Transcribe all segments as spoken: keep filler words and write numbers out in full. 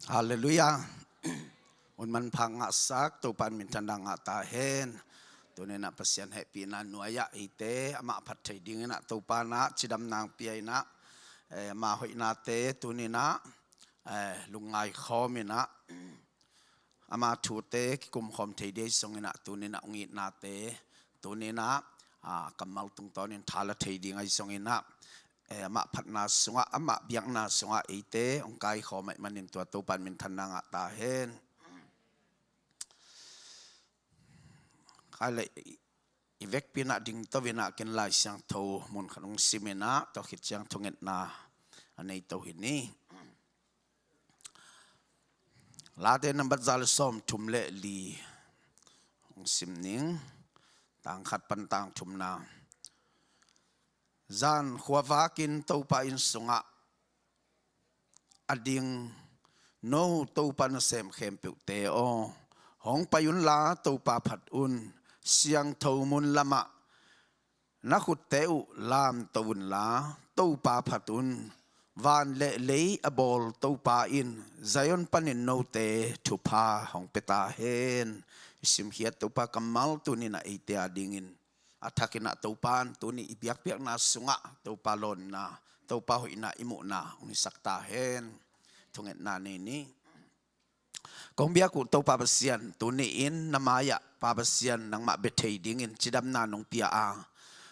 Halleluiah. Hun manpha ngahsak Topa in minthanna ngah ta hen. Tuninah Pasian hehpihna nuai-ah eite amah phat thei dinginah Topa inah cidamna hong pia inah, eh, ama hoihnate tuninah, eh, lungngai khawm inah ama thute kikum khawm thei ding ahi zonginah tuninah hong itnate tuninah, ah, kammal tungtawnin thala thei ding ahi zonginah, eh, amah phatna sungah, amah biakna sungah eite hong kaikhawm ahih manin tua Topa in minthanna ngah ta hen. Khai le i vekpi inah dingto inah ken Lai Siangtho mun khat hong sim inah tua khit ciang thungetna a nei to hi ni. Late nambat za le sawmthum le li hong sim ning. Tang khat pan tang thumna. Zan khuavakin Topa inn sungah a ding no Topa nasem khempeuhte aw, hong pai unla Topa phat un. Siangtho mun lamah na khutte uh lamto unla Topa phat un. Van le lei a bawl Topa in Zion panin note thupha hong pia ta hen. I simkhiat Topa kammal tuninah eite a dingin a thakinah Topa in tuni i biakpiakna sungah Topa lawnna, Topa hoihna i muhna hong hisak ta hen. Thungetna nei ni. Kong biak uh Topa Pasian, tuni-in na mai-ah Pa Pasian nangmah bia thei dingin cidamna nong pia a,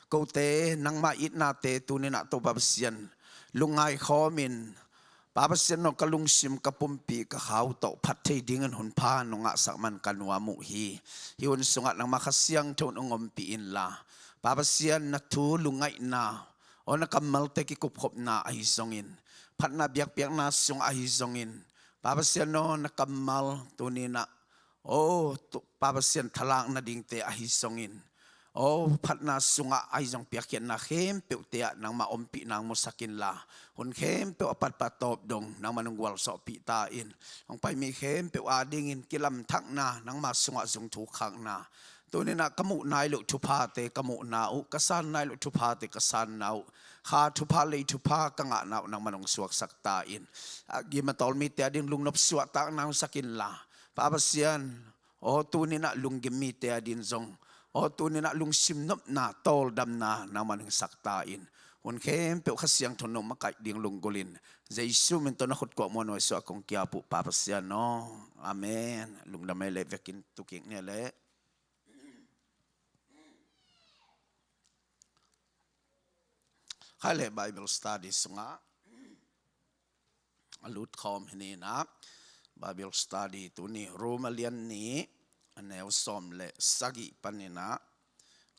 kote nangmah itnate tuninah Topa Pasian lungngai khawmin Pa Pasian aw, ka lungsim, ka pumpi, ka khau tawh phat thei dingin hunpha nong ngahsak man ka nuam uh hi. Hih hun sungah nangmah Kha Siangtho in hong ompih inla, Pa Pasian na thu lungngaihna aw, na kammalte kikupkhopna ahi zongin, phatna biakpiakna sungah ahi zongin, Pa Pasian aw, na kammal tuninah aw, Pa Pasian thalak nadingte ahi zongin, aw, phatna sungah ahi zong piakkhiatna khempeuhte ah nangmah ompihna hong musak inla, hun khempeuh a patpat tawp dong nangmah nong gualzawhpih ta in. Hong pai mi khempeuh adingin kilamthakna, nangmah sungah zungthuk khakna, tuninah ka muh nai loh thuphate ka muhna uh, ka san nai loh thuphate ka sanna uh, kha thupha lei thupha ka ngahna uh nangmah nong suaksak ta in. A gim a tawl mite ading lungnop suahtakna hong sak inla, Pa Pasian aw, tuninah lunggim mite ading zong aw, tuninah lungsim nopna, tawldamna nangmah hong hisak ta in. Hun khempeuh Kha Siangtho in nong makaih ding lunggulhin, Jesu min tawh na khut kuah muanhuai suah kong kiap uh Pa Pasian aw. Amen. Lungdam ei leh, vekin tukik ni leh. Khai leh Bible study sungah a lutkhawm hi ninah, Bible study tuni Roma lian nih a neu sawm le sagih paninah,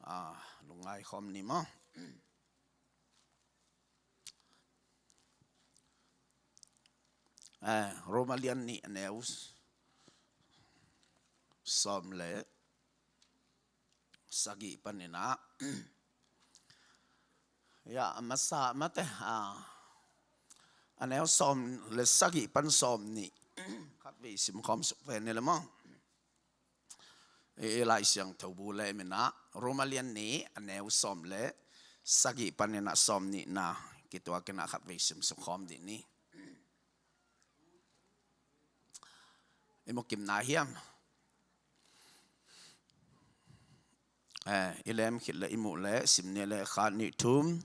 ah, lungngai khawm ni maw? Eh, Roma lian nih a neu sawm le sagih paninah. Ya, a masa mate, a, a neu sawm le sagih pan sawm nih khatvei simkhawm suk pen ni le maw? I, i Lai Siangtho bu le minah Roma lian nih a neu sawm le sagih paninah sawm nihna kituakinah khatvei sim suk khawm dih ni. I mu kimna hiam? Eh, i lem khit le i muh le sim ni le, khat nih thum.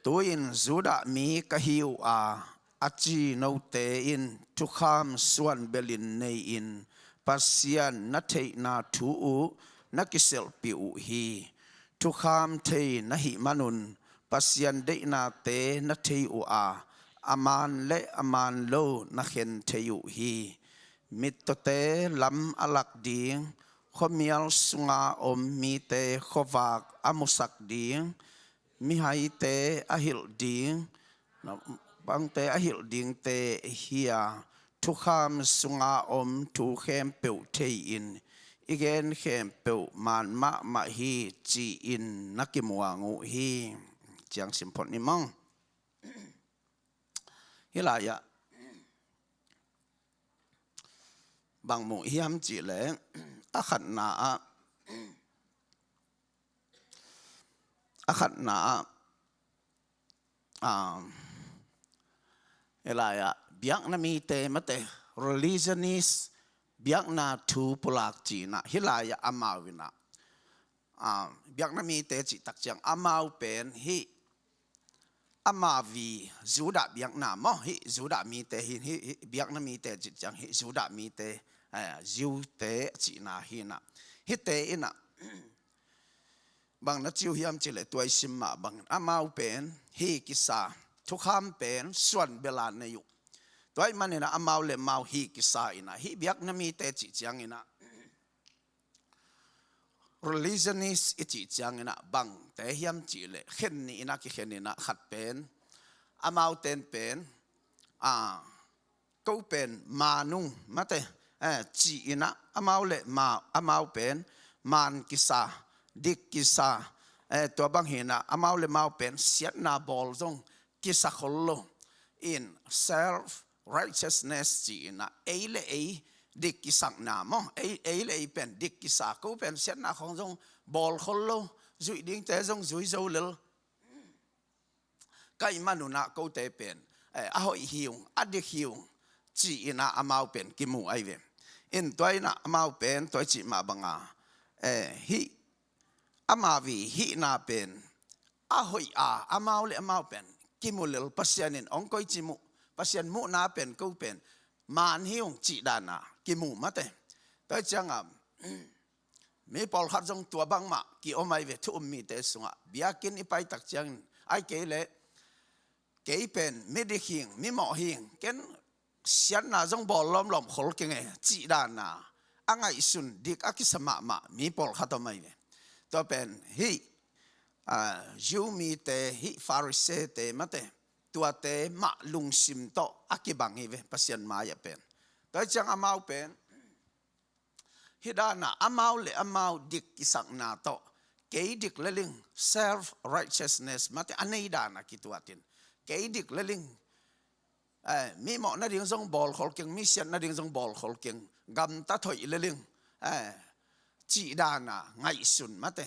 Tu-in Judah mi ka hi uh a, a ci note in thukham suan belin nei-in Pasian na theihna thu uh na kiselhpih uh hi. Thukham thei na hih manun Pasian deihnate na thei uh a, a man le a man lo na khen thei uh hi. Mittawte lam a lak ding, khuamial sunga om mite khuavak a musak ding, mihaite a hilh ding, bangte a hilh dingte hi a, thukham sunga om thu khempeuh thei-in i gen khempeuh man mahmah hi, ci-in na kimuang uh hi. Ciang sim phot ni maw? Hih lai-ah bang muh hiam cihleh, a khatna ah, a khatna ah, ah, hih lai-ah biakna mite mate, religionist, biakna thu pulak ci-in ah hih lai-ah amau in ah, ah, biakna mite cih tak ciang amau pen hih amau i Judah biakna maw, hih Judah mite hi, hih, hih biakna mite cih ciang hih Judah mite, eh, Jew-te a cihna hi-in ah, hihte in ah bang na ci uh hiam cih leh tua i sim mah bangin amau pen hi kisa, thukham pen suan bel a nei uh. Tua ahih manin ah amau le amau hi kisa in ah, hih biakna mite cih ciangin ah, religionist i cih ciangin ah bangte hiam cih leh khen nih in ah kikhen in ah, khat pen, amaute in pen, ah, ko pen maan ung mate, eh, ci-in ah amau le ma, amau pen maan kisa, dik kisa, eh, tua bang hi-in ah amau le amau pen siatna bawl zong kisa khol lo in, self righteousness ci-in ah, ei le ei dik kisakna maw, ei, ei le ei pen dik kisa, ko pen siatna khong zong bawl khol lo, zuih dingte zong zui zo lel, ka hih man un ah kote pen, eh, a hoih hi ung, a dik hi ung, ci-in ah amau pen kimu ahi ve. In tua in ah amau pen tua i cih mah bang a, eh, hih amau i hihna pen a hoih a, amau le amau pen kimu lel, Pasian in hong koici muh, Pasian muhna pen ko pen maan hi ung cih dan a kimu mate. Tua hi ciang a, mi pawlkhat zong tua bangmah ki-om ahi ve, thu um mite sungah. Biakinn i pai tak ciangin, ahih kei leh kei pen mi dik hi ing, mi mawh hi ing, ken siatna zong bawl lawmlawm khol keng e, cih dan a a ngaihsun dik a kisa mahmah mi pawlkhat om ahi ve. Tua pen hih, ah, Jew mite, hih Pharisee-te mate, tuate mah lungsim tawh a kibang hi ve, Pasian mai-ah pen. Tua hi ciang amau pen hih dan a amau le amau dik kisakna tawh, kei dik lel ing, self righteousness mate, a nei dan a kituat in, kei dik lel ing, eh, mi mawh nading zong bawl khol keng, mi siat nading zong bawl khol keng, gamtat hoih lel ing, eh, cih dan a ngaihsun mate.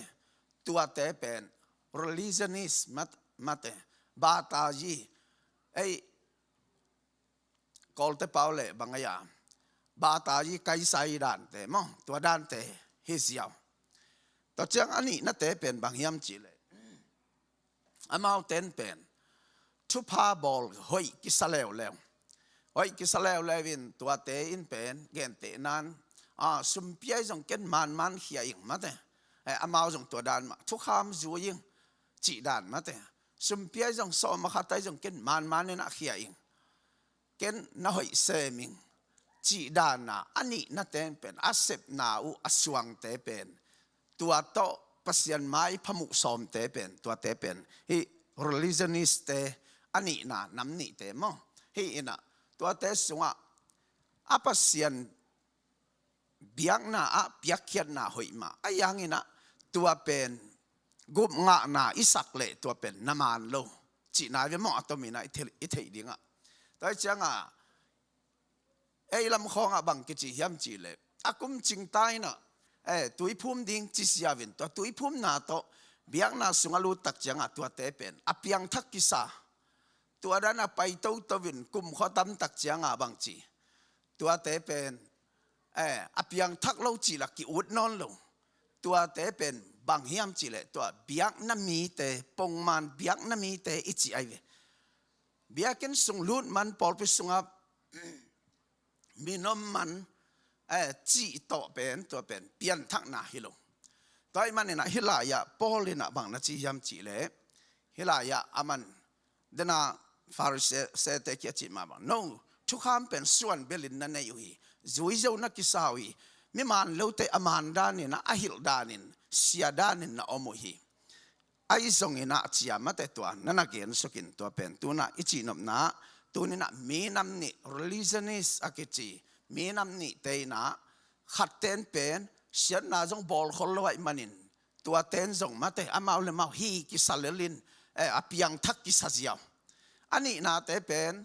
Tuate pen religionist mat-, mate, Bataji, ei, Kawlte pau le bang a, Bataji, Kaisai dante maw, tua dante hi ziau. Tua ciang a nihnate pen bang hiam cih leh, amaute in pen thupha bawl hoih kisa leuleu. Hoih kisa leuleu in tuate in pen gentehna-in, ah, sum pia hi zong ken manman khia ing mate. Eh, amau zong tua dan mah, thukham zui ing cih dan mate. Sum pia hi zong, sawm a khat ahi zong ken manman in ah khia ing, ken na hoih sem ing cih dan a, a nihnate in pen, a sepna uh, a suangte pen, tua tawh Pasian maipha muh sawmte pen, tuate pen hih religionist-te a nihna, nam nihte maw. Hih in ah tuate sungah a Pasian biakna ah piakkhiatna hoih mah, ahi hangin ah tua pen gupngahna i sak leh tua pen na maan lo cihna hi ve maw, a tomin ah i thei, i theih ding ah. Tua hi ciang a, ei lam khawng ah bang kici hiam cih leh, a kum cingta in ah, eh, tuiphum ding ci ziau in, tua tuiphumna tawh biakna sung a lut tak ciang a tuate pen a piangthak kisa. Tua dan a pai toto in kumkhua tam tak ciang a bang ci, tuate pen, eh, a piangthak lo cih lah ki-ut nawn lo. Tuate pen bang hiam cih leh, tua biakna mite, pongman biakna mite i cih ahi ve. Biakinn sung lut man, pawlpi sungah min om man, eh, cih tawh pen, tua pen pianthakna hi lo. Tua ahih manin ah hih lai-ah Paul in ah bang na ci hiam cih leh, hih lai-ah aman, dena Pharisee-te kiang a cih mah bang, no, thukham pen suan belin na nei uh hi, zui zo na kisa uh hi, mi maan lote a maan danin ah, a hilh danin, sia danin na om uh hi. Ahi zongin ah, cia mate, tua na na gensuk in, tua pen tu-in ah i cihnopna, tuni-in ah minam nih, religionist a kici minam nihte in ah, khatte in pen siatna zong bawl khol lo ahih manin, tuate in zong mate, amau le amau hi kisa lel in, eh, a piangthak kisa ziau. A nihnate pen,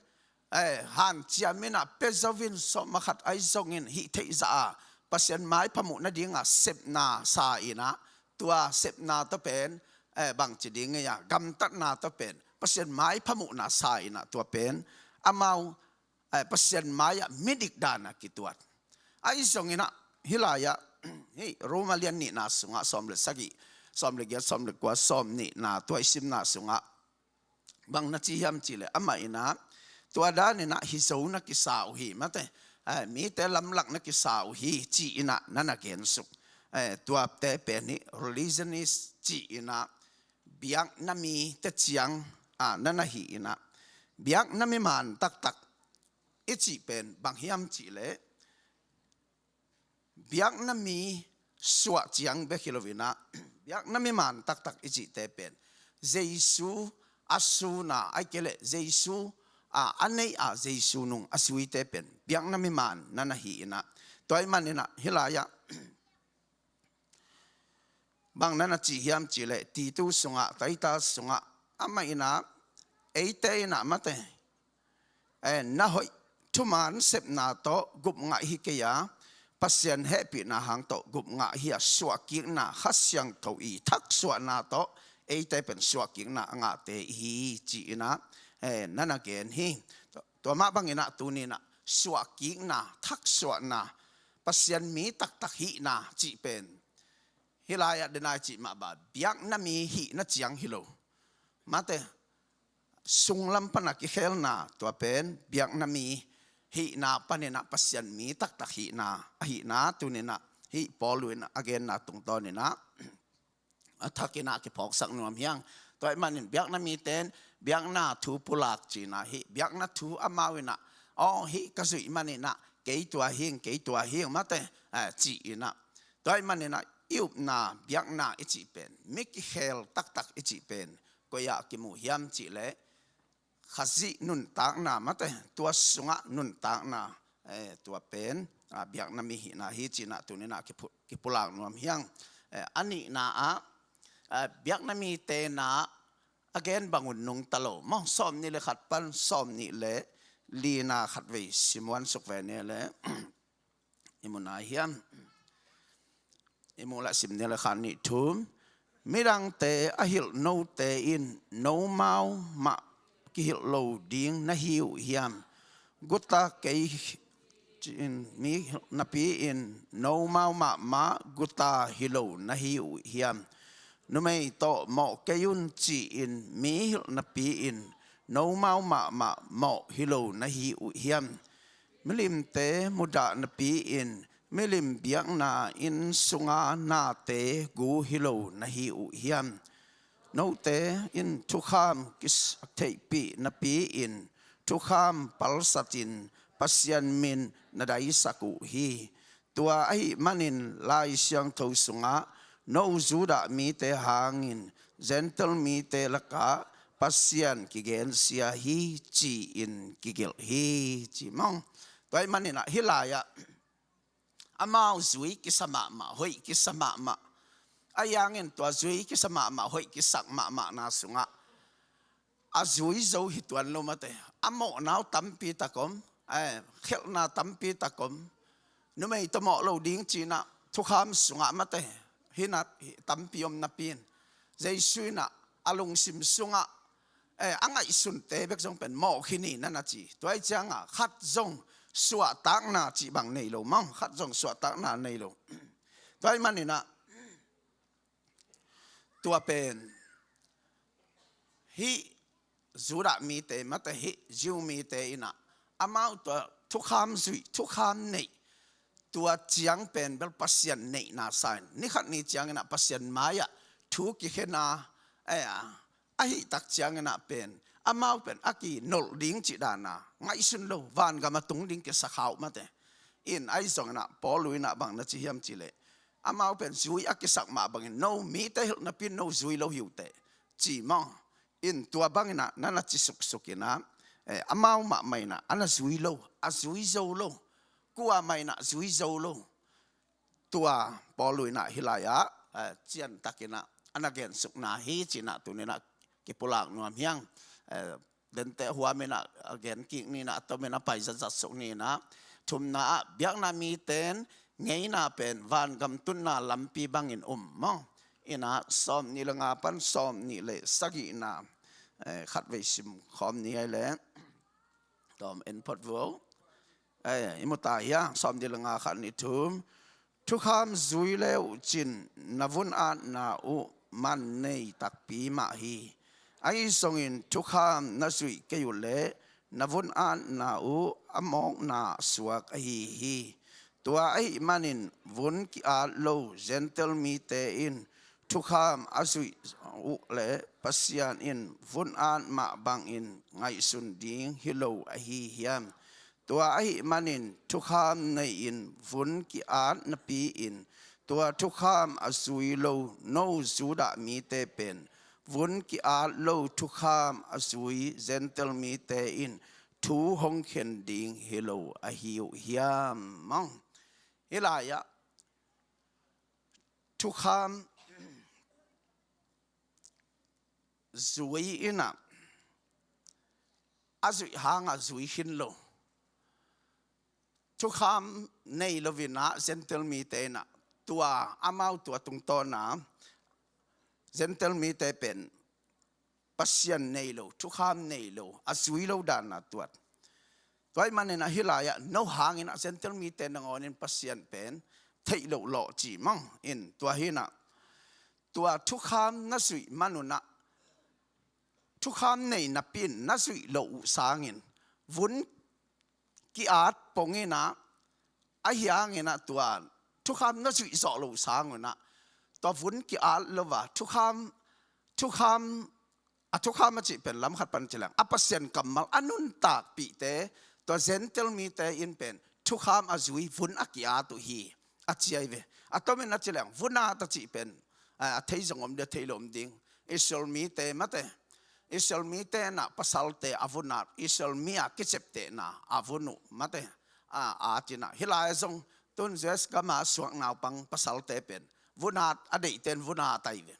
eh, hanciam in ah pia zo in, sawm a khat ahi zongin hih theih zah a Pasian maipha muh nading a sepna sa in ah, tua sepna tawh pen, eh, bangci ding ei a, gamtatna tawh pen Pasian maipha muhna sa in ah, tua pen amau, eh, Pasian mai-ah midik dan a kituat. Ahi zongin ah hih lai-ah hih Roma lian nihna sungah sawm le sagih, sawm le giat, sawm le kua, sawm nihna, tua i simna sungah bang na ci hiam cih leh amah in ah tua dan in ah hi zo na kisa uh hi, mate, eh, mite lamlak na kisa uh hi ci-in ah na na gensuk. Eh, tuate pen hih religionist ci-in ah biakna mite ciang, ah, na na hi in ah biakna mi man taktak i cih pen bang hiam cih leh biakna mi suah ciang bek hi lo in ah biakna mi man taktak i cihte pen Jesu a sun a, ahih kei leh Jesu a, a neih a, Jesu nung a zuite pen biakna mi man na na hi in ah, tua ahih manin ah hih lai-ah bang na na ci hiam cih leh Titus sungah, Titus sungah amah in ah eite in ah, mate, eh, na hoih thuman sepna tawh gupngah hi kei a, Pasian hehpihna hang tawh gupngah hi a, suahkikna, Kha Siangtho i thaksuahna tawh eite pen suahkikna a ngahte i hi ci-in ah, eh, na na gen hi. Tua mah bangin ah tuni in ah suahkikna, thaksuahna, Pasian mi taktak hihna cih pen hih lai-ah denai cih mah bang biakna mi hihna ciang hi lo, mate, sunglam pan a kikhelna, tua pen biakna mi hihna panin ah Pasian mi taktak hihna ahihna tuni in ah hih Paul in a genna tungtawn in ah a thak in ah kiphawksak nuam hi hang. Tua ahih manin biakna mite in biakna thu pulak ci-in ah hih biakna thu amau in ah, aw, hih ka zuih manin ah kei tua hi ing, kei tua hi ing, mate, eh, ci-in ah, tua ahih manin ah i upna biakna i cih pen, mi kikhel taktak i cih pen koi-ah kimu hiam cih leh Khazih nuntakna, mate, tua sungah nuntakna, eh, tua pen, ah, biakna mi hihna hi ci-in ah tuni in ah kipu-, kipulak nuam hi hang. Eh, a nihna ah, eh, biakna mite in ah a gen bang un nungta lo maw. Sawm nih le khat pan sawm nih le lina khatvei simuan suk ve ni leh i mu nai hiam? I mu lah sim ni leh khat nih thum. Midangte a hilh note in nomau mah kihilh lo ding na hi uh hiam? Guta kei ci-in mi hilh napi-in nomau mahmah guta hi lo na hi uh hiam? Numei tawh mawh kei un ci-in mi hilh napi-in nomau mahmah mawh hi lo na hi uh hiam? Milimte mudah napi-in milim biakna inn sunga nate gu hi lo na hi uh hiam? Note in thukham kisak theihpih napi-in thukham palsatin Pasian min na daisak uh hi. Tua ahih manin Lai Siangtho sungah, "No Judah mite hangin Gentile mite lakah Pasian kigensia hi," ci-in kigelh hi, ci maw. Tua ahih manin ah hih lai-ah amau zui kisa mahmah, hoih kisa mahmah. Ahi hangin tua zui kisa mahmah, hoih kisak mahmahna sungah a zui zo hi tuan lo mate. A mawhna uh tampi tak om, eh, khelhna tampi tak om. Numei tawh mawh lo ding ci-in ah thukham sungah mate, hi na, hi tampi om napi-in, Jesu in ah a lungsim sungah, eh, a ngaihsunte bek zong pen mawh khin hi na na ci. Tua ahih ciangah khat zong suahtakna cih bang nei lo maw, khat zong suahtakna nei lo. Tua ahih manin ah tua pen hih Judah mite mate, hih Jew mite in ah amau tua thukham zuih, thukham neih, tua ciang pen bel Pasian neihna sa-in, ni khat ni ciangin ah Pasian mai-ah thu kikhen a, eh, ahih tak ciangin ah pen amau pen a kinolh ding cih dan a ngaihsun lo, vangam a tung ding kisa kha uh mate. In ahi zongin ah Paul in ah bang na ci hiam cih leh, amau pen zui a kisak mah bangin no mite hilh napi-in no zui lo hi uh teh, ci maw. In tua bangin ah na na ci suksuk in ah, eh, amau mahmah in ah a na zui lo, a zui zo lo, kuamah in ah zui zo lo. Tua Paul in ah hih lai-ah, eh, ciantakin ah a na gensukna hi ci-in ah tuni-in ah kipulak nuam hi hang. Eh, denteh huamin ah a gen kik ni in ah, a tomin a pai zatzat suk ni in ah. Thumna ah, biakna mite in ngeina pen vangam tunna lampi bangin um maw. In ah sawm nih le nga pan sawm nih le sagihna, eh, khatvei sim khawm ni ei leh. Tawm en phot vo. Eh, i mu ta hia, sawm nih le nga, khat nih thum. Thukham zui le uh cin na vun atna uh man nei takpi mah hi. Ahi zongin thukham na zuih kei uh leh na vun atna uh a mawkna suak ahi hi. Tua ahih manin vun ki-at lo Gentile mite in thukham a zuih uh leh Pasian in vun at mah bangin ngaihsun ding hi lo ahi hiam? Tua ahih manin thukham nei-in vun ki-at napi-in tua thukham a zui lo no Judah mite pen vun ki-at lo thukham a zui Gentile mite in thu hong khen ding hi lo ahi uh hiam? Mawng. Hih lai-ah thukham zui in ah a zuih hangah zui khin lo. Thukham nei lo in ah Gentile mite in ah tua amau tua tungtawn ah Gentile mite pen Pasian nei lo, thukham nei lo, a zui lo dan a tuat. Tua ahih manin ah hih lai-ah no hangin ah Gentile mite nangawn in Pasian pen theih loh lawh ci mawng in, tua hi in ah tua thukham na zuih man un ah thukham nei napi-in na zuih loh uh sangin vun ki-at pong in ah, ahi hangin ah tua thukham na zuih zawh loh sang un ah tua vun ki-at lo a thukham, thukham, a thukham a cih pen lam khat pan ci leng a Pasian kammal a nuntakpihte, tua Gentile mite in pen thukham a zui vun a ki-at uh hi, a ci ahi ve. A tomin a ci leng vun at a cih pen, a, a thei zong om ding, a thei lo om ding. Israel mite mate, Israel mite in ah pasalte a vun at, Israel mi a kiceptehna a vun uh mate, a, at in ah hih lai-ah zong tun U S gam a suak naupang pasalte pen vun at a deihte in vun at ahi ve.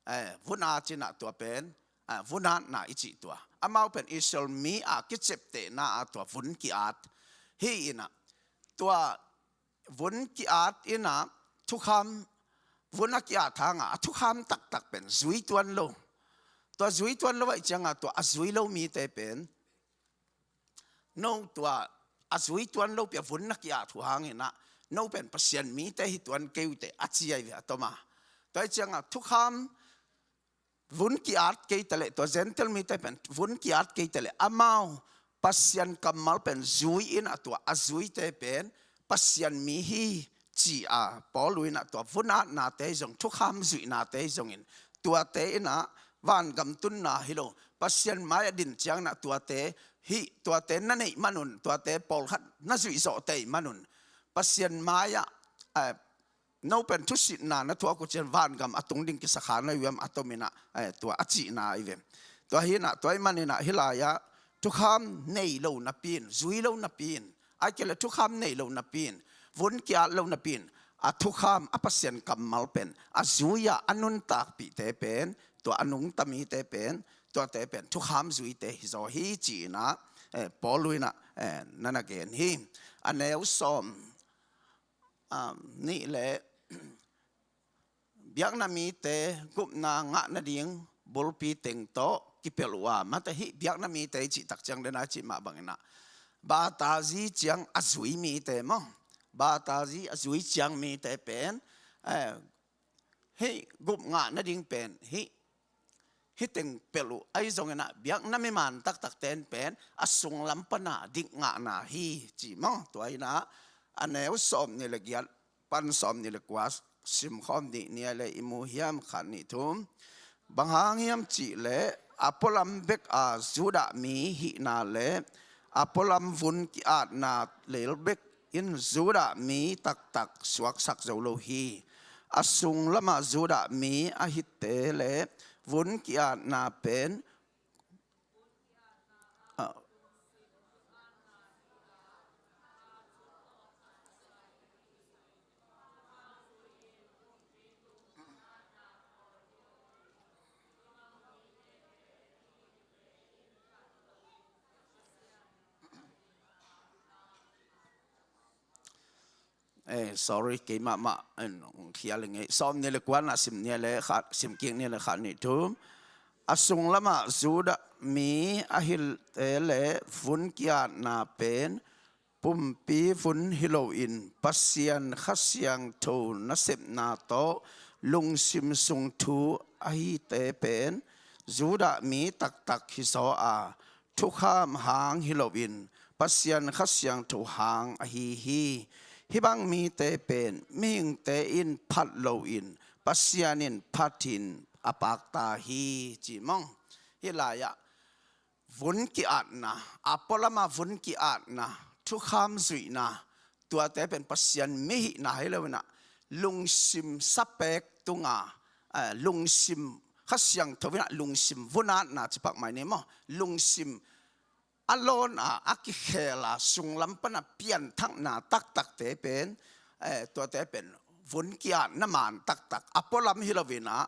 Eh, vun at in ah tua pen, eh, vun atna i cih tua. Amau pen Israel mi a kiceptehna ah tua vun ki-at hi in ah tua vun ki-at in ah thukham, vun a ki-at hangah a thukham taktak pen zui tuan lo. Tua zui tuan lo ahih ciangah tua a zui lo mite pen no tua a zui tuan lo pi a vun na ki-at uh hangin ah no pen Pasian mite hi tuan kei uh teh a ci ahi ve a tom a. Tua ahih ciangah thukham vun ki-at kei ta leh, tua Gentile mite pen vun ki-at kei ta leh amau Pasian kammal pen zui in ah tua a zuite pen Pasian mi hi ci a Paul in ah tua vun atnate zong, thukham zuihnate zongin tuate in ah vangam tunna hi lo, Pasian mai-ah din ciangin ah tuate hi, tuate na neih man un, tuate pawlkhat na zuih zawh tei man un Pasian mai-ah, eh, no pen thusitna na thuak uh ciang vangam a tung ding kisakha na hi uh hiam a tom in ah, eh, tua a cihna ahi ve. Tua hi in ah, tua ahih manin ah hih lai-ah thukham nei lo napi-in, zui lo napi-in, ahih kei leh thukham nei lo napi-in, vun ki-at lo napi-in, a thukham a Pasian kammal pen a zui-ah a nuntakpihte pen, tua a nungta mite pen, tuate pen thukham zuite hi zaw hi ci in ah, eh, Paul in ah, eh, na na gen hi. A neu sawm, um, nih le biakna mite gupna ngah nading bulpi teng tawh kipelh uh a, mate hih biakna mite i cih tak ciang den a i cih mah bangin ah batazi ciang a zui mite maw, batazi a zui ciang mite pen, eh, hih gup ngah nading pen hih hih teng pelh uh ahi zongin ah biakna mi man taktakte in pen a sunglam pana dik ngahna hi ci maw. Tua hi in ah a neu sawm nih le giat pan sawm nih le kua simkhawm dih ni a le i mu hiam, khat nih thum. Bang hang hiam cih leh a pualam bek a Judah mi hihna le a pualam vun ki-atna lel bek in Judah mi taktak suaksak zo lo hi. A sung lamah Judah mi a hihte le vun ki-atna pen, ah, Eh, sorry, keimah mah, en, khial i ngei. Sawm nih le kua na sim nih le khat, sim kik nih le khat nih thum. A sung lamah Judah mi a hihte le vun ki-atna pen Pumpi vun hi loin Pasian Kha Siangtho nasepna tawh lungsim sung thu ahite pen Judah mi taktak hizaw a, thukham hang hi loin Pasian Kha Siangtho hang ahi hi. Hih bang mite pen mihingte in phat loin Pasian in phatin a pakta hi, ci mawng. Hih lai-ah vun ki-atna, a pualama vun ki-atna, thukham zuihna, tuate pen Pasian mi hihna hi loinah lungsim sapek tunga, eh, lungsim Kha Siangtho inah lungsim vun atna cipak mai ni maw? Lungsim a lawn a, a kikhel a, sunglam pana pianthakna taktakte pen, eh, tuate pen vun ki-atna man taktak, a pualam hi loinah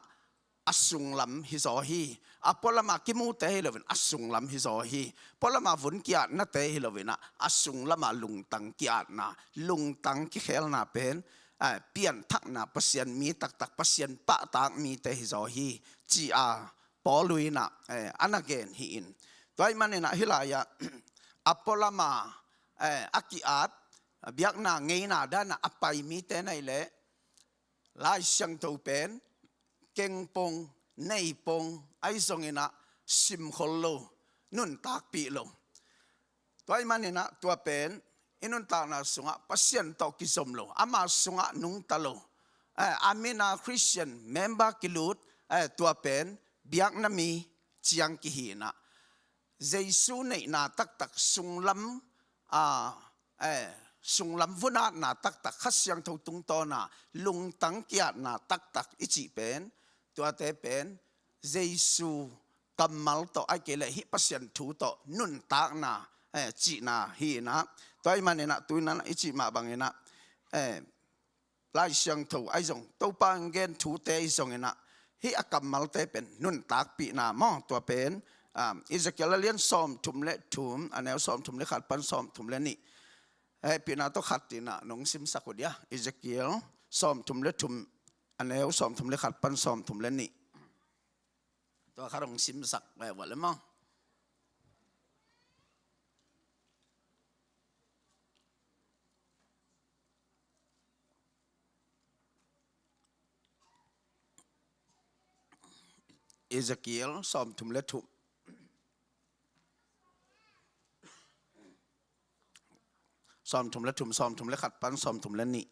a sunglam hizaw hi. A pualama kimute hi loin a sunglam hizaw hi. Pualama vun ki-atnate hi loinah a sunglama lungtang ki-atna, lungtang kikhelna pen, eh, pianthakna, Pasian mi taktak, Pasian pahtak mite hizaw hi, ci-a Paul inah, eh, a na gen hi in. Tua ahih maninah hih lai-ah a pualama, eh, a ki-at, biakna ngeina danah a pai mite na hih leh Lai Siangtho pen keng pong, nei pong, ahi zonginah simkhol lo, nuntakpih lo. Tua ahih maninah tua pen i nuntakna sungah Pasian tawh kizom lo, ama sungah nungta lo, eh, a mina Christian member kilut, eh, tua pen biakna mi ciang kihinah Jesu neihna taktak, sunglam, a, eh, sunglam vun atna taktak, Kha Siangtho tungtawna lungtang ki-atna taktak i cih pen, tuate pen Jesu kammal tawh, ahih kei leh hih Pasian thu tawh nuntakna, eh, cihna hi inah. Tua ahih maninah tu inah i cih mah banginah, eh, Lai Siangtho ahi zong, Topa in gen thute ahi zonginah hih a kammalte pen nuntakpihna maw? Tua pen, um, Ezekiel a lian sawmthum le thum, a neu sawmthum le khat pan sawmthum le nih. Hehpihna tawh khat tinah nong simsak uh dia. Ezekiel sawmthum le thum, a neu sawmthum le khat pan sawmthum le nih. Tua khat hong simsak, eh, vua le maw? Ezekiel sawmthum le thum. Sawmthum le thum, sawmthum le khat pan sawmthum le nih.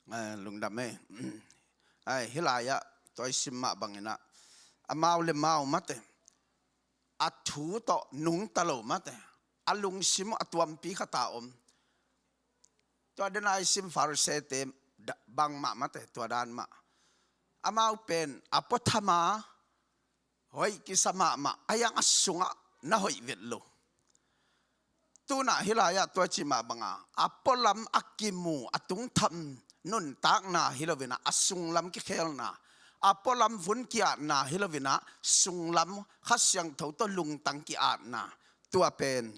Eh, lungdam ei. Ai, hih lai-ah tua i sim mah banginah amau le mau mate, a thu tawh nungta lo mate, a lungsim uh a tuampi khata om. Tua dena i sim Pharisee-te bangmah mate, tua dan mah. Amau pen a puathama hoih kisa mahmah, a hiang a sungah na hoih vet lo. Tunah hih lai-ah tua i cih mah banga a pualam a kimu, a tungtham nuntakna hi loinah a sunglam kikhelna, a pualam vun ki-atna hi loinah sunglam Kha Siangtho tawh lungtang ki-atna, tua pen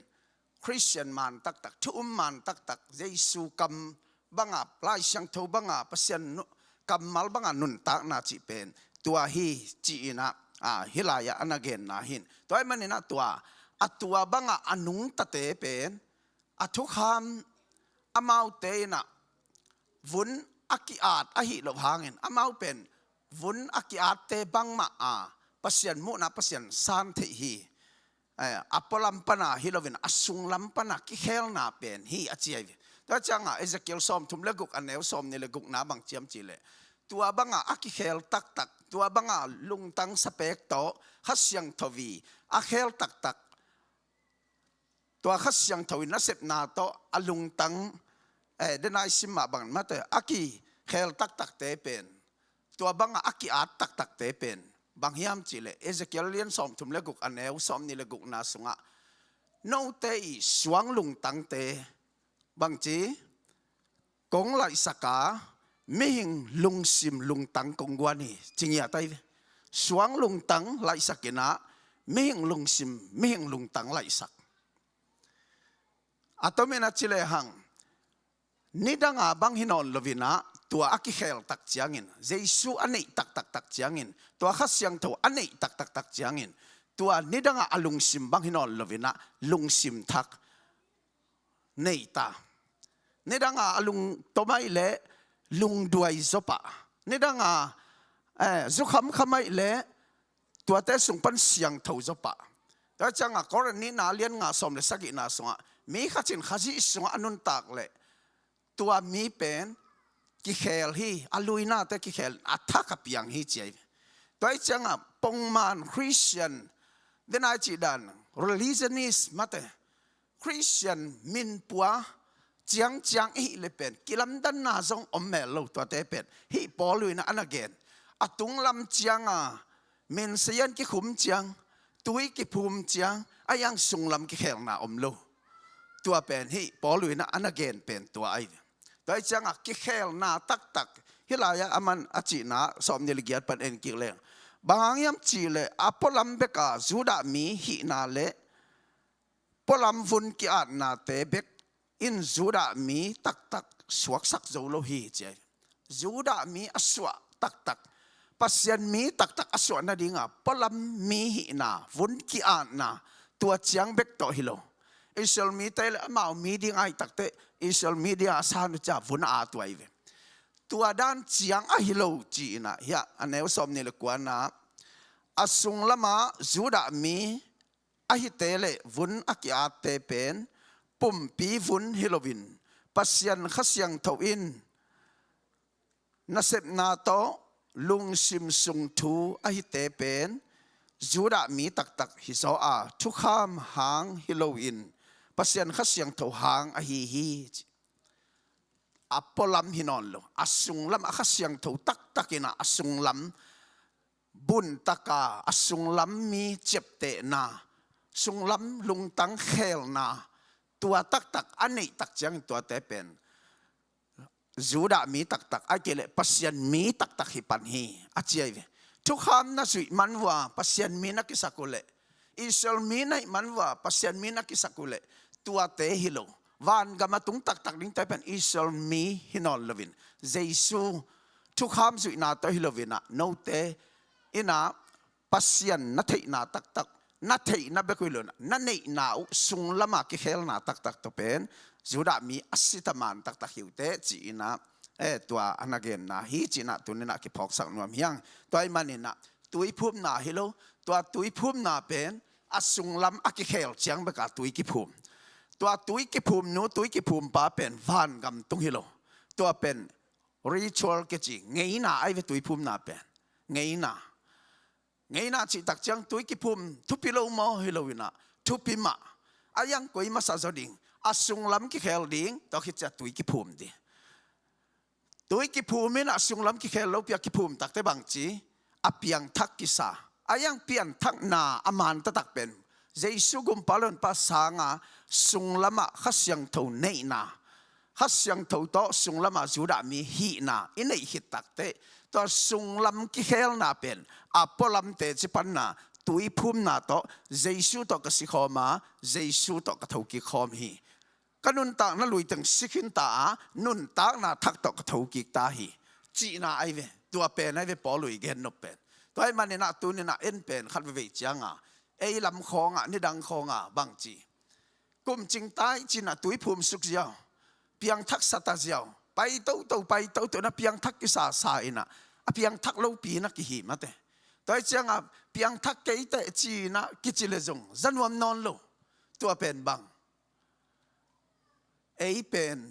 Khristian man taktak, thu um man taktak, Jesu kam banga, Lai Siangtho banga, Pasian nu-, kammal banga nuntakna cih pen tua hi, ci-inah, a, hih lai-ah a na genna hi in. Tua ahih maninah tua, a tua banga a nungtate pen a thukham, amaute inah vun a ki-at ahih loh hangin amau pen vun a ki-atte bangmah a Pasian muhna Pasian san theih hi. Eh, a pualam pana hi loin a sunglam pana kikhelna pen hi a ci ahi ve. Tua ciangah Ezekiel sawmthum le guk a neu sawmnih le gukna bang ciam cihleh, tua banga a kikhel taktak, tua banga lungtang sapek tawh Kha Siangtho i a khel taktak, tua Kha Siangtho i nasepna tawh a lungtang, eh, denai sim mah bang mate, a kikhel taktakte pen, tua banga a ki-at taktakte pen bang hiam cihleh, Ezekiel lian sawmthum le guk, a neu sawmnih le gukna sungah, note i suang lungtangte bangci kong laihsak a, mihing lungsim lungtang kong guan hi, ci ngiat ai ve. Suang lungtang laihsak in ah, mihing lungsim, mihing lungtang laihsak. A tomin a ci lehang, nidanga bang hi nawn loin ah, tua a kikhel tak ciangin, Jesu a neih taktak tak ciangin, tua Kha Siangtho a neih taktak tak ciangin, tua nidanga a lungsim bang hi nawn loin ah, lungsim thak nei ta. Nidanga a lungtom ai leh lungduai zaw pah. Nidanga, eh, zukhamkham ai leh tuate sung pan siangtho zaw pah. Tua ciangah Korin nihna lian nga sawm le sagihna sungah, mi khat in Khazih sungah a nuntak leh, tua mi pen kikhel hi, a luinate kikhel, a thak a piang hi ci ai ve. Tua ai ciangah pongman Christian, denai cih dan, religionist mate, Christian minpua ciangciang i hih le pen kilamdanna zong om mel lo, tuate pen hih Paul in ah a na gen. A tunglam cianga minsayan kikhum ciang, tui kiphum ciang, a iang sunglam kikhelna om lo. Tua pen hih Paul in ah a na gen pen tua ai ve. Tua ai ciangah kikhelna taktak, hih lai-ah a man a cihna sawmnih le giat pan en kik leng, bang hang hiam cihleh a pualam beka Judah mi hihna le pualam vun ki-atnate bek in Judah mi taktak suaksak zo lo hi ci ai. Judah mi a suah taktak, Pasian mi taktak a suah nadinga pualam mi hihna, vun ki-atna, tua ciang bek tawh hi lo. Israel mite le amau mi ding ai takte, Israel mi dinga a san uh cia vun a at uh ai ve. Tua dan ciang ahi lo ci-in ah, hiah a neu sawmnih le kuana, a sunglamah Judah mi ahite le vun a ki-atte pen pumpi vun hi loin, Pasian Kha Siangtho in nasepna tawh lungsim sung thu ahite pen Judah mi taktak hi zaw a, thukham hang hi loin Pasian Kha Siangtho hang ahi hi. A pualam hi nawn lo, a sunglam a Kha Siangtho taktak in ah, a sunglam buntaka, a sunglam mi ciaptehna, sunglam lungtang khelna, tua taktak a neih tak ciangin tuate pen Judah mi taktak, ai kei leh Pasian mi taktak hi pan hi, a ci ai ve. Thukham na zuih man uh a Pasian mi na kisak uh leh, Israel mi na hih man uh a Pasian mi na kisak uh leh, tuate hi lo. Vangam a tung taktak dingte pen Israel mi hi nawn loin, Jesu thukham zuihna tawh hi loin ah, note in ah Pasian na theihna taktak, na theihna bek uh hi loin ah, na neihna uh sunglama kikhelna taktak tawh pen Judah mi a sitaman taktak hi uh teh ci-in ah, eh, tua a na genna hi ci-in ah tuni-in ah kiphawksak nuam hi hang. Tua ahih manin ah tuiphumna hi lo, tua tuiphumna pen a sunglam a kikhel ciang beka tui kiphum. Tua tui kiphumnu, tui kiphumpa pen vangam tung hi lo. Tua pen ritual kici, ngeina ai ve tuiphumna pen. Ngeina. Ngeina cih tak ciang tui kiphum thupi lo maw, hi loin ah thupi mah. A iang koi masa zaw ding, a sunglam kikhel ding, tua khit ciang tui kiphum ding. Tui kiphum in ah sunglam kikhel lopi a kiphum takte bangci, a piangthak kisa. A iang pianthakna a man taktak pen Jesu gumpa lonpa sanga sunglamah Kha Siangtho neihna, Kha Siangtho tawh sunglama Judah mi hihna i neih khit takteh, tua sunglam kikhelna pen a pualam teci panna tuiphumna tawh, Jesu tawh ka sikhawm a, Jesu tawh ka thokik khawm hi. Ka nuntakna lui teng si khinta a, nuntakna thak tawh ka thokik ta hi, cihna ai ve. Tua pen ai ve Paul i gennop pen. Tua ahih manin ah tuni-in ah en pen khat veivei cianga, ei lam khawngah, nidang khawngah bangci, kum cingta i cih in ah tuiphum suk ziau, piangthak sa ta ziau, pai toto, pai toto in ah piangthak kisasa in ah, a piangthak lopi in ah kihi mate. Tua ahih cianga piangthak kei teh ci-in ah kici leh zong za nuam nawn lo. Tua pen bang, ei pen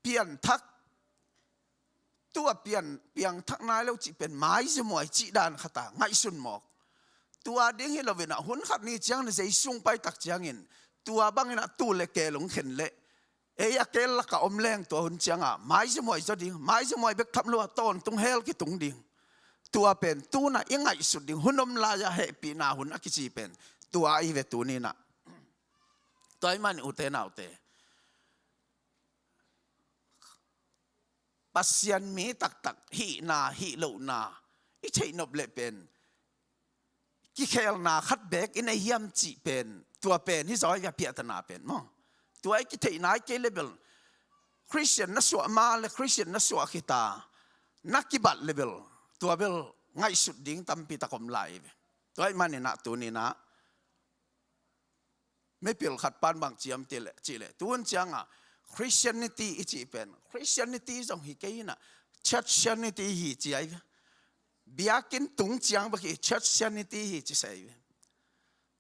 pianthak Tua pian, piangthak nai lo cih pen maiziamuai cih dan khat a ngaihsun mawk. Tua ding hi loinah hun khat ni ciangin Jesu hong pai tak ciangin tua banginah tuu le keel hong khen leh ei a keel lakah om leng tua hun ciangah maiziamuai zaw ding, maiziamuai bek tham lo a tawntung hell kitung ding. Tua pen tu-in ah i ngaihsut ding hun om lai-a hehpihna hun a kici pen tua ahi ve tuni-in ah. Tua ahih manin ute naute, Pasian mi taktak hihna hih lohna i theihnop leh pen kikhelna khat beek i nei hiam cih pen tua pen hi zaw hi ve, a piahtana pen maw? Tua i kitheihna i kei leh bel Khristian na suah ma le Khristian na suah khit a na kibat leh bel tua bel ngaihsut ding tampi tak om lai hi ve. Tua ahih manin ah tuni-in ah mipil khat pan bang ci hiam cih leh, cih leh tu hun ciangah Christianity i cih pen Christianity zong hi kei in ah churchianity hi ci ahi ve. Biakinn tung ciang bek hi churchianity hi ci sa ahi ve.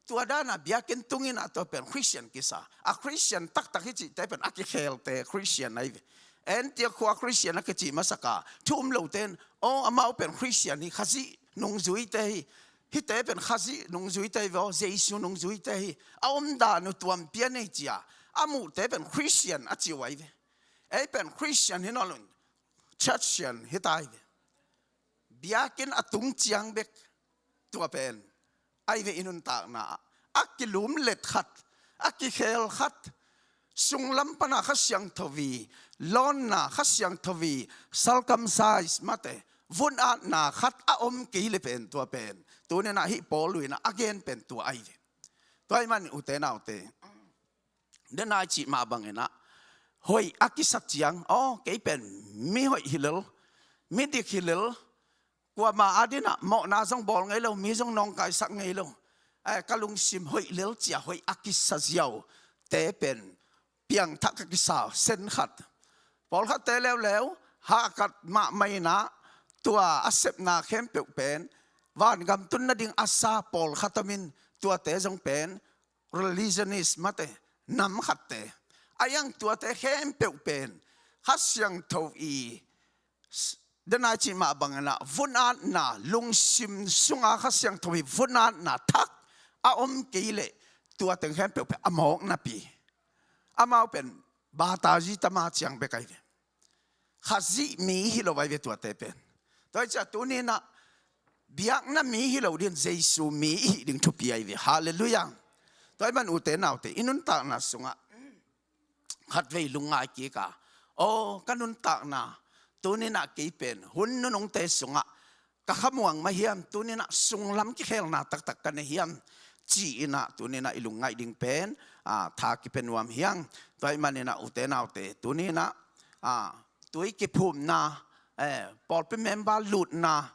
Tua dan a biakinn tung in ah tua pen Christian kisa. A Christian taktak hi cihte pen a kikhelte Christian ahi ve. Antioch khua Christian a kici masak a thu um lote in, aw, amau pen Christian hi, Khazih nungzuite hi, hihte pen Khazih nungzuite hi ve aw, Jesu nungzuite hi, a omdan uh tuam pian hi ci-a a muhte pen Christian a ci uh ahi ve. Ei pen Christian hi nawn lo in churchian hi ta hi ve. Biakinn a tung ciang bek tua pen ahi ve. I nuntakna ah a kilumlet khat, a kikhel khat, sunglam pana Kha Siangtho i lawnna, Kha Siangtho i circumcise mate vun-atna khat a om kei leh pen tua pen tuni-in ah hih Paul in ah a gen pen tua ahi ve. Tua ahih manin ute naute, den a i cih mah bangin ah hoih a kisa ciang, aw, kei pen mi hoih hi lel, mi dik hi lel, kuamah adingin ah mawhna zong bawl ngei lo, mi zong nawngkaisak ngei lo, eh, ka lungsim hoih lel ci-a hoih a kisa ziaute pen piangthak a kisa sen khat. Pawlkhatte leuleu hahkat mahmah in ah tua a sepna khempeuh pen vangam tun nading a sa pawlkhat om in, tuate zong pen religionist mate, nam khatte. A iang tuate khempeuh pen Kha Siangtho i, den a i cih mah bangin ah vun-atna, lungsim sunga Kha Siangtho i vun-atna thak a om kei leh tua teng khempeuh pen a mawk napi amau pen batazi tama ciang bek ahi ve. Khazih mi hi lo ahi ve tuate pen. Tua hi ciah tuni-in ah biakna mi hi lo ding, Jesu mi i hih ding thupi ahi ve. Halleluiah. Tua ahih manin ute naute, i nuntakna sungah khatvei lungngai kik a, aw, ka nuntakna tuni-in ah kei pen hun nunungte sungah ka khamuang mah hiam, tuni-in ah sunglam kikhelna taktak ka nei hiam ci-in ah tuni-in ah i lungngaih ding pen, ah, tha kipia nuam hi hang. Tua ahih manin ah ute naute, tuni-in ah, ah, tui kiphumna, eh, pawlpi member lutna,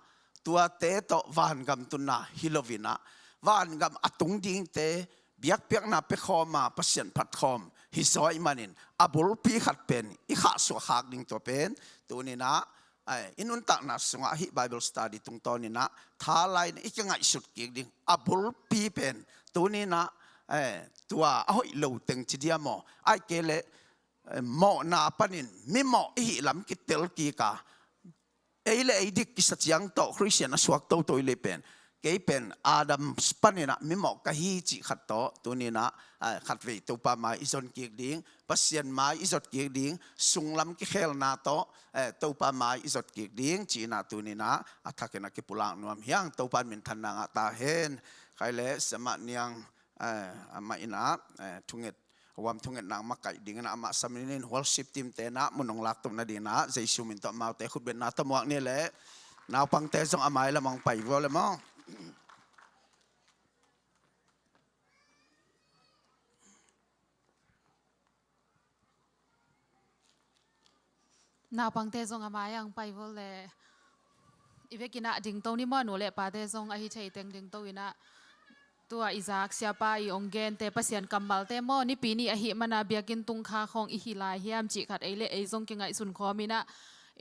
tuate tawh vangam tunna hi loin ah vangam a tung dingte biakpiakna pia khawm a Pasian phat khawm hi zaw ahih manin a bulpi khat pen i khahsuah khak ding tua pen tuni-in ah, eh, i nuntakna sungah hih Bible study tungtawnin ah tha lai-in i kingaihsut kik ding a bulpi pen tuni-in ah, eh, tua a hoih lo teng ci dia maw, ahih kei leh, eh, mawhna panin mimawh i hih lam kitel kik a, ei le ei dik kisa ciang tawh Khristian a suak toto i leh pen, kei pen Adam panin ah mimawh ka hi cih khat tawh tuni-in ah, eh, khatvei Topa mai i zon kik ding, Pasian mai i zot kik ding, sunglam kikhelna tawh, eh, Topa mai i zot kik ding ci-in ah tuni-in ah a thakin a kipulak nuam hi hang. Topa in minthanna ngah ta hen. Khai le Siamah Niang, eh, amah in ah, eh, thunget, a huam thungetna makaih dingin ah amah samin in worship team-te in ah mun hong lak tum nadingin ah Jesu min tawh amaute khutbetna tawh muak ni leh naupangte zong a mai lam hong pai vua le maw. Naupangte zong a mai-ah hong pai vua le. I vekin ah dingto ni maw, nu le pate zong ahi thei teng dingto in ah, tua i zak siapa i hong gente Pasian kammalte maw, Nipi ni ahih manin biakinn tung kha khawng i hi lai hiam cih khat ei le ei zong kingaihsun khawm in ah,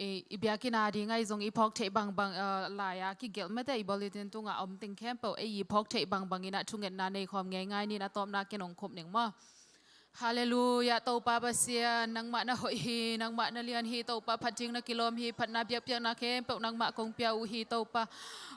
i, i biakinn a ding ah i zong i phawk theih bangbang, eh, lai-a kigelh mate i bulletin tungah om teng khempeuh ei i phawk theih bangbang in ah thungetna nei khawm ngeingai ni in, a tawpna ken hong khum ning maw. Halleluiah, Topa Pasian, nangmah na hoih hi, nangmah na lian hi, Topa phat ding na kilawm hi, phatna biakpiakna khempeuh nangmah kong pia uh hi, Topa.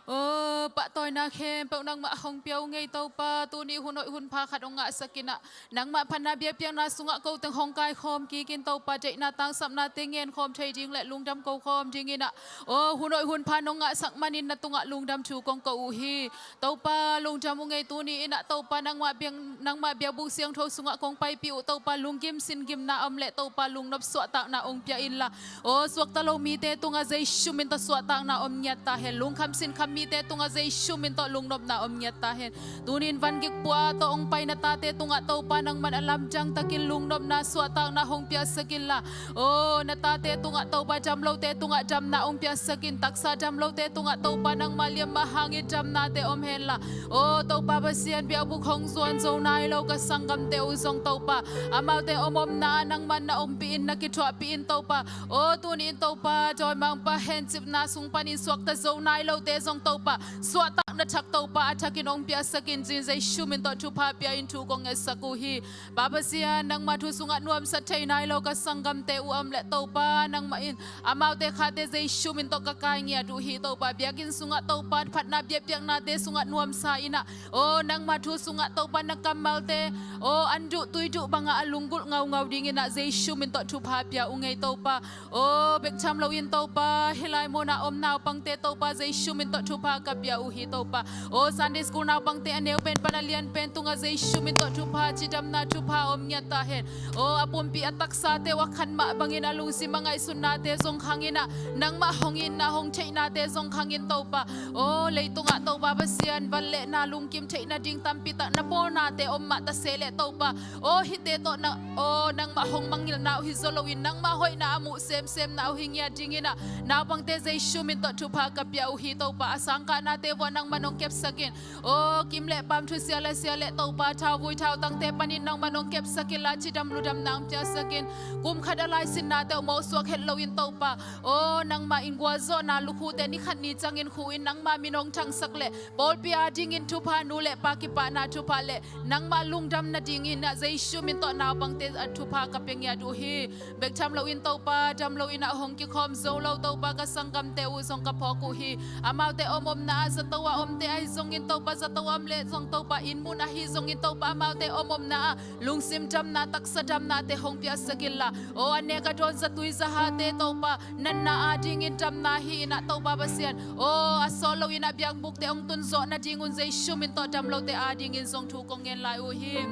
Aw, pahtawina khempeuh nangmah hong pia uh ngei, Topa. Tuni hun hoih hun pha khat hong ngahsak in ah, nangmah phatna biakpiakna sungah ko teng hong kaikhawm kik in, Topa. Deihna tangsapnate ngenkhawm thei ding le lungdam kokhawm ding in ah, aw, hun hoih hun pha nong ngahsak manin na tungah lungdam thu kong ko uh hi. Topa, lungdam uh ngei. Tuni in ah, Topa, nangmah biak, nangmah biakbuk siangtho sungah kong paipih uh, Topa, lunggim singimna om leh, Topa, lungnop suahtakna hong pia inla, aw, suakta lo mite tungah Jesu min tawh suahtakna om ngiat ta hen. Lungkham singkham mite tungah Jesu min tawh lungnopna om ngiat ta hen. Tunin vangik pua tawh hong pai na tate tungah, Topa, nangman a lamdang takin lungnopna suahtakna hong piaksak inla, aw, na tate tungah, Topa, damlote tungah damna hong piaksak in. Taksa damlote tungah, Topa, nangmah liamma hangin damnate om henla, aw, Topa Pasian, biakbuk hong zuan zo nai lo ka sanggamte uh zong, Topa, amaute om omna ah nangman na ompih in, na kithuahpih in, Topa. Aw, tuni in, Topa, dawimangpa hencipna sung panin suakta zo nai lote zong, Topa, suahtakna thak, Topa, a thakin hong piaksak in, cin Jesu min tawh thupha pia in thu kong ngetsak uh hi. Pa Pasian, nangmah thu sungah nuamsa thei nai lo ka sanggamte uh om leh, Topa, nangmah in amaute khate Jesu min tawh ka kai ngiat uh hi, Topa. Biakinn sungah, Topa, phatna biakpiaknate sungah nuamsa in ah, aw, nangmah thu sungah, Topa, na kammalte, aw, an duh tui duh bangah a lunggulh ngaungau dingin ah Jesu min tawh thupha pia uh ngei, Topa. Aw, bek tham loin, Topa, hih lai munah om naupangte, Topa, Jesu min tawh thupha ka pia uh hi, Topa. Aw, Sunday school naupangte, a neu pen pan a lian pen tungah Jesu min tawh thupha, cidamna thupha om ngiat ta hen. Aw, a pumpi a taksate uh a khan mah bangin a lungsim a ngaihsutnate zong khang in ah, nangmah hong itna hong theihnate zong khang in, Topa. Aw, leitungah, Topa Pasian, van le na lungkim theih nading tampi tak na pawlnate om mah ta se leh, Topa, aw, hihte tawh na, aw, nangmah hong mangngilhna uh hi zaw loin, nangmah hoihna a muh semsemna uh hi ngiat dingin ah, naupangte Jesu min tawh thupha ka pia uh hi, Topa. A sangkahnate vuah nangman hong kepsak in. Aw, kim le pam, thusia lasia le, Topa, thauvui thautangte panin nangman hong kepsak inla, cidam ludamna hong piaksak in. Kum khat a laisinnate uh mawhsuak het loin, Topa, aw, nangmah in gualzawhna lukhute ni khat ni ciangin khuh in, nangmah min hong thangsak le pawlpi adingin thupha, nu le pa kipahna thupha le nangmah lungdam nadingin ah Jesu min tawh naupangte ah thupha ka pia ngiat uh hi. Bek tham loin, Topa, dam loin ah hong kikhawm zo lo, Topa, ka sanggamte uh zong ka phawk uh hi. Amaute om omna ah zato a omte ahi zongin, Topa, zato a om leh zong, Topa, inn mun ahi zongin, Topa, amaute om omna ah lungsim damna, taksa damnate hong piaksak inla, aw, a nek a dawn zatui zahate, Topa, natna adingin damna hi in ah, Topa Pasian, aw, a sawt loin ah biakbukte hong tun zawh nadingun Jesu min tawh dam lote adingin zong thu kong ngen lai uh hi.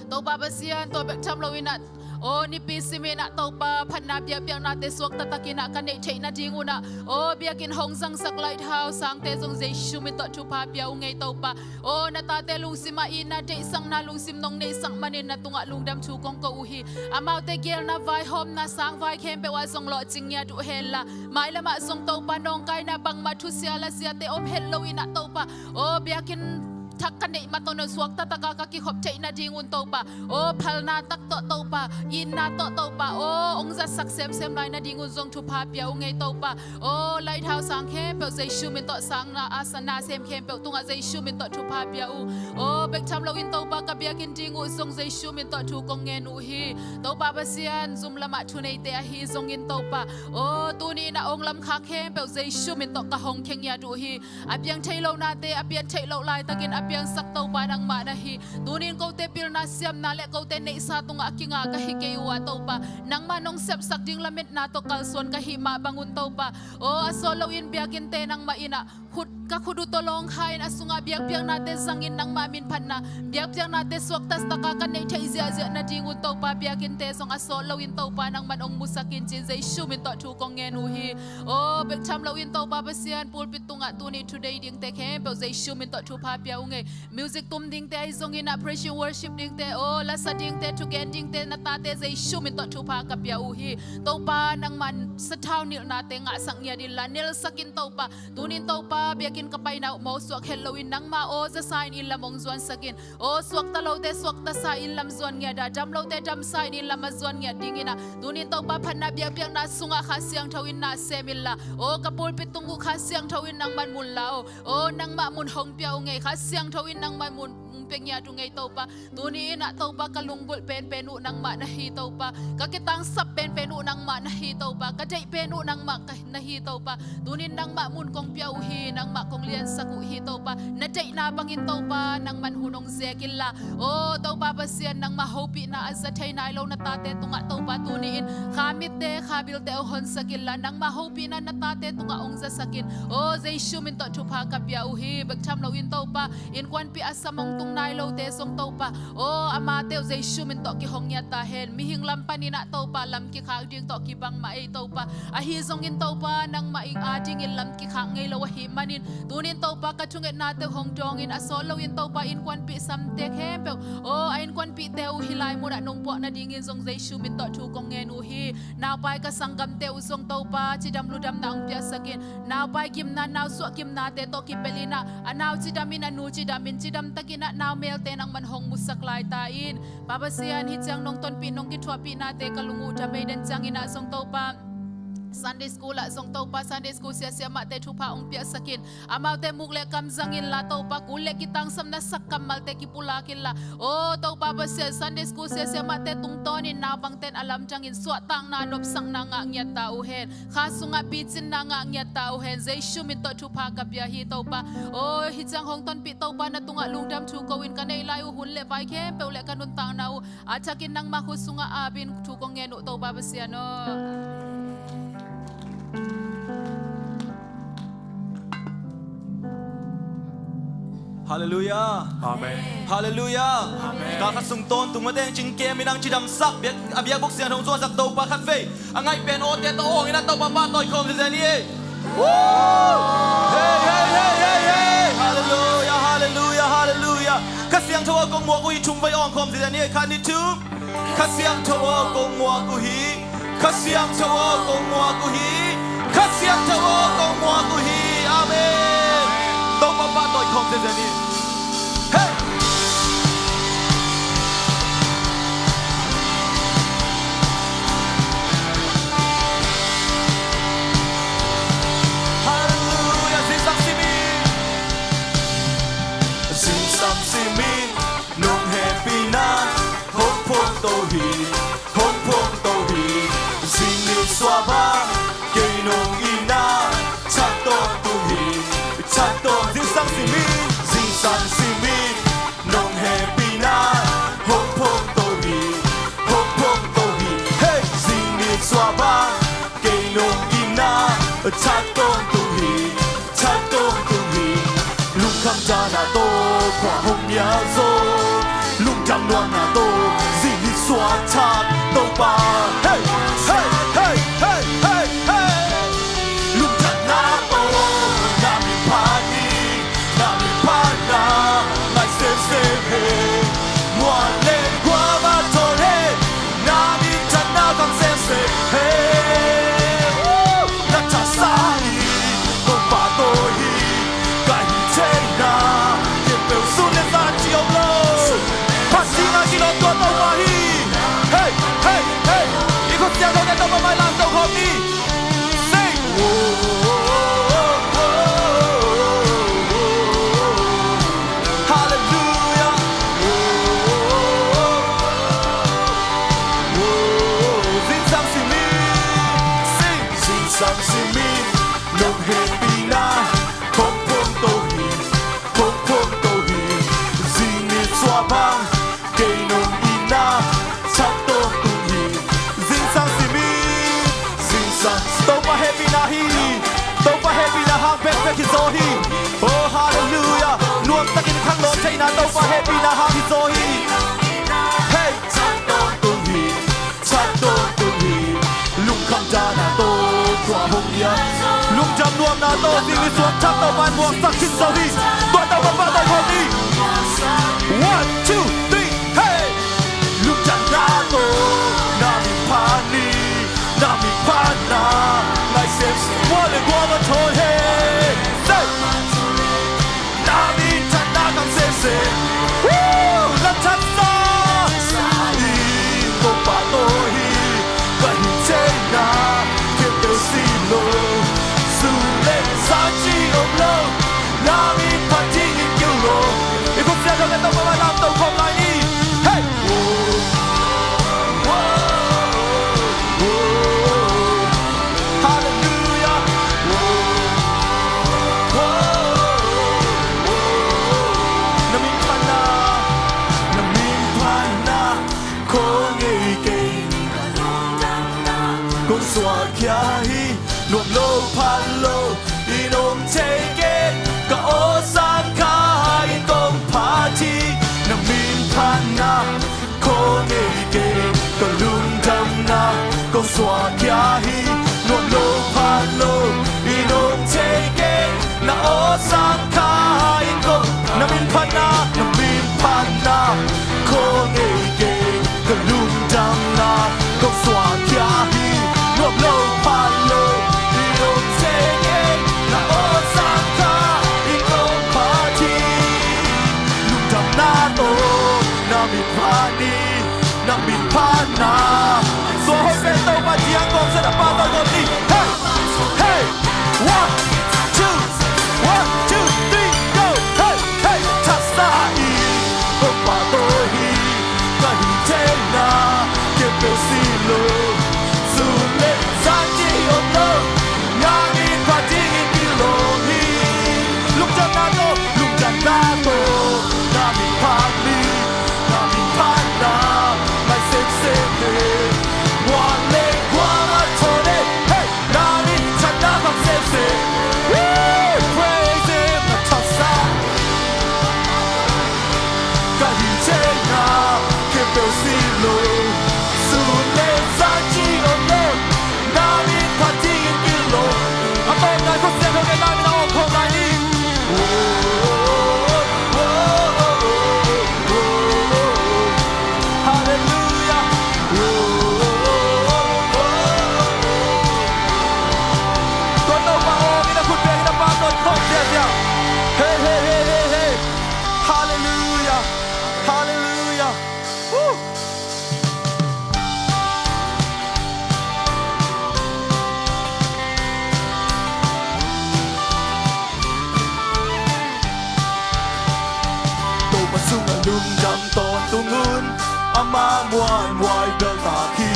Topa Pasian, tua bek tham loin ah, aw, nipi simin ah, Topa, phatna biakpiaknate suakta takin ah ka neih theih nadingun ah, aw, biakinn hong zangsak Lighthouse sangte zong Jesu min tawh thupha pia uh ngei, Topa. Aw, na tate lungsim ah itna deihsakna lungsim nong neihsak manin na tungah lungdam thu kong ko uh hi. Amaute geelna vaihawmna sangvai khempeuh ah zong lawhcing ngiat uh henla, mailam ah zong, Topa, nawngkaina bangmah, thusia lasiate om het loin ah, Topa, aw, biakinn thak ka neih mah tawh na suakta taka ka kikhop theih nadingun, Topa, aw, phalna tak tawh, Topa, itna tawh, Topa, aw, hong zatsak semsem lai nadingun zong thupha pia uh ngei, Topa. Aw, Lighthouse sang khempeuh Jesu min tawh sangna a sana sem khempeuh tungah Jesu min tawh thupha pia uh. Aw, bek tham loin, Topa, ka biakinn ding uh zong Jesu min tawh thu kong ngen uh hi. Topa Pasian, zum lamah thuneite ahi zongin, Topa, aw, tuni in ah hong lamkha khempeuh Jesu min tawh ka hong khe ngiat uh hi. A piang thei lo nate a pian theih loh laitakin a piangsak, Topa, nangmah na hi. Tunin kote pilna siamna le kote neihsa tungah a kinga ka hi kei uh ah, Topa, nangmah nong sepsak ding lametna tawh kalsuan ka hih mah bangun, Topa, aw, a sawt loin biakinnte nangmah in ah khut, ka khut uh tawh lawngkha in, a sungah biakpiaknate zangin nangmah min phatna, biakpiaknate suakta taka ka neih theih ziahziah nadingun, Topa, biakinnte zong a sawt loin, Topa, nangman hong musak in, cin Jesu min tawh thu kong ngen uh hi. Aw, bek tham loin, Topa Pasian, pulpit tungah tuni thudei dingte khempeuh Jesu min tawh thupha pia uh ngei. Music tum dingte ahi zongin ah, praise and worship dingte, aw, lasa dingte, thugen dingte, na tate Jesu min tawh thupha ka pia uh hi. Topa, nangman sathau nilhnate ngahsak ngiat inla, nelsak in, Topa. Tunin, Topa, biakinn ka paina uh mawhsuak het loin, nangma aw zasa in inn lam hong zuansak in. Aw, suakta lote suaktasa in lam zuan ngiat a, dam lote damsa in inn lam a zuan ngiat dingin ah, tunin, Topa, phatna biakpiakna sungah Kha Siangtho in na sem inla, aw, ka pulpit tung uh Kha Siangtho in nangman mun la aw. Aw, nangmah mun hong pia uh ngei, Kha Siangtho in nangmah mun hong pia ngiat uh ngei Topa. Tuni in ah Topa ka lunggulh penpen uh nangmah na hi Topa. Ka kitangsap penpen uh nangmah na hi Topa. Ka deih pen uh nangmah ka na hi Topa. Tunin nangmah mun kong pia uh hi, nangmah kong liansak uh hi Topa. Na deihna bangin Topa nangman hun hong zek inla. Aw Topa Pasian, nangmah hopihna a za thei nai lo na tate tungah Topa tuni in kha mitte kha bilte hong honsak inla, nangmah hopihna na tate tungah hong zasak in. Aw Jesu min tawh thupha ka pia uh hi. Bek tham loin Topa, innkuanpih a sam hong tung nai lote zong Topa, aw amate uh Jesu min tawh kihong ngiat ta hen. Mihing lam panin ah Topa lam kikhak ding tawh kibang mah ei Topa. Ahi zongin Topa nangmah ing a dingin lam kikhak ngei lo ahih manin, tunin Topa ka thungetnate uh hong dawngin, a sawt loin Topa innkuanpih samte khempeuh, aw a innkuanpihte uh hih lai munah nong puah nadingin zong Jesu min tawh thu kong ngen uh hi. Naupai ka sanggamte uh zong Topa cidam ludamna hong piaksak in. Naupai gimna, nausuah gimnate tawh kipelh in ah, a nau cidamin, a nu cidamin, cidamtakin ah nau melte nangman hong musak lai ta in. Pa Pasian, hih ciang nong tonpih nong kithuahpihnate ka lung uh dam ei den ciangin ah zong Topa, Sunday school ah zong Topa, Sunday school sia siamahte thupha hong piaksak in. Amaute muk le kam zang inla Topa, kul le kitangsapna sak kammalte kipulak inla. Aw Topa Pasian, Sunday school sia siamahte tungtawnin naupangten a lamdangin suahtakna nopsakna ngah ngiat ta uh hen. Kha sungah picinna ngah ngiat ta uh hen. Jesu min tawh thupha ka pia hi Topa. Aw hih ciang hong tonpih Topa na tungah lungdam thu ko in, ka neih lai uh hun le vai khempeuh le ka nuntakna uh a thakin nangmah khut sungah apin thu kong ngen uh Topa Pasian aw. Halleluiah. Amen. Halleluiah. Amen. Kal khat sung tawntung mateng cingkem in ang cidamsak biak, a biakbuk sian hong zuansak Topa khat vei a ngaih pen awte tawh awng in a Topa pahtawi khawm zenzen hi. Hei, hei, hei, hei, hei. Halleluiah, halleluiah, halleluiah. Kha Siangtho aw kong muak uh hi, thum vei awng khawm zenzen hi. Khat, nih, thum. Kha Siangtho aw kong muak uh hi. Kha Siangtho aw kong muak uh hi. Kha Siangtho aw kong muak uh hi. Amen. Topa pahtawi khawm zenzen hi. Hei. Halleluiah. Zingsang simin, zingsang simin nong hehpihna hong phongto hi, hong phongto hi. Zing ni sua bang kei nong itna that tawntung hi, that tawntung. Zingsang simin, zingsang simin nong hehpihna hong phongto hi, hong phongto hi. Hei, zing ni sua bang kei nong itna that tawntung hi, that tawntung hi. Lungkham dan a tawh khua hong nial zo, lungdam nuamna tawh zing ni sua that Topa. Hei, hei, hei, hei, hei, hei. Lungdamna tawh na min phat hi, na min phatna ngai semsem hi. Muan le guam a thawn hi, na minthanna khang semsem hi. Na thatsa hi, kong pahtawi hi, ka hih theihna khempeuh sun le zan ci om lo. Phat ding a kilawm tua Topa hi. Hei, hei, hei. I khut siangthote Topa mailam to khawm ni. Sing. Halleluiah. Zingsang simin, sing. Zingsang simin nong hehpihna hong phongto hi, hong phongto hi. Zing ni sua bang kei nong itna that tawntung hi. Zingsang simin, zingsang. Topa hehpihna hi. Topa hehpihna hang bekbek hi zaw hi. Oh, halleluiah. Nuamtakin khangno theihna Topa hehpihna hang hi zaw hi. Hei. That tawntung hi, that tawntung hi. Lungkham dan a tawh khua hong nial, lungdam nuamna tawh zing ni sua that Topa in muaksak khin zo hi. Tua Topa pahtawi khawm ni. One, two, three, hey. Lungdamna tawh na min phat hi, na min phatna ngai semsem. Muan le guam a thawn hi. Say. Na minthanna khang semsem. Woo! Na thatsa hi, kong pahtawi hi, ka hih theihna khempeuh si lo. Sun le zan ci om lo, na min phat dingin keu lo. I khut siangthote Topa mai Tawntung un, amah muanhuai beltak hi.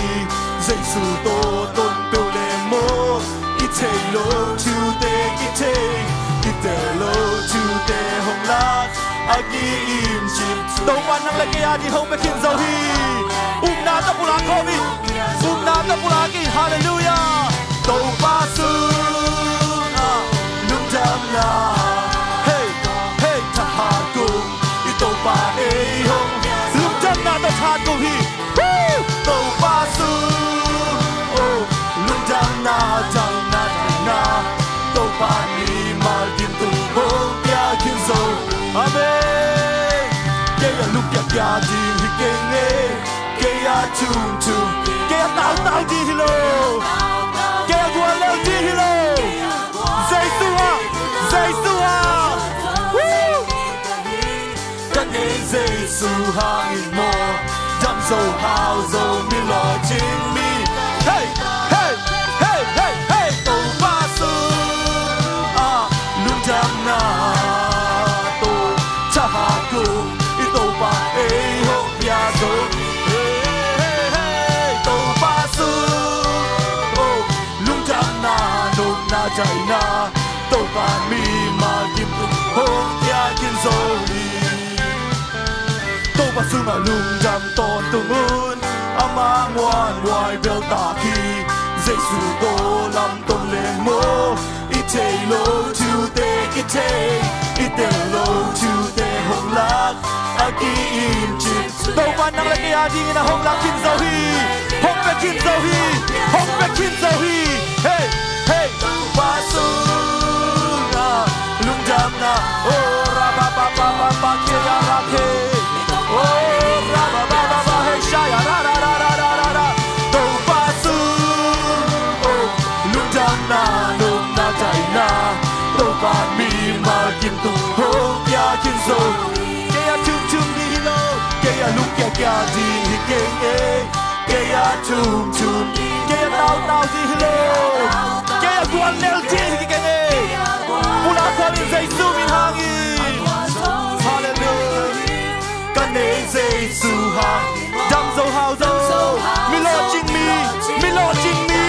Jesu tawh ton peuh leh maw, i theih loh thute kithei, i tel loh thute hong lak, a ki-im cip. Topa nang le kei a ding hong pia khin zo hi. Upna tawh pulak khawm in. Upna tawh pulak in. Halleluiah. Topa sungah lungdamna, hei, hei, thahat kung, i Topa ei hong, lungdamna tawh thahat kung hi. Woo! Topa sung, oh, lungdamna, damna, damna, Topa mimal kim tung hong pia khin zo. Amen. Kei a lungkia kia ding hi keng e. Kei a thum thum, kei a tau tau ding hi lo. Kei a guallel ding hi lo. Jesu ah, Jesu ah. Woo! Ka nei Jesu hangin maw, dam zo hau zo mi lawhcing mi. Hei, hei, hei, hei, hei. Topa sungah lungdamna tawh thahat kung, i Topa ei hong pia zo. Hei, hei, hei, Topa sung, oh, lungdamna, nopna, daihna, Topa mimal kim tung hong pia khin zo hi. Topa sungah lungdam tawntung un, amah muanhuai beltak hi. Jesu tawh lamton leng maw, i theih loh thute kithei, i tel loh thute hong lak, a ki-im cip. Topa nang le kei a dingin a hong lak khin zo hi. Hong pia khin zo hi. Hong pia khin zo hi. Hei, hei. Topa sungah lungdamna. Oh, ra ba ba ba ba ba, kei a rak hei. Oh, ra ba ba ba ba, hei, sha ya ra ra ra ra ra ra ra. Topa sung, oh, lungdamna, nopna, daihna, Topa mimal kim tung hong pia khin zo. Kei a thum thum ding hi lo, kei a lungkia kia ding hi keng e. Kei a thum thum, kei a tau tau ding hi lo. Kei a guallel ding hi keng e. Pulak khawm in Jesu min hangin. Halleluiah. Ka nei Jesu hang, dam zo hau zo, mi lawhcing mi, mi lawhcing mi.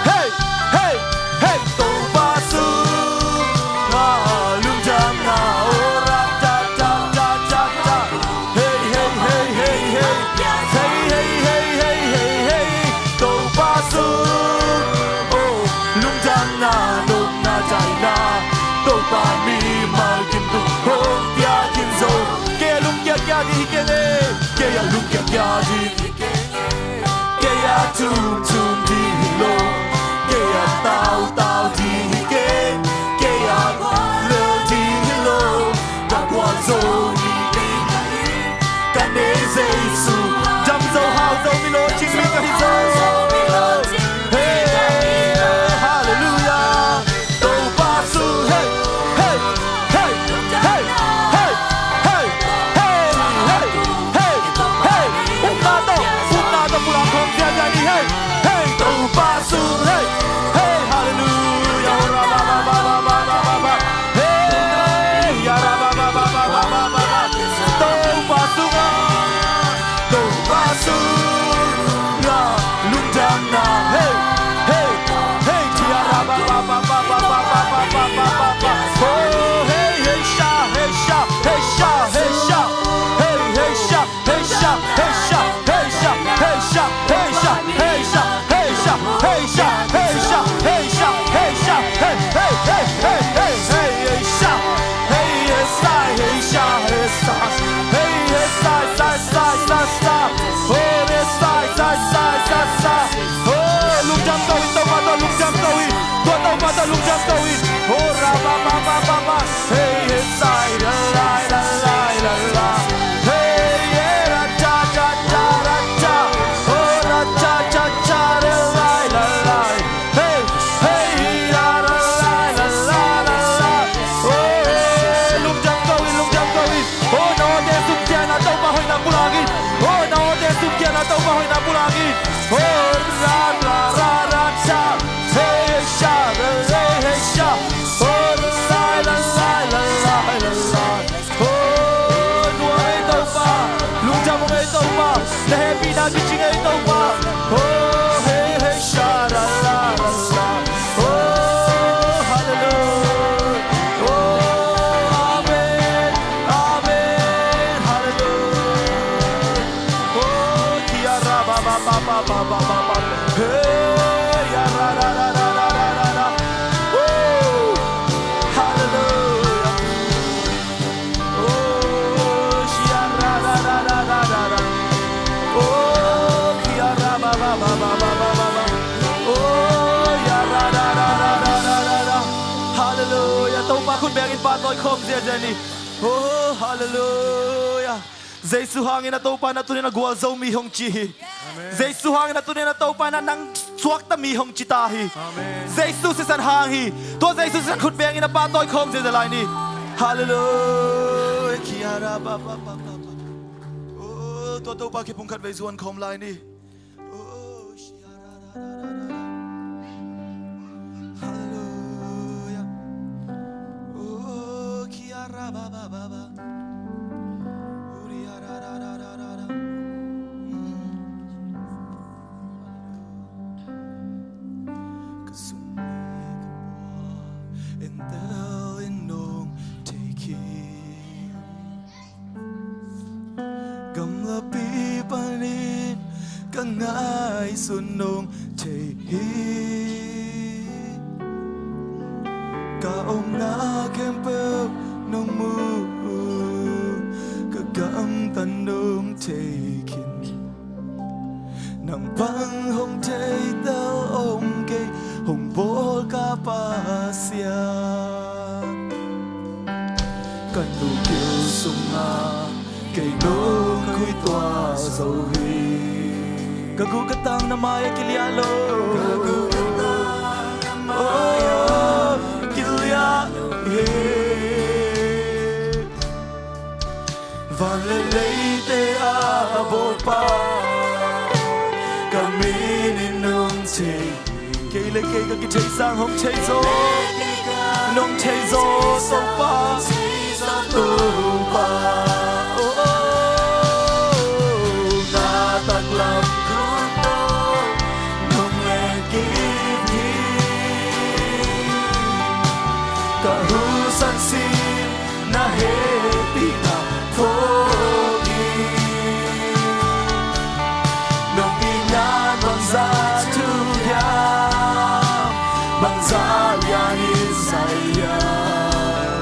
Hei, hei, hei. Topa sungah lungdamna, oh, ra ta ta ta ta ta. Hei, hei, hei, hei, hei. Hei, hei, hei, hei, hei, hei. Topa sung, oh, lungdamna, nopna, daihna, Topa mimal kim tung hong pia khin zo. Kei a lungkia kia ding hi keng e. Kei a lungkia kia ding hi keng e. Kei a thum thum ding hi lo. Kei a tau tau ding hi keng. Kei a guallel ding hi lo. Ka gual zo ni ding hi. Ka nei Jesu, dam zo hau zo mi lawhcing mi ka hi zo. Hei, halleluiah. Topa sung, hei, hei, hei. Upna tawh, upna tawh pulak khawm ziahziah ni, hei. Hei, Topa sung, hei, hei, halleluiah. Ra ba ba ba ba. Hei, ya ra ba ba ba. Topa sungah, Topa sungah lungdamna. Hei, hei, hei, ya ra ba ba ba. Oh, hei, hei sha, hei sha, hei sha, hei sha. Hei, hei sha. Hey sha, hey sha, hey sha, hey sha, hey sha, hey sha, hey sha, hey sha, hey sha, hey sha, hey sha, hey, hey, hey, hey, hey, hey, hey sha, hey, hey sai, hey sha, hey sa, hey, hey sai, sai, sai, sai, sa, oh, hey sai, sai, sai, sai, sa, oh, lungdam ko in, Topa tawh lungdam ko in, Topa tawh lungdam ko in, oh, ra ba ba ba ba ba. Hey, hey, sai, la, la, la, la, la, la. Hey, yeah, ra, cha, cha, cha, ra, cha. Oh, ra, cha, cha, cha, ra, la, la, la. Hey, hey, ra, ra, la, la, la, la, la. Oh, hey, lungdam ko in, lungdam ko in. Oh, nawte sungkiatna Topa hoihna pulak in. Oh, nawte sungkiatna Topa hoihna pulak in. Oh, ra, ra, ra, ra, cha. Hey, hey, sha, hey, hey, sha. Oh, sai, Halleluia. Topa khut bengin pahtawi khawm ziazia ni. Oh, halleluia. Jesu hangin a Topa in a tuni-in a gualzo mi hong ci hi. Amen. Jesu hangin a tuni-in a Topa in a nang suakta mi hong ci ta hi. Amen. Jesu sisan hang hi. Tua Jesu sisan khut bengin a pahtawi khawm ziazia lai ni. Halleluia. Kia ra ba ba ba ba ba. Oh, tua Topa kiang phung khat vei zuan khawm lai ni. Oh, shia ra ra ra ra ra. Halleluia. Oh, kia ra ba ba ba ba. Oh, ria ra ra ra ra ra ra. Mm. Ka sung le ka pua entel in nong thei khin. Gamlapi panin ka ngaihsun nong thei hi. Ka omna khempeuh nong mu, ka gamtat nong thei khin. Nang bang hong theitel om kei, hong bawl ka Pasian. Ka nu gil sungah kei nong khui tuah zo hi. Ka guh ka tang na mai-ah kiliah lo. Ka guh ka tang na mai-ah kiliah lo hi. Van le leite a bawlpa, ka min in nong thei. Kei le kei ka kithei sang hong thei zaw, nong thei zaw Topa, Topa. Oh, oh, na taklam khut tawh nong leng kip hi. Ka husan sin na hehpihna phawk hi. Nong itna bangzah thupiang, bangzah lianin zai hiam.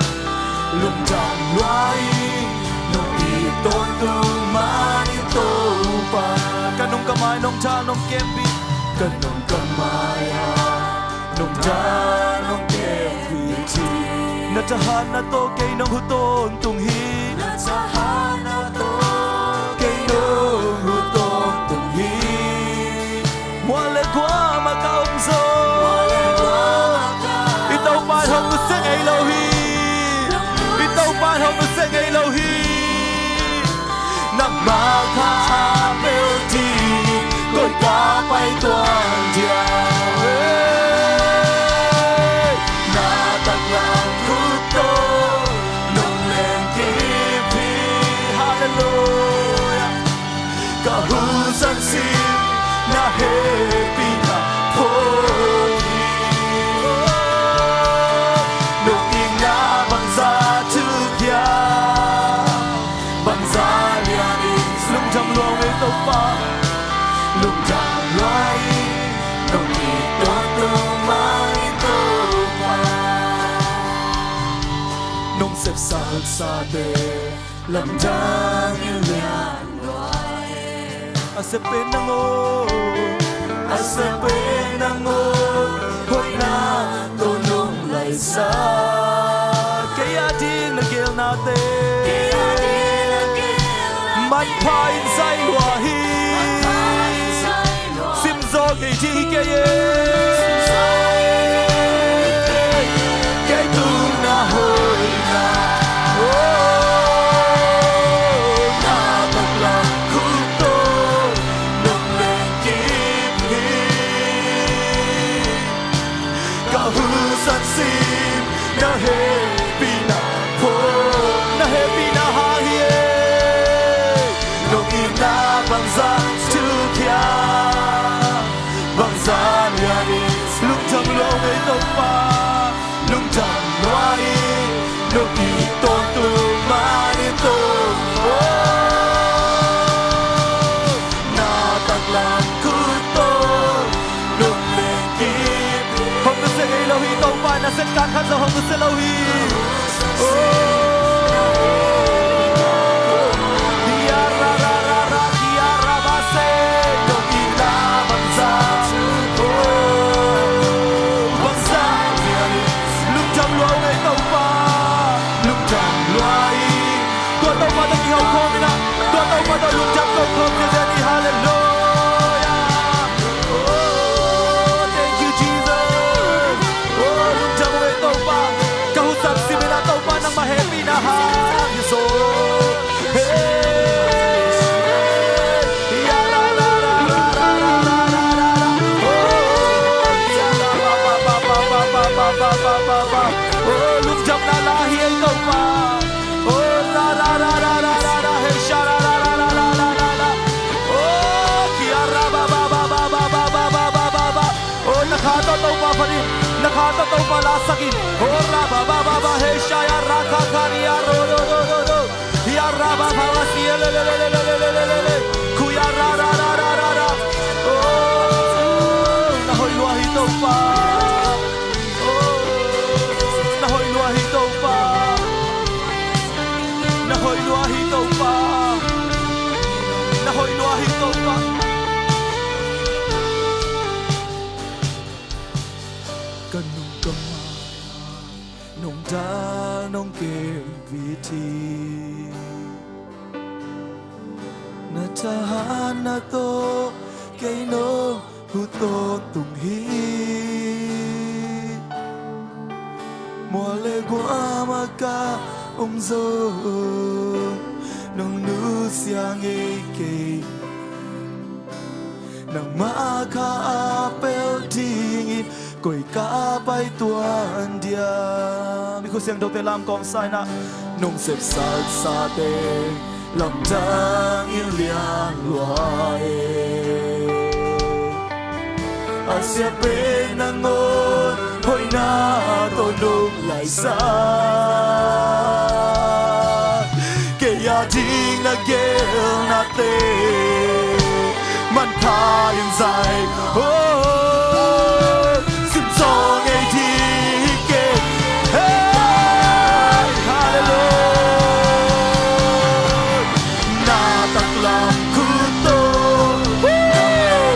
Lungdam lua ing, nong it tawntung manin Topa. Ka nung ka mai nong tha nong kempih. Ka nung ka mai-ah nong tha nong kempih hi. Na thahatna tawh kei nong huh tawntung hi. Na thahatna tawh kei nong huh tawntung hi. Mual le guam ah ka om zaw, i Topa in hong nusia ngei lo hi. I Topa in hong nusia ngei lo hi. Nangmah kha a bel ding koi ka pai tuan diam. Na taklam khut tawh nong leng kip hi. Halleluia. Ka husan sin na hehpihna phawk hi. Nong itna bangzah thupiang, bangzah lianin lungdam lua ing Topa. Lungdam lua ing, nong it tawntung manin Topa. Nong sepsaksate lamdang in lian lua hi. A sep pen nang aw, a sep pen nang aw, hoihna tawh nong laisak. Kei a ding na geelnate, kei a ding na geelnate manpha in zai lua hi. Manpha in zai lua hi. Sim zaw kei ding hi kei e. Kei tung na hoihna, oh, na taklam khut tawh nong leng kip hi. Ka husan sin na hehpihna phawk, na hehpihna hang hi e. Nong itna bangzah thupiang, bangzah lianin lungdam lua ing Topa. Lungdam lua ing, nong it tawntung manin Topa. Na taklam khut tawh nong leng kip hi. Hong nusia ngei lo hi Topa, na sep kan khat zong hong nusia lo hi. Oh. Dia ra ra ra ra, dia ra ba se. Nong itna bangzah, oh, bangzah lianin, lungdam lua Lungdam ko khawm ziahziah ni. Halleluiah. Oh, thank you, Jesus. Oh, lungdam ung ei Topa. Ka husan sim in ah Topa nangmah hehpihna hang hi zaw. Hey. Ya ra ra ra ra ra ra ra ra ra. Oh, ya ra ba ba ba. Oh, lungdamna la hi ei Topa. Oh, ra ra ra ra ra ra ra, hey sha ra ra ra ra ra ra ra ra. Oh, kia ra ba ba ba. Oh, na kha tawh Topa phat in, na kha tawh Topa lasak in. Oh, ra ba ba ba ba, hey sha ya ra kha kha ni ya ro ro ro ro ro. Ya ra ba ba ba si ya le le le. Ku ya ra ra ra ra ra ra. Oh, na hoih lua hi Topa. Oh, na hoih lua hi Topa. Na hoih lua hi Topa. Na hoih lua hi Topa. Ka nung ka ma nong dal nong kem vithi. Na thahatna tawh kei nong huh tawntung hi. Mual le guam ah ka om zong nong nusia ngei kei. Nangmah kha a pelh dingin koi ka pai tuan diam. I khut siangthote lam kawmsa in ah nong sepsatsate lamdang in lian lua e. A sia pen nangawn hoihna tawh nong laisan. Kei a ding na gelnate manpha in zai. Oh, sim zawng ei ding hi kei. Hey, halleluiah. Na taklam khut tawh. Woo!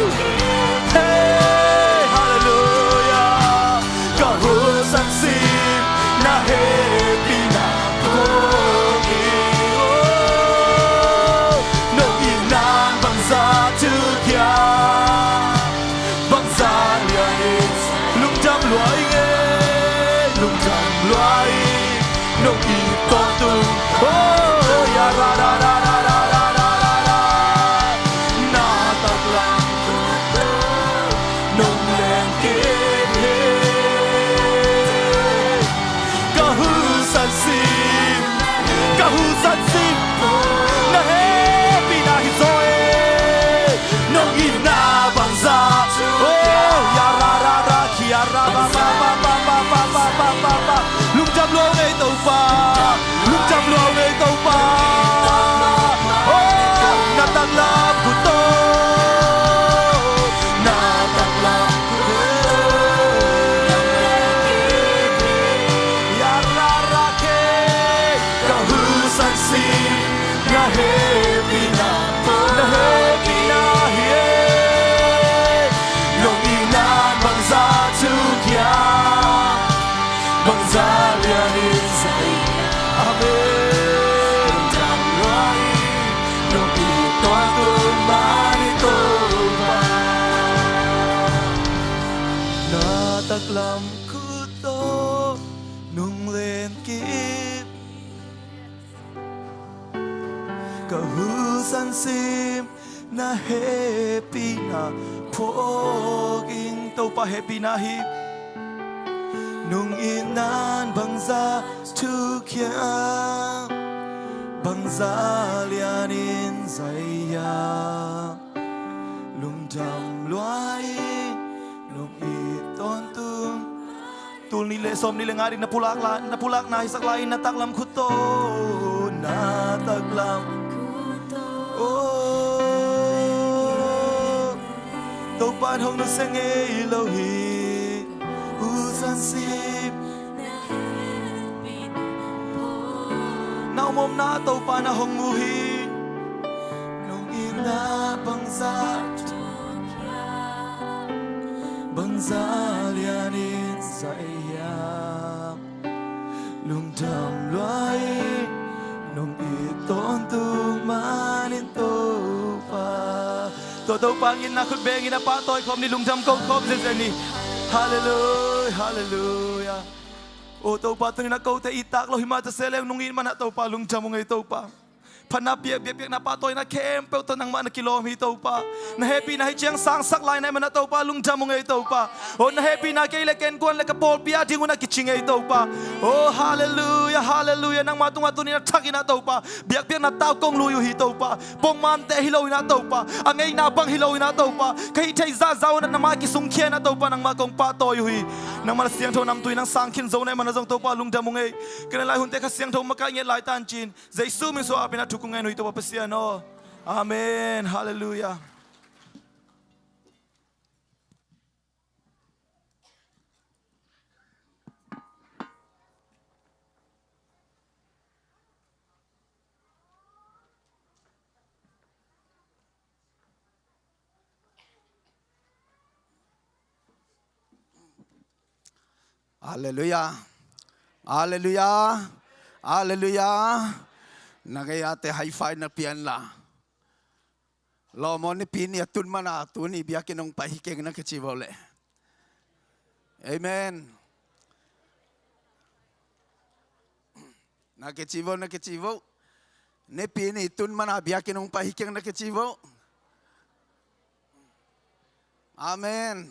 Hey, halleluiah. Ka husan sim na hehpihna phawk hi. Oh, nong itna in bangzah thuk hiam. Bangzah lian in lungdam lua ing e. Lungdam lua ing. Nong it tawntung. Oh, ya ra ra ra ra ra ra ra ra. Na taklam khut tawh nong len kei hi. Ka husan sim, ka husan sim na hehpihna hi zaw e. Nong itna bangzah. Oh, ya ra ra ra, kia ra ba ba ba. Lungdam lua ung ei Topa. Lungdam lua ung ei Topa. Oh, na taklam khut tawh. Na taklam khut tawh. Ya ra ra kei. Ka husan sim na hehpihna, na hehpihna hi e. Nong itna in bangzah thuk hiam. Bangzah lian in zai. Amen. Lungdam lua ing. Nong it tawntung man in Topa. Na taklam khut tawh nong len kei hi. Ka husan sim na hehpihna phawk ing. Topa hehpihna hi. Nong itna in bangzah thuk hiam. Bangzah lian in zai hiam. Lungdam lua ing. Nong it tawntung. Tul nih le sawm nih le nga ding na pulak lai, na pulakna hisak lai in na taklam khut tawh, na taklam khut tawh. Oh, Topa in hong nusia ngei lo hi. Husan sim na omomna Topa in hong mu hi. Nong itna bangzah Bangzah lianin zai hiam? Lungdam lua ing, nong it tawntung manin Topa. Tua Topa in na khut bengin a pahtawi khawm ni, lungdam ko khawm zenzen ni. Halleluia, halleluia. O Topa, tuni-in a kote i tak lo hi mah ta se leng nung it man a Topa lungdam ung ei Topa. Phatna piak, biakpiakna pahtawina khempeuh tawh nangmah na kilawm hi Topa. Na hehpihna hi ciang sangsak lai na hih man a Topa lungdam ung ei Topa. O na hehpihna kei le ken kuan le ka pawlpi a ding un a kici ngei Topa. O halleluia, halleluia. Nangmah tungah tuni-in a thak in a Topa, biakpiakna tau kong lui uh hi Topa. Pongmante hi lo in a Topa, a ngeina bang hi lo in a Topa, ka hih theih zahzah un a na mai kisungkhia in a Topa, nangmah kong pahtawi uh hi. Nangmah na siangtho namtui nang sang khin zo na hih man a zong Topa lungdam ung ei. Ka na lai hunte Kha Siangtho makaih ngiat lai tancin, Jesu min suang apin a thu kong ngen uh hi Topa Pasian aw. Amen. Halleluia. Halleluia. Halleluia. Halleluia. Na gei-ate high five na pia inla. Lawm aw, Nipi ni a tun man a tuni biakinn hong pai hi keng na kici vo leh. Amen. Na kici vo, na kici vo. Nipi ni tun man a biakinn hong pai hi keng na kici vo. Amen.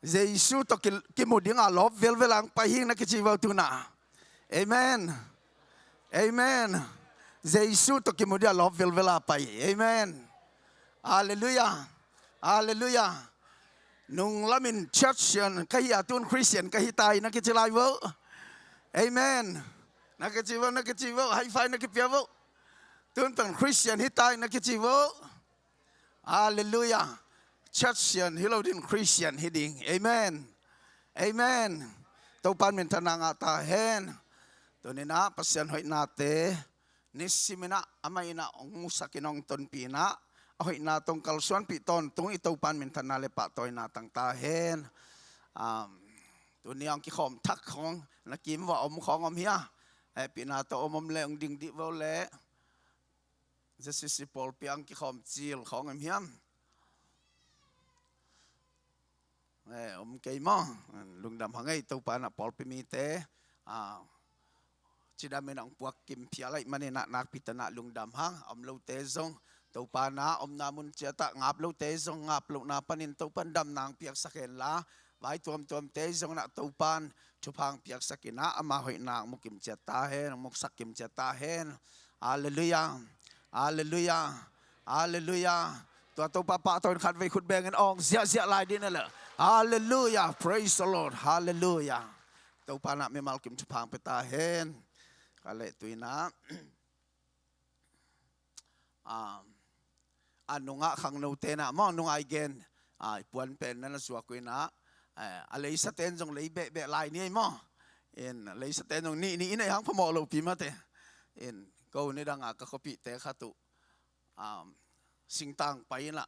Jesu tawh ki, kimu ding a lawp velvel a hong pai hi na kici vo tuna. Amen. Amen. Jesu tawh kimu ding a lawp velvel a pai. Amen. Halleluia. Halleluia. Nung lamin church sian ka hi a, tun Christian ka hi ta hi na kici lai vo. Amen. Na kici vo, na kici vo, high five na kipia vo. Tun pen Christian hi ta hi na kici vo. Halleluia. Church sian hi lo ding, Christian hi ding. Amen. Amen. Topa in minthanna ngah ta hen. Tuni-in ah Pasian hoihnate nisimin ah amah in ah hong musak in hong tonpih in ah, a hoihna tawh hong kalsuanpih tawntung i Topa in minthanna le pahtawina tang ta hen. Um, tuni a hong kikhawm thak khawng na kim vua om khawng om hia? Hehpihna tawh om om le hong ding dih vo le. J C C pawlpi a hong kikhawm cil khawng om hiam? Eh, om kei maw? Lungdam hang ei, Topa in ah pawlpi mite, ah, cidam in ah hong puak kim phial ahih manin ah nakpi takin ah lungdam hang. A om lote zong Topa in ah omna mun ciat ah, ngap lote zong ngap lohna panin Topa in damna hong piaksak henla, vai tuamtuamte zong in ah Topa in thupha hong piaksak in ah ama hoihna hong mu kim ciat ta hen, hong muksak kim ciat ta hen. Halleluia. Halleluia. Halleluia. Tua Topa pahtawi in khatvei khut bengin awng ziahziah lai dih ni leh. Halleluia. Praise the Lord. Halleluia. Topa in ah mimal kim thupha hong pia ta hen. Ka leh tu-in ah, ah, a nungah khangnote in ah maw, nungah i gen, ah, i puan pen na na zuak uh in ah, eh, a leisate in zong lei behbeh lai ni ei maw. In leisate in zong nih nih i neih hang phamawh lopi mate. In ko nidang a ka khuapihte khat uh, um, singtang pai in ah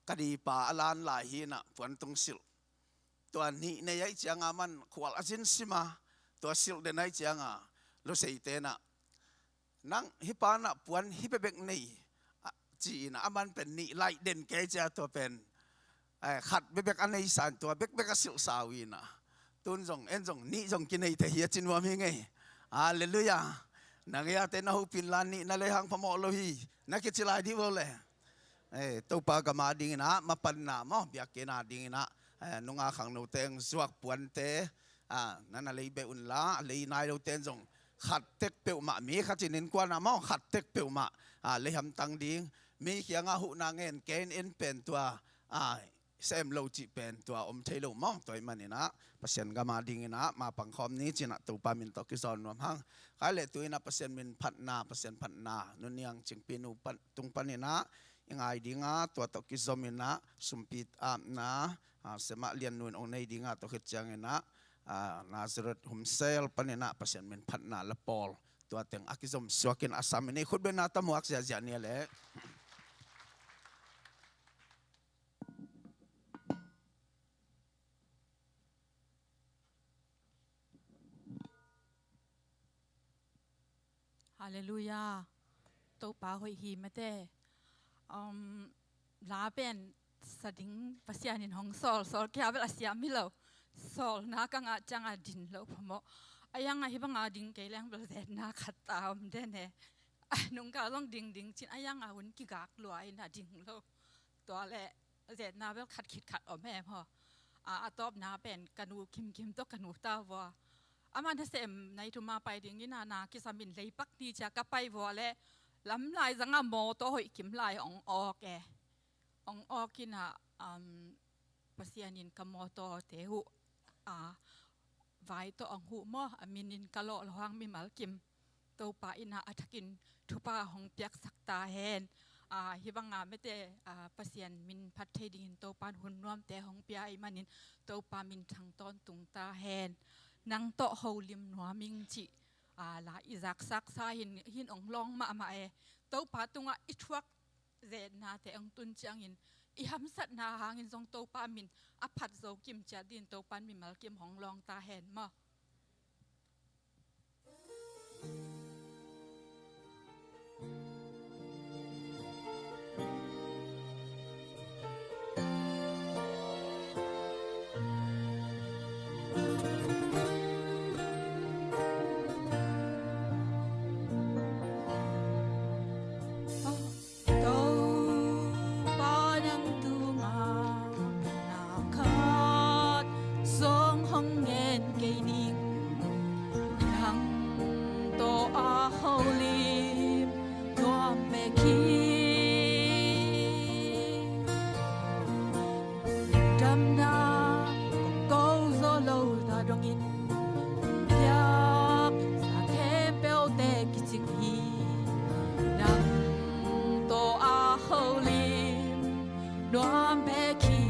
ka dipa a lan lai hi in ah puan tung silh. Tua nih nei ahih ciang a man khual a zin sim a, tua silh den ahih ciang a luseite in ah, nang hih pa in ah puan hih bekbek nei, a, ci-in ah, aman pen nih laih den kei cia, tua pen, eh, khat bekbek a neisa in tua bekbek a silhsa uh in ah. Tun zong, en zong, nih zong kinei thei hi a ci nuam hi ing ei. Halleluia. Na gei-ate na hopih inla, nih na lei hang phamawh lo hi na kici lai dih vo le. Eh, Topa gam a ding in ah mapanna maw, biakinn a ding in ah, eh, nungah khangnote hong zuak puante, ah, na na lei beh unla, a lei nai lote in zong khat tek peuhmah, mi khat in innkuan ah maw, khat tek peuhmah, ah, lei hamtang ding, mi kiangah huhna ngen kei in, en pen tua, ah, sem lo cih pen tua om thei lo maw. Tua ahih manin ah Pasian gam a ding in ah mapang khawm ni ci-in ah Topa min tawh kizawn nuam hang. Ka leh tu-in ah Pasian min phatna, Pasian phatna, Nu Niang Cingpi nu pan, tung panin ah i ngai ding a, tua tawh kizom in ah sumpi apna, ah, Semah Lian nu in hong nei ding a, tua khit ciangin ah, ah, Nazareth Home Cell panin ah Pasian min phatna la pawl, tua teng a kizom suak in a sam in i khutbetna tamuak ziahziah ni leh. Halleluia. Topa hoih hi mate. Um, la pen sa ding Pasian in hong sawl, sawl kei a bel a siam hi lo. Sawlna ka ngah ciang a din lo phamawh. A iang a hih bang a ding kei leng bel zetna khat ta om den e. A nungkal zong ding ding cin a iang a hun kigak lua in a ding lo. Tua leh zetna bel khat khit khat om e maw. A, a tawpna pen ka nu Kim Kim tawh ka nu ta vua. Amah nasem nai thum a pai ding in a na kisam in leipak ni cia ka pai vua leh lamlai zang a mawtaw hoih kim lai ong awk e. Ong awk in a, um, Pasian in ka mawtawte huh, a, vai tawh ong huh maw, a min in ka lawh lo hang mimal kim. Topa in a, a thakin thupha hong piaksak ta hen. A, hih bang a mete, a, Pasian min phat thei dingin Topa in hun nuamte hong pia ahih manin Topa min thang tawntung ta hen. Nang tawh holim nuam ing cih, a, la i zaksak sa hin, hin ong lawng mahmah e. Topa tungah i thuak zetnate ong tun ciangin i hamsatna hangin zong Topa min a phat zo kim ciat dingin Topa in mimal kim hong lawng ta hen maw. Topa nang tungah na khat zong hong ngen kei ning, nang tawh a holim nuam bek hi. Damna kong ko zo lo ta dongin piak sa khempeuhte kicing hi. Nang tawh a holim nuam bek hi.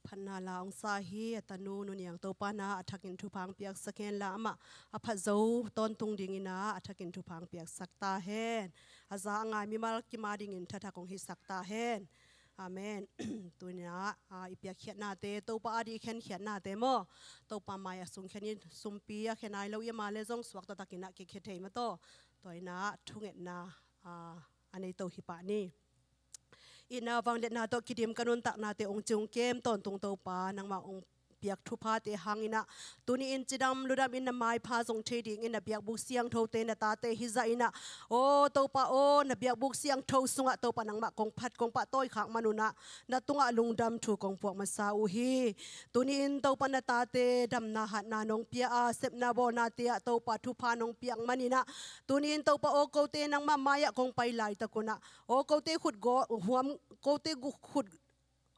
Phatna la hong sa hi a tanu Nu Niang, Topa na a thakin thupha hong piaksak hen la, amah a phat zo tawntung dingin ah a thakin thupha hong piaksak ta hen. A za a ngai mimal kim a dingin thathak hong hisak ta hen. Amen. Tuni-in ah, ah, i piakkhiatnate, Topa a ding i khenkhiatnate maw, Topa mai-ah sung khen in, sumpi a khen nai lo i hih manin zong suakta takin ah kikhia thei mah tawh. Tua in ah thungetna, ah, a nei to hi pah ni. Itna vangliatna tawh kidim ka nuntaknate hong cing kem tawntung Topa, nangmah hong piak thuphate hangin ah, tuni-in cidam ludam in na maipha zong thei dingin na biakbuk siangthote na tate hi zah in ah, aw Topa aw, na biakbuk siangtho sungah Topa nangmah kong phat kong pahtawi khak manun ah, na tungah lungdam thu kong puak masa uh hi. Tuni-in Topa na tate damna hatna nong pia a, sepna bawlnate ah Topa thupha nong piak manin ah, tuni-in Topa aw, kote nangmah mai-ah kong pai laitakun ah, aw kote khut go-, huam, kote gu-, khut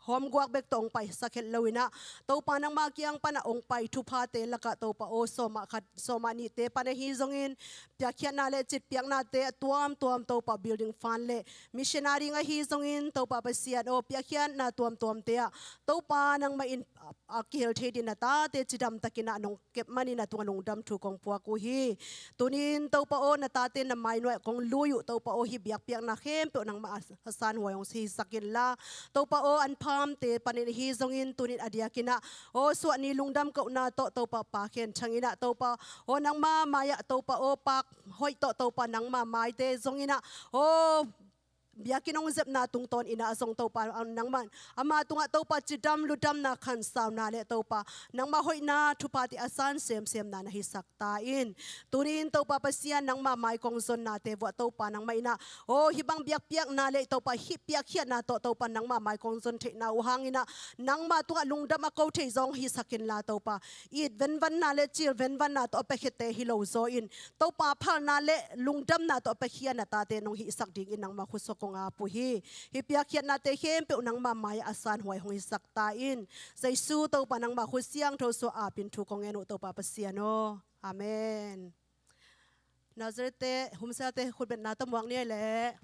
hawm guak bek tawh hong paisak het lo in ah, Topa nangmah kiang pan ah hong pai thuphate lakah Topa aw, sawmah khat sawmah nihte pan ahi zongin, piakkhiatna le citpiaknate a tuamtuam Topa, building fund le missionary ahi zongin Topa Pasian aw, piakkhiatna tuamtuamte ah Topa nangmah in a, a kihel thei dingin na tate cidam takin ah nong kep manin na tungah lungdam thu kong puak uh hi. Tuni-in Topa aw, na tate na mainuai ah kong lui uh Topa aw, hih biakpiakna khempeuh nangmah a, a sanhuai hong hisak inla, Topa aw, an phamte panin ahi zongin tuni-in a diakin ah, aw suahni lungdam kohna tawh Topa Pa Khen Thang in ah, Topa aw, nangmah mai-ah Topa aw, pak hoih tawh Topa nangmah maite zongin ah, aw biakinn hong zepna tungtawn in ah zong Topa, ah, nangmah ama tungah Topa cidam ludamna, khansauna le Topa nangmah hoihna thuphate a san semsemna na hisak ta in. Tuni-in Topa Pasian, nangmah mai kong zonnate vuah Topa nangmah in ah, aw hih bang biakpiakna le Topa hih piakkhiatna tawh Topa nangmah mai kong zon theihna uh hangin ah, nangmah tungah lungdam a ko thei zong hisak inla Topa, it venvanna le cil venvanna tawh a piakhiate hi lo zaw in, Topa phalna le lungdamna tawh a piakhia na tate nong hihsak dingin nangmah khut sungah kong ap uh hi. Hih piakkhiatnate khempeuh nangmah mai-ah a sanhuai hong hisak ta in. Jesu Topa nangmah khut siangtho sungah apin thu kong ngen uh Topa Pasian aw. Amen. Nazareth-te, Humsate khutbetna tawh muak ni ei leh.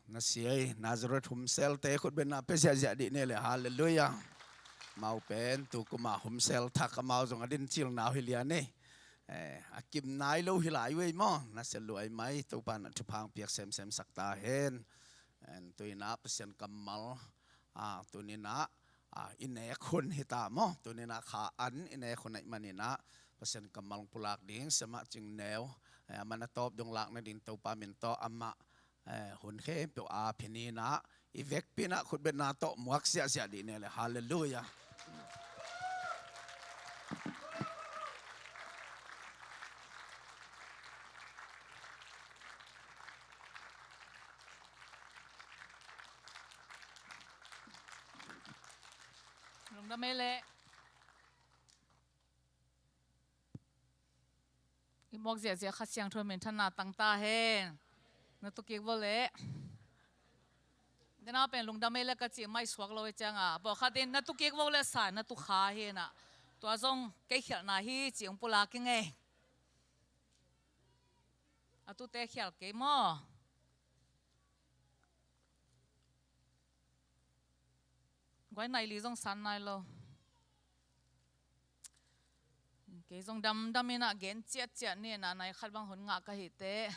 Na siai Nazareth humselte khutbetna pia ziahziah dih ni le. Halleluiah. Amau pen tu kuma humsel thak amau zong a din cilna uh hi lian ei. Eh, a kim nai lo hi lai uh ei maw. Na sia luai mai, Topa na thupha piak semsem sak ta hen. En, tu-in ah Pasian kammal, ah, tuni-in ah, ah, i nek hun hi ta maw. Tuni-in ah kha an i nek hun ahih manin ah Pasian kammal pulak ding Sia Mah Cing Neu, eh, amah na tawp dong lak nading Topa min tawh amah, eh, hun khempeuh a pia ni-in ah, i vekpi-in ah khutbetna tawh muak ziahziah dih ni le. Halleluiah. Lungdam ei leh. I muak ziahziah Kha Siangtho minthanna tang ta hen. Na tu kik vo leh. Dena pen lungdam ei leh ka cih mai suak lo ei cianga, pawlkhat in na tu kik vo leh sa, na tu kha hi-in ah. Tua zong kei khialhna hi cih hong pulak ing ei. A tute khial kei maw. Guai nai li zong san nai lo. Kei zong damdam in ah gen ciatciat ni-in ah, nai khat bang hun ngah ka hi teh.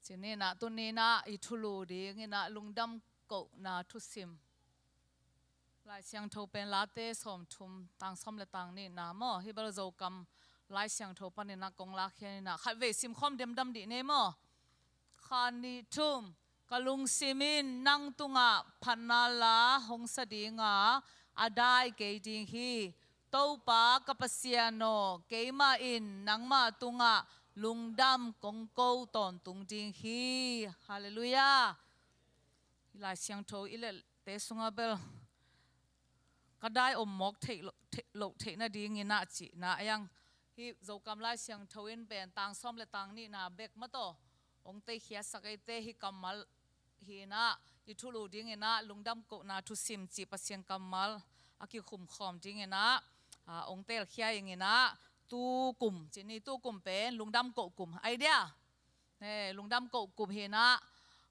Ci ni-in ah, tuni-in ah i thulu dingin ah lungdam kohna thusim. Lai Siangtho pen Late sawmthum, tang sawm le tang nihna maw. Hih bel Zokam Lai Siangtho panin ah kong lakkhia-in ah, khatvei simkhawm demdam dih ni maw. Khat, nih, thum. Ka lungsim in nang tungah phatna la hong sa ding a, a dai kei ding hi. Topa ka Pasian aw, keimah in nangmah tungah lungdam kong ko tawntung ding hi. Halleluiah. Hih Lai Siangtho i lehte sungah bel ka dai om mawk theih loh, theih, loh theih nadingin ah cihna a hi ang. Hih Zokam Lai Siangtho in pen tang sawm le tang nihna bek mah tawh hong teikhia sak ei teh. Hih kammal hi-in ah i thulu dingin ah lungdam kohna thusim cih Pasian kammal a kikhumkhawm dingin ah, ah, hong telkhia ing in ah, tu kum ci ni, tu kum pen lungdam koh kum. Idea? Eh, lungdam koh kum hi-in ah,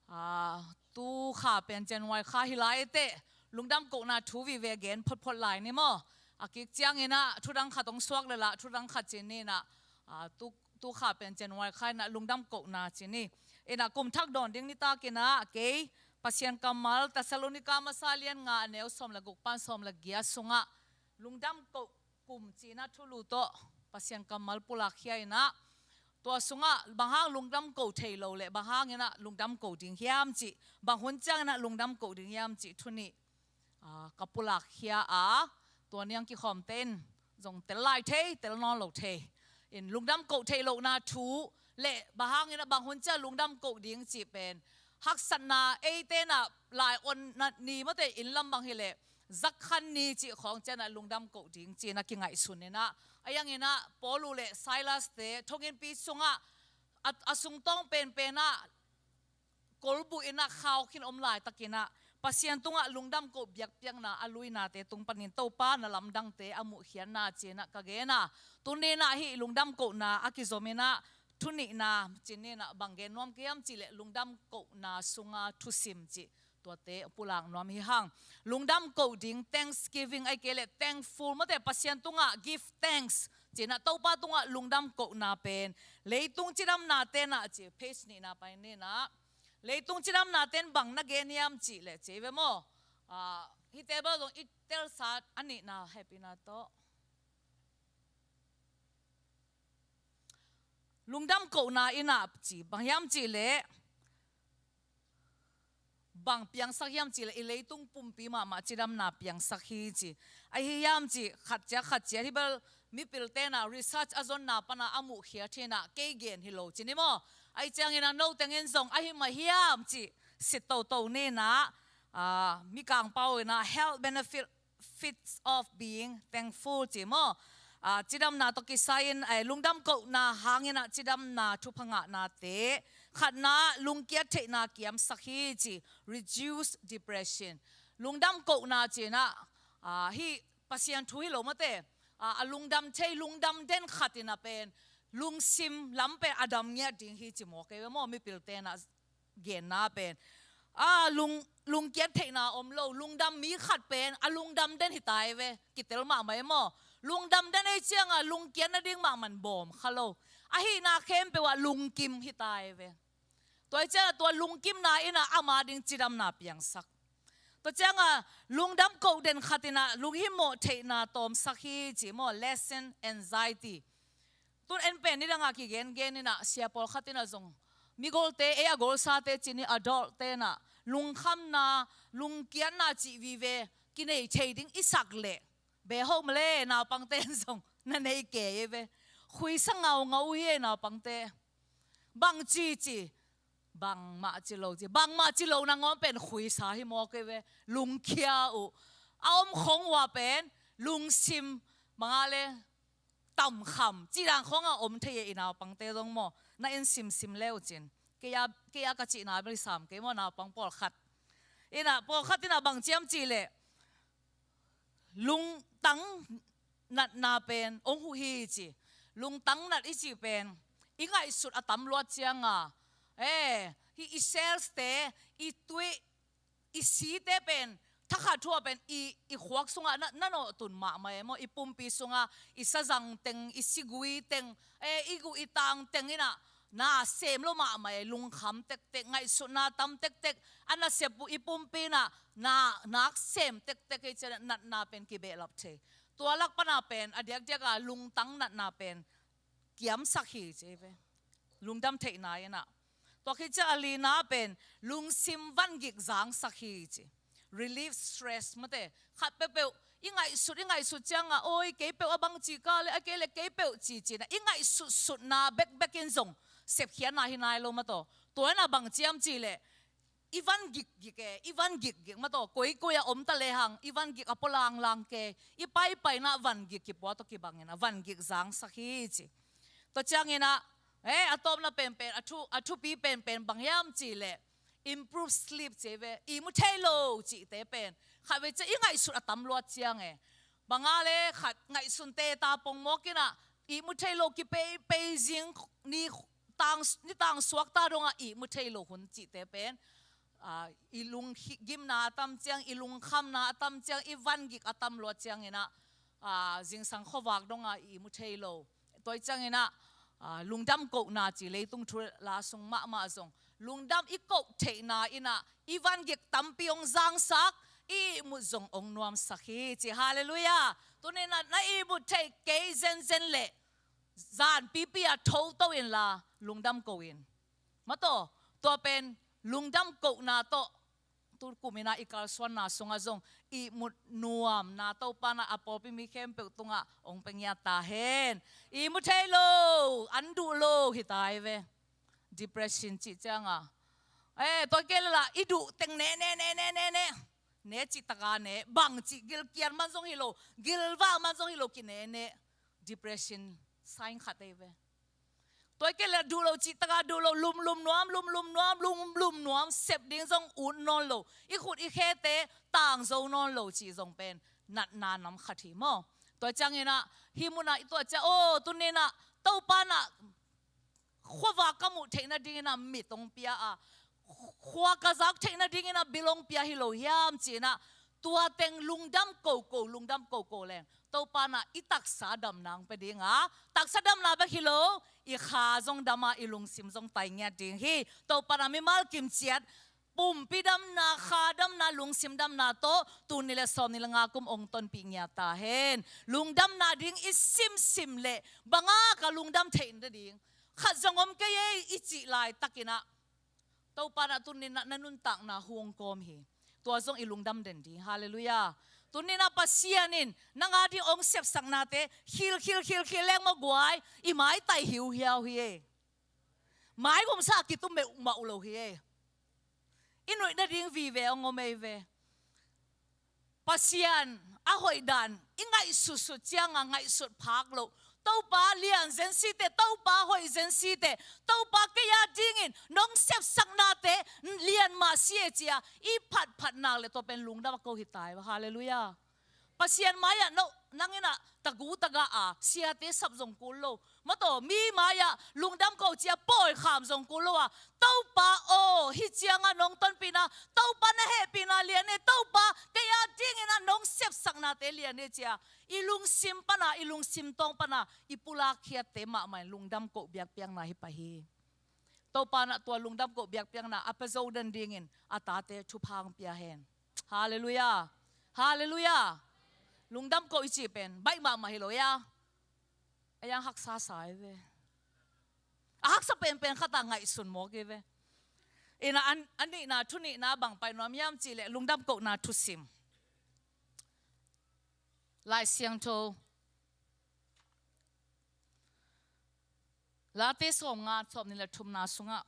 ah, tu kha pen January kha hi lai ei teh, lungdam kohna thu vive gen photphot lai ni maw. A kik ciangin ah thu dang khat hong suak leh lah, thu dang khat ci ni-in ah, ah, tu, tu kha pen January kha in ah lungdam kohna ci ni. In ah kum thak dawn ding nitak in ah kei Pasian kammal Thessalonica masa lian nga a neu sawm le guk pan sawm le giat sungah lungdam koh kum ci-in ah thulu tawh Pasian kammal pulakkhia in ah, tua sungah bang hang lungdam ko thei lo leh bang hangin ah lungdam ko ding hiam cih, bang hun ciangin ah lungdam ko ding hiam cih thu nih, ah, ka pulakkhia a, tua ni-a kikhawmte in zong tel lai thei, tel nawn lo thei. In lungdam ko theih lohna thu leh bang hangin ah bang hun ciang lungdam ko ding cih pen haksatna, eite in ah lai-onna ni mawte, inn lam bang hi leh zakkhan ni cih khawng ciang ah lungdam ko ding ci-in ah kingaihsun in ah, a hi hangin ah Paul uh leh Silas-te thonginnpi sungah a, a sungtawng penpen ah kolbu in ah khau khin om laitakin ah Pasian tungah lungdam ko biakpiakna a luinate tung panin Topa na lamdangte a muhkhiatna ci-in ah ka gen a, tuni-in ah hih lungdam kohna a kizom in ah thu nihna ci ni-in ah bang gen nuam ka hiam cih leh lungdam kohna sunga thusim cih tuate pulak nuam hi hang. Lungdam ko ding, thanksgiving, ahih kei leh thankful mawte, Pasian tungah give thanks ci-in ah Topa tungah lungdam kohna pen leitung cidamnate in ah ci, page nihna pai ni-in ah, leitung cidamnate in bang na gen hiam cih leh ci ve maw. Ah, hih table zong i telsa a nihna hehpihna tawh. Lungdam kohna in ah ci, bang hiam cih leh bang piangsak hiam cih leh i leitung pumpi mahmah cidamna piangsak hi ci. Ahi hiam cih khat ciat khat ciat, hih bel mipilte in ah research a zonna pan ah a muhkhiat hi-in ah, kei gen hi lo ci ni maw. Ahih ciangin ah no teng in zong ahi mah hiam cih sit toto ni-in ah, ah, Mikang pau in ah health benefit fits of being thankful ci maw. Ah, cidamna tawh kisai-in, eh, lungdam kohna hangin ah cidamna thupha ngahnate, khatna, lungkiat theihna kiamsak hi ci, reduce depression. Lungdam kohna ci-in ah, ah, hih Pasian thu hi lo mawte, ah, a lungdam thei, lungdam den khat in ah pen lungsim lam pen a dam ngiat ding hi ci mawk ei ve maw, mipilte in ah genna pen. a lung, lungkiat theihna om lo, lungdam mi khat pen a lungdam den hi ta ei ve, kitel mahmah ei maw. Lungdam den ei cianga lungkiat nading mahmah bawm kha lo. Ahihna khempeuh ah lungkim hi ta ei ve. Tua ei cianga tua lungkimna inah ama ding cidamna piangsak. Tua cianga lungdam koh den khat inah lunghimawh theihna tawmsak hi ci maw, lesson anxiety. Tun en pen nidangah kigengen inah sia pawlkhat inah zong migolte, ei a golsate cin i adult te inah lungkhamna, lungkiatna cih vive kinei thei ding i sak leh, beho male naupangte in zong na nei kei ei ve. Khuisa ngaungau uh hi ei naupangte. Bangci ci, bangmah ci lo ci, bangmah ci lo nangawn pen khuisa hi mawk ei ve. Lungkhia uh a om khong uh ah pen lungsim banga le tamkham cih dan khawngah om thei e i naupangte zong maw. Na en simsim le uh cin. Kei a, kei a ka cihna bel i sam kei maw, naupang pawlkhat. Inah pawlkhat inah bang ciam cih leh lungtang natna pen ong huh hi ci. Lungtang nat i cih pen i ngaihsut a tam luat cianga, eh, hi i cells te, i tuih, i site pen, thakhat thu ah pen i, i khuak sungah na, na nawh tun mahmah ei maw, i pumpi sungah i sazang teng, i sigui teng, eh, i guh i tang teng inah na sem lo mahmah ei, lungkham tektek, ngaihsutna tam tektek, a nasep uh i pumpi inah na, nak sem tektek ei cian natna pen kibehlap thei. Tua lak pana pen a diakdiaka lungtang natna pen kiamsak hi ci ei ve. Lungdam theihna inah. Tua khit ciang a lina pen lungsim vangik zangsak hi ci. Relieve stress mate. Khat peuhpeuh i ngaihsut, i ngaihsut cianga, oi, kei peuh a bang ci ka le, a kei le kei peuh ci cina i ngaihsutsutna bekbek in zong sepkhiatna hi nai lo mataw. Tua inah bang ciam cih leh i van gikgik e, i van gikgik mataw, koikoi a om ta lehang i van gik a pua langlang ke, i paipaina van gik kipua tawh kibang inah van gik zangsak hi ci. Tua cianginah, eh, a tawpna penpen, a thu, a thupi penpen bang hiam cih leh improve sleep ci ei ve. Ihmu thei lo cihte pen khatvei ciang i ngaihsut a tam luat ciang e. Banga le khat ngaihsun teta pongmawk inah ihmu thei lo kipeipei zing ni tang, ni tang suakta dongah ihmu thei lo hun cihte pen, ah, i lunggimna a tam ciang, i lungkhamna a tam ciang, i vangik a tam luat cianginah, ah, zingsang khuavak dongah ihmu thei lo. Tua i cianginah, ah, lungdam kohna ci leitung thu la sung mahmah zong lungdam i koh theihna inah i vangik tampi ong zangsak, i ihmut zong ong nuamsak hi ci. Halleluiah. Tuninah na ihmut theih kei zenzen leh zanpipi a thoto inla lungdam ko in. Mataw, tua pen lungdam kohna tawh tu kuminah i kalsuanna sungah zong ihmut nuamna Topa inah a pawlpi mi khempeuh tungah ong pia ngiat ta hen. Ihmu thei lo, an duh lo hi ta ei ve. Depression cih cianga, eh, tua kei le lah i duh teng ne, ne, ne, ne, ne, ne, ne cih taka ne, bang cih gilkial man zong hi lo, gilvah man zong hi lo, kine ne. Depression sign khat ei ve. Tua kei le duh lo cih taka duh lo, lumlum nuam, lumlum nuam, lumlum nuam, sep ding zong ut nawn lo, i khut i khete tangzo nawn lo cih zong pen natna nam khat hi maw. Tua cianginah hih munah i tuah ciang, aw, tuninah Topa inah khuavak ka muh theih nadinginah mit ong pia a, khua ka zak theih nadinginah bil ong pia hi lo hiam cinah, tua teng lungdam koko, lungdam koko leng Topa inah i taksa damna ong pia dinga, taksa damna bek hi lo, i kha zong dama, i lungsim zong tai ngiat ding hi. Topa inah mimal kimciat, pumpi damna, kha damna, lungsim damna tawh tul nih le sawmnih le nga kum ong tonpih ngiat ta hen. Lungdamna ding i simsim leh banga ka lungdam theih nading khat zong om kei ei i cih laitakinah Topa inah tuninah na nuntakna hong kawm hi. Tua zong i lungdam den ding. Halleluiah. Tuninah Pasian in nang a ding ong sepsaknate khil, khil, khil, khil leng maw guai, i maitai hiuhiau hi ei. Maigumsa a kitum meuhmah uh lo hi ei. I nuih nading vive ong om ei ve. Pasian a hoih dan i ngaihsutsut cianga ngaihsut phak loh, Topa lian zen site, Topa hoih zen site, Topa kei a dingin nong sepsaknate lian mah si e cia i phatphat nak le tua pen lungdam a ko hi ta ei. Halleluiah. Pasian mai-ah no, nang in ah tagu taga a siate sap zong kul lo. Mataw, mi mai-ah lungdam ko ci-a pawi kham zong kul lo a, Topa aw, hih ciangah nong tonpihna, Topa na hehpihna lian e, Topa kei a dingin ah nong sepsaknate lian e ci-a i lungsim pana, i lungsim tawng pana i pulak khiatte mahmah in lungdam koh biakpiakna hi pah hi. Topa in ah tua lungdam koh biakpiakna a pia zo den dingin a tate thupha hong pia hen. Halleluiah. Halleluiah. Lungdam koh i cih pen baih mahmah hi lo ia. A yang haksa sa hi ve. A haksa penpen khat ah ngaihsun mawk hi ve. Ina an, a nihna, thu nihna bang pai nuam hiam cih leh lungdam kohna thusim. Lai Siangtho Late sawmnga, sawmnih le thumna sungah,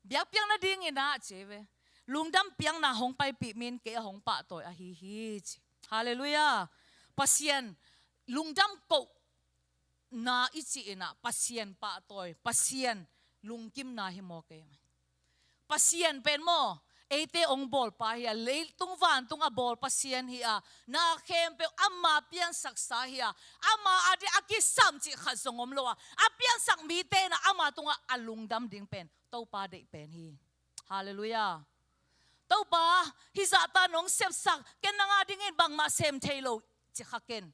biakpiakna dingin ah ci ve, lungdam piakna hong paipih mi in kei a hong pahtawi ahi hi ci. Halleluiah. Pasian lungdam kohna i cih in ah Pasian pahtawi, Pasian lungkimna hi maw kei. Pasian pen maw, eite hong bawlpa hi a, leitung vantung a bawl Pasian hi a, na khempeuh ama piansaksa hi a, ama ading a kisam cih khat zong om lo a, a piansak mite in ah ama tungah a lungdam ding pen Topa deih pen hi. Halleluiah. Topa, hih zahta nong sepsak, ken nang adingin bangmah sem thei lo ci kha ken.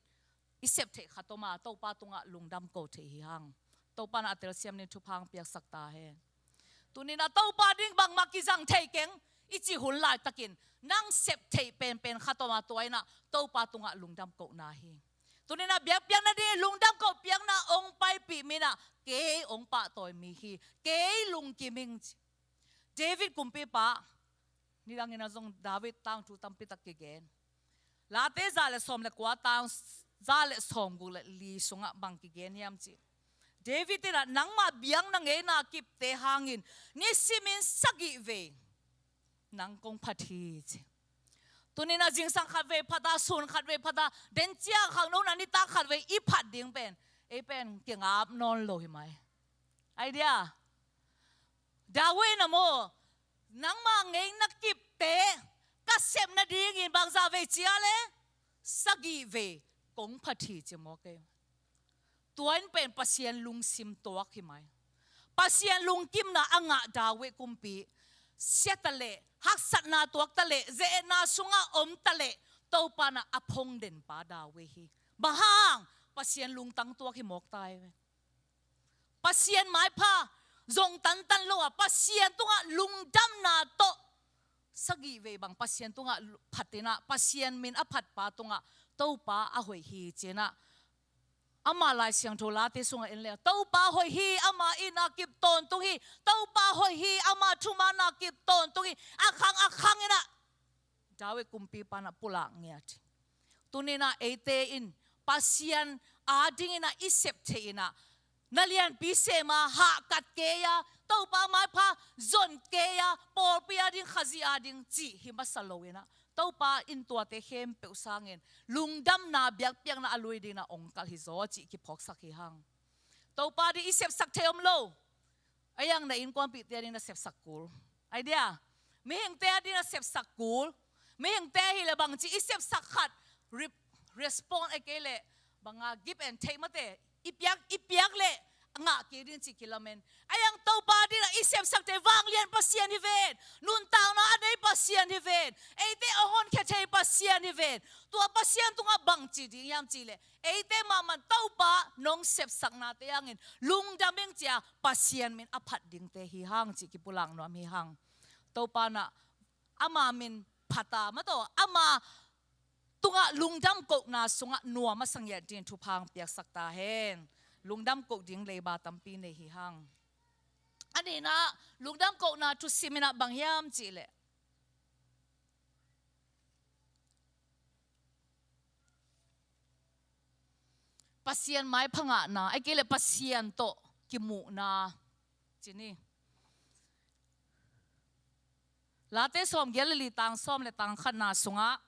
I sep theih khat om a, Topa tungah lungdam ko thei hi hang. Topa in ah a telsiam ding thupha hong piaksak ta hen. Tuni in ah Topa ding bangmah kizang thei keng i cih hun laitakin, nang sep theih penpen khat om a, tua in ah Topa tungah lungdam kohna hi. Tuni in ah biakpiakna dingin lungdam koh piakna hong paipih mi in ah kei hong pahtawi mi hi, kei lungkim ing ci. David kumpipa, nidangin ah zong David tangthu tampitak kigen. Late za le sawm le kua, tang za le sawmguk le li sungah bang kigen hiam cih, David in ah nangmah biakna ngeina kipte hangin nisimin sagih vei nang kong phat hi ci. Tuni in ah zingsang khatvei phat a, sun khatvei phat a, den ciang khangno in ah nitak khatvei i phat ding pen, ei pen kingap nawn lo hi mai. Idea. David in ah maw, nangmah ngeina kipte ka sep nadingin bangzah vei ci a leh, sagih vei kong phat hi ci maw kei. Tua in pen Pasian lungsim tuak hi mai. Pasian lungkimna a ngah David kumpi, sia ta leh, haksatna tuak ta leh, ze-etna sungah om ta leh, Topa in ah a phongdenpa David hi. Bang hang? Pasian lungtang tuak hi mawk ta hi ve. Pasian maipha zong tantan lo a, Pasian tungah lungdamna tawh sagih vei bang Pasian tungah lu-, phat in ah, Pasian min a phatpa tungah Topa a hoih hi ci in ah. Ama Lai Siangtho Late sungah en leh, Topa hoih hi, ama itna kip tawntung hi, Topa hoih hi, ama thumanna kip tawntung hi, a khang a khang in ah David kumpipa in ah pulak ngiat hi. Tuni in ah eite in Pasian adingin ah i sep theih in ah, na lianpi sem a, hahkat kei a, Topa maipha zon kei a, pawlpi ading, Khazih ading cih hi masa lo in ah, Topa in tuate khempeuh sangin lungdamna biakpiakna a lui dingin ah hong kalh hi zaw cih kiphawksak hi hang. Topa ding i sepsak thei om lo. A yang na innkuanpihte ading na sepsak kul. Idea. Mihingte ading na sepsak kul. Mihingte hi leh bangci i sepsak khat, re-, respond a kei leh banga give and take mate, i piak, i piak leh ngah kik ding cih kilamen. A yang Topa ding ah i sepsakte vanglian Pasian hi ven. Nuntakna a nei Pasian hi ven. Eite a honkhia thei Pasian hi ven. Tua Pasian tungah bangci ding hiam cih leh, eite mahmah Topa nong sepsaknate hangin lungdam ing ci-a Pasian min a phat dingte hi hang cih kipulak nuam hi hang. Topa in ah ama min phat a, mataw, ama tungah lungdam kohna sungah nuam a sa ngiat dingin thupha hong piaksak ta hen. Lungdam koh ding leiba tampi nei hi hang. A nihna, lungdam kohna thusim in ah bang hiam cih leh, Pasian maipha ngahna, ahih kei leh Pasian tawh kimuhna ci ni. Late sawmgiat le li, tang sawm le tang khatna sungah,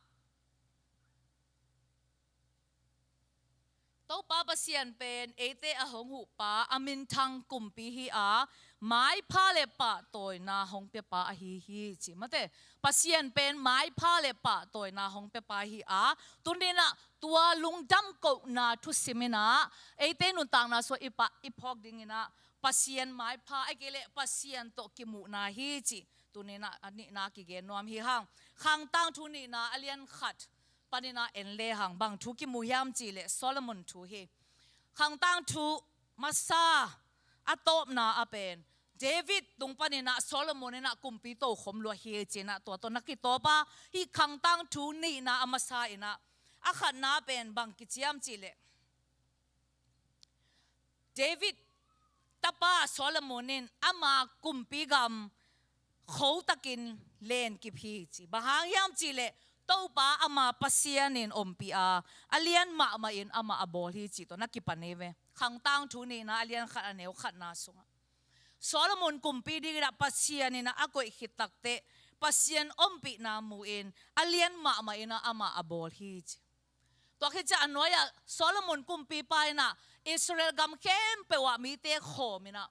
Topa Pasian pen eite a hong huhpa, a minthang kumpi hi a, maipha le pahtawina hong piapa ahi hi ci. Mate, Pasian pen maipha le pahtawina hong piapa hi a, tuni-in ah tua lungdam kohna thusim in ah eite nuntakna sungah i pah, i phawk dingin ah Pasian maipha, ahih kei leh Pasian tawh kimuhna hi ci. Tuni-in ah a nihna kigen nuam hi hang. Khang Tangthu nihna a lian khat panin ah en lehang bang thu kimu hiam cih leh Solomon thu hi. Khang Tangthu masa a tawpna ah pen David tung panin ah Solomon in ah kumpi tokhom lua hi ci-in ah tua tawh na kitawp a, hih Khang Tangthu nihna a masa in ah a khatna pen bang kici hiam cih leh David tapa Solomon in ama kumpi gam khotakin lenkip hi ci. Bang hang hiam cih leh Topa ama Pasian in ompih a, a lian mahmah in amah a bawl hi cih tawh na kipan hi ve. Khang Tangthu nihna a lian khat a neu khatna sungah Solomon kumpi dingin ah Pasian in ah a koih khit takteh Pasian ompihna mu-in a lian mahmah in ah amah a bawl hi ci. Tua khit ciang a nuai-ah Solomon kumpipa in ah Israel gam khempeuh ah mite khawm in ah,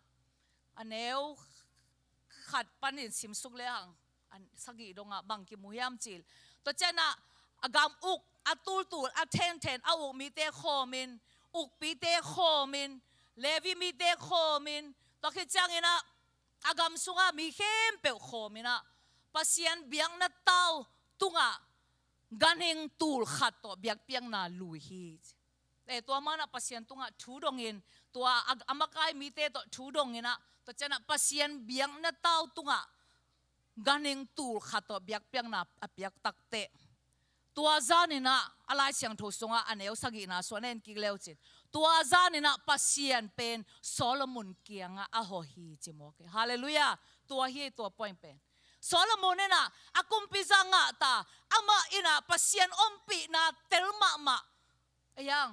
a neu khat panin simsuk lehang a sagih dongah bang kimu hiam cih leh, tua ciangin ah a gam uk, a tultul, a thenthen a uk mite khawm in, ukpite khawm in, Levi mite khawm in, tua khit ciangin ah a gam sungah mi khempeuh khawm in ah Pasian biakna tau tungah ganhing tul khat tawh biakpiakna lui hi. Eh, tua man ah Pasian tungah thu dongin, tua a, a makai mite tawh thu dongin ah, tua ciangin ah Pasian biakna tau tungah ganhing tul khat tawh biakpiakna a piak takteh, tua zanin ah a Lai Siangtho sungah a neu sagihna sungah na en kik le uh cin, tua zanin ah Pasian pen Solomon kiangah a hawh hi ci mawk hi. Halleluiah. Tua hi tua point pen. Solomon in ah a kumpi zah ngah ta, amah in ah Pasian ompihna tel mahmah, a yang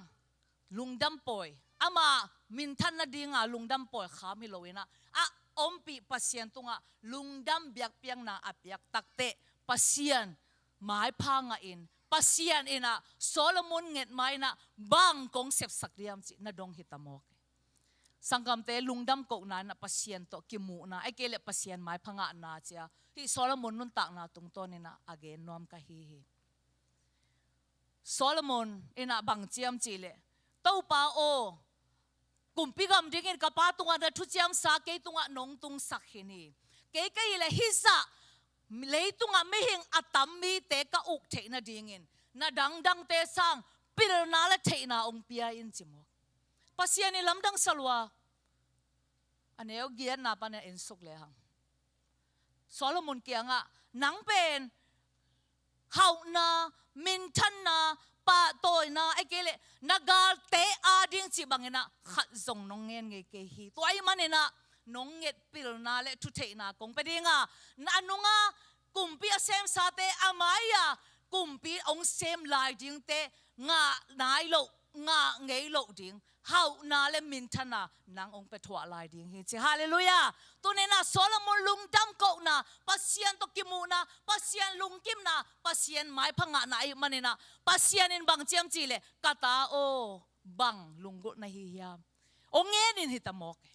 lungdam pawi, ama minthan nadinga lungdam pawi kham hi lo in ah, a ompih Pasian tungah lungdam biakpiakna a piak takteh Pasian maipha ngah in, Pasian in ah Solomon nget ma in ah bang kong sepsak diam cih na dong hi ta mawk hi. Sanggamte, lungdam kohna in ah Pasian tawh kimuhna, ahih kei leh Pasian maipha ngahna ci a, hih Solomon nuntakna tungtawn in ah a gen nuam ka hi hi. Solomon in ah bang ci hiam cih leh, Topa aw, kumpi gam dingin ka pa tungah na thuciamsa kei tungah nong tungsak khin hi. Kei ka hih leh hih zah leitungah mihing a tam mite ka uk theih nadingin na dangdangte sang pilna le theihna hong pia in ci mawk. Pasian in lamdang sa lua. A neu giatna panin ah en suk lehang, Solomon kiangah, nang pen hauhna, minthanna, pahtawina, ahih kei leh na galte ading cih bangin ah khat zong nong ngen ngei kei hi. Tua ahih manin ah nong nget pilna le thutheihna kong pia ding a, na nunga kumpi a semsate, a mai-a kumpi hong sem lai dingte ngah nai loh, ngah ngei loh ding hauhna le minthanna nang hong pia thuah lai ding hi ci. Halleluiah. Tuni-in ah Solomon lungdam kohna, Pasian tawh kimuhna, Pasian lungkimna, Pasian maipha ngahna ahih manin ah Pasian in bang ci hiam cih leh, ka ta aw, bang lunggulh na hi hiam? Hong ngen in hi ta mawk hi.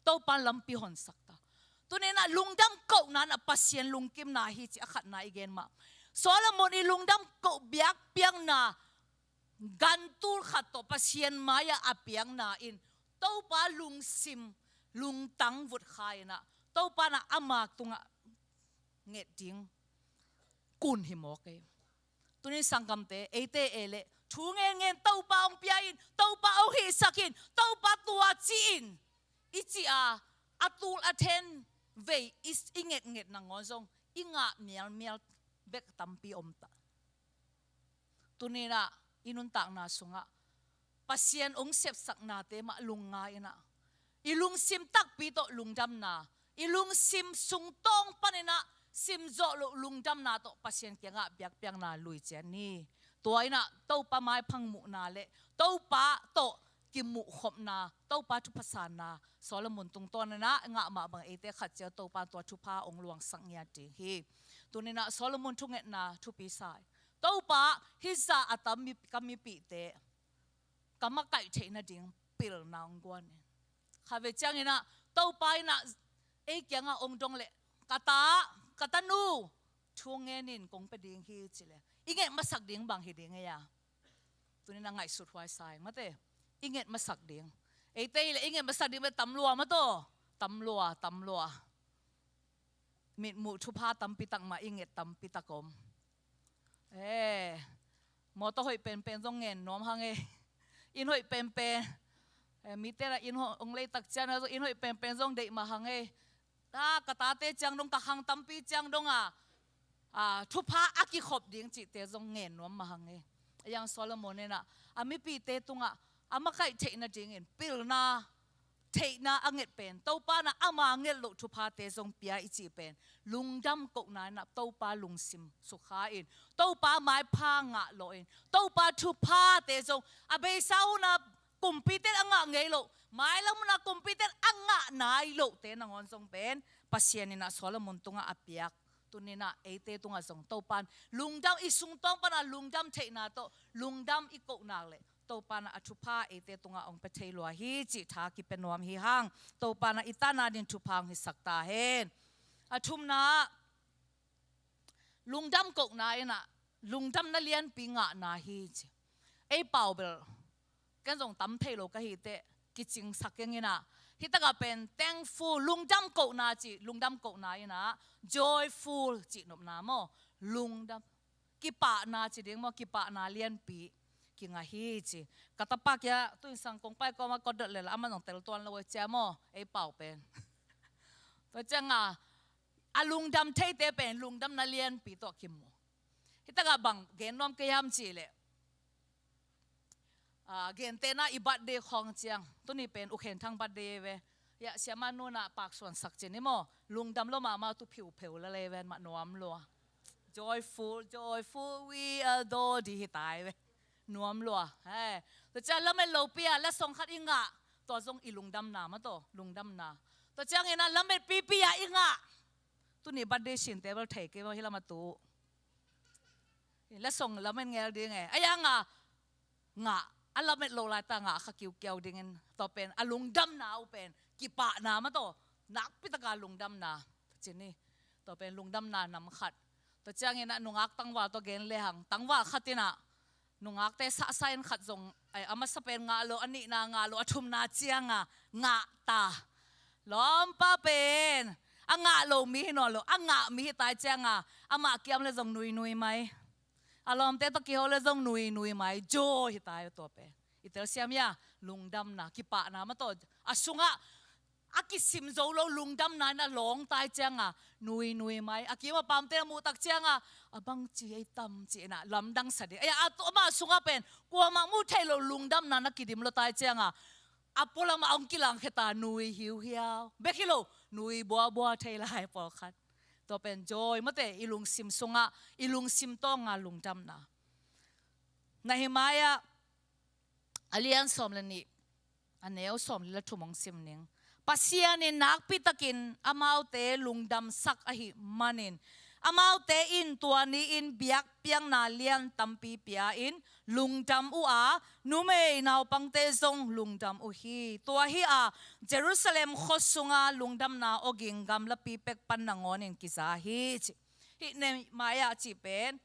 Topa in lampi honsak ta. Tuni-in ah lungdam kohna in ah Pasian lungkimna hi ci a khatna i gen mah. Solomon i lungdam koh biakpiakna gan tul khat tawh Pasian mai-ah a piakna in Topa lungsim, lungtang vut kha in ah, Topa in ah ama tungah nget ding kun hi mawk hi. Tuni sanggamte, eite e leh thu ngenngen Topa hong pia in, Topa hong hihsak in, Topa tua ci in i cih a, a tul a then vei i, i ngetnget nangawn zong i ngah mialmial bek tampi om ta. Tuni-in ah i nuntakna sungah Pasian hong sepsaknate mah lungngai in ah, i lungsim takpi tawh lungdamna, i lungsim sungtawng panin ah simzawh loh lungdamna tawh Pasian kiangah biakpiakna lui ciat ni. Tua in ah Topa maipha muhna le Topa tawh kimuhkhopna, Topa thupha sanna Solomon tungtawn in ah ngah mah bang eite khat ciat Topa in tua thupha hong luangsak ngiat ding hi. Tuni-in ah Solomon thungetna thupi sa hi. Topa, hih zah a tam mi, ka mipihte ka makaih theih nading pilna hong guan in. Khatvei ciangin ah Topa in ah Ei kiangah ong dong leh, ka ta, ka tanu, thu ngenin kong pia ding hi ci leh, i nget masak ding bang hi ding ei a? Tuni-in a ngaihsut huai sa ing mate. I nget masak ding. Eite i leh i nget masak ding mate, tam lua maw taw. Tam lua, tam lua. Mitmuh thupha tampi tak mah i nget tampi tak om. Eh, mawtaw hoih penpen zong ngen nuam hang ei. Inn hoih penpen. Eh, mite na inn ho-, ong lei tak ciang a zong inn hoih penpen zong deih mah hang ei. Ta, ka tate ciang dong, ka khang tampi ciang dong a, a, thupha a kikhop ding cihte zong ngen nuam mah hang ei. A yang Solomon in a, a mipite tungah a makaih theih nadingin pilna, theihna a nget pen, Topa in a ama nget loh thuphate zong pia i cih pen, lungdam kohna in a Topa lungsim sukha in, Topa maipha ngah lawh in, Topa thuphate zong a beisa hun a kumpite in a ngah ngei loh, mailam hun a kumpite in a ngah nai lohte nangawn zong pen, Pasian in a Solomon tungah a piak. Tuni-in a eite tungah zong Topa in lungdam, i sungtawng pan a lungdam theihna tawh lungdam i koh nak leh, Topa in a thupha eite tungah ong pia thei lua hi cih tha kipia nuam hi hang. Topa in a i tan a ding thupha ong hisak ta hen. A thumna, lungdam kohna in a lungdamna lianpi ngahna hi ci. Ei pau bel ken zong tam thei lo ka hi teh, kicingsak keng in a, hi takah pen thankful, lungdam kohna ci, lungdam kohna in a joyful cih nopna maw, lungdam, kipahna ci ding maw, kipahna lianpi kingah hi ci. Ka tapa kia tuinsang kong pai kawma kawdot lel a, amah zong tel tuan lo ei cia maw, ei pau pen. Tua ciang a, a lungdam theite pen lungdamna lianpi tawh kimu. Hi takah bang gen nuam kei hiam cih leh, a, gentehna i birthday khawng ciang, tuni pen U Khen Thang birthday ve. Ia, siamah nu in a paksuansak cin i maw, lungdam lo mahmah tu phiupheu la lei ven mah nuam lua. Joyful, joyful, we adore, di hi tai ve. Nuam lua. Hei. Tua ciang lamet lopi a, la song khat i ngah. Tua zong i lungdamna maw taw, lungdamna. Tua ciangin a lamet pipi a i ngah. Tuni birthday sinte bel thei kei maw hi lam a tu. La song lamet ngel ding e. A yang a ngah, a lamet lo lai ta ngah kha kiukiau dingin, tua pen a lungdamna uh pen kipahna maw taw, nakpi taka lungdamna. Cin hi. Tua pen lungdamna nam khat. Tua ciangin a nungak tangval tawh gen lehang, tangval khat in a nungakte sahsah in khat zong, ai, a masa pen ngah lo, a nihna ngah lo, a thumna ciang a ngah ta. Lawmpa pen a ngah lo mi hi nawn lo, a ngah mi hi tai ciang a, amah kiam le zong nuinui mai. A lawmte tawh kiho le zong nuinui mai, joy hi tai tua pen. I telsiam hia, lungdamna, kipahna maw taw, a sungah a kisim zo lo lungdamna in a lawng tai ciang a, nuinui mai. A kim a pamte a muh tak ciang a, a bangci ei tam ci in a lamdang sa ding. Ai, a tu amah sungah pen kuamah muh theih lo lungdamna na kidim lo tai ciang a, a pualam ah hong kilangkhia ta, nui hiuhiau bek hi lo, nui buabua thei lai pawlkhat. Tua pen joy maw te, i lungsim sungah, i lungsim tawng a lungdamna. Nehemiah a lian sawm le nih, a neu sawm le thum hong sim ning. Pasian in nakpi takin amaute lungdamsak ahih manin, amaute in tua ni-in biakpiakna lian tampi pia-in lungdam uh a, numei naupangte zong lungdam uh hi. Tua hi a, Jerusalem khua sunga lungdamna awging gamlapi pek pan nangawnin kiza hi ci. Hih Nehemiah cih pen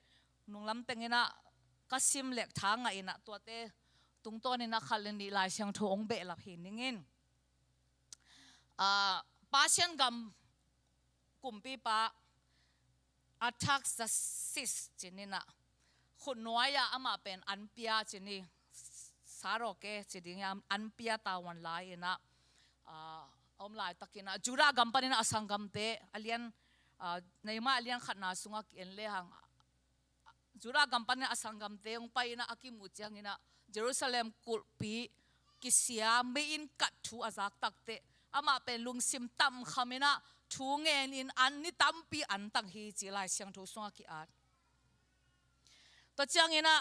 nunglam teng in a ka sim lek tha ngah in a, tuate tungtawn in a khat le nih Lai Siangtho hong behlap hi ning in. Ah, Persian gam kumpipa Artaxerxes ci-in a, khutnuai ah amah pen an pia ci-in, Saroke ci ding hiam, an pia tavuan lai in a, ah, a om laitakin a, Judah gam panin a sanggamte, a lian, ah, Nehemiah a lian khatna sungah ki-en lehang, Judah gam panin a sanggamte hong pai in a, a kimuh ciangin a, Jerusalem kulhpi kisia, mei-inn kat thu a zak takteh, amah pen lungsim tamkham in a, thu ngen in an ni tampi an tang hi ci Lai Siangtho sungah ki-at. Tua ciangin a,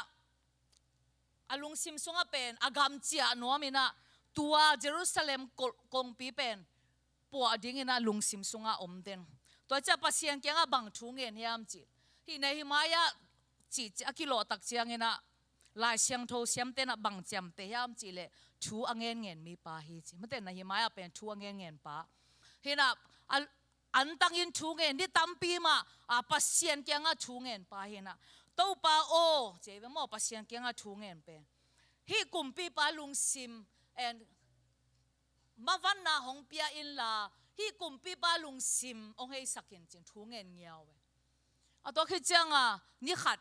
a lungsim sungah pen a gam ciah nuam in a, tua Jerusalem kol-, kongpi pen puah ding in a lungsim sungah om den. Tua ciah Pasian kiangah bang thu ngen hiam cih, hih Nehemiah cih, cih a kilawh tak ciangin a, Lai Siangtho siamte in a bang ciamteh hiam cih leh, thu a ngenngen mipa hi ci. Mate, Nehemiah pen thu a ngenngen pa. Hi inah, a, antangin thu ngen, ni tampi mah, a, Pasian kiangah thu ngen pa hi inah. Topa aw, ci ve maw, Pasian kiangah thu ngen pen. Hih kumpipa lungsim, en, mavanna hong pia inla, hih kumpipa lungsim hong heisak in ci-in thu ngen ngiau ve. A tua khit cianga, ni khat,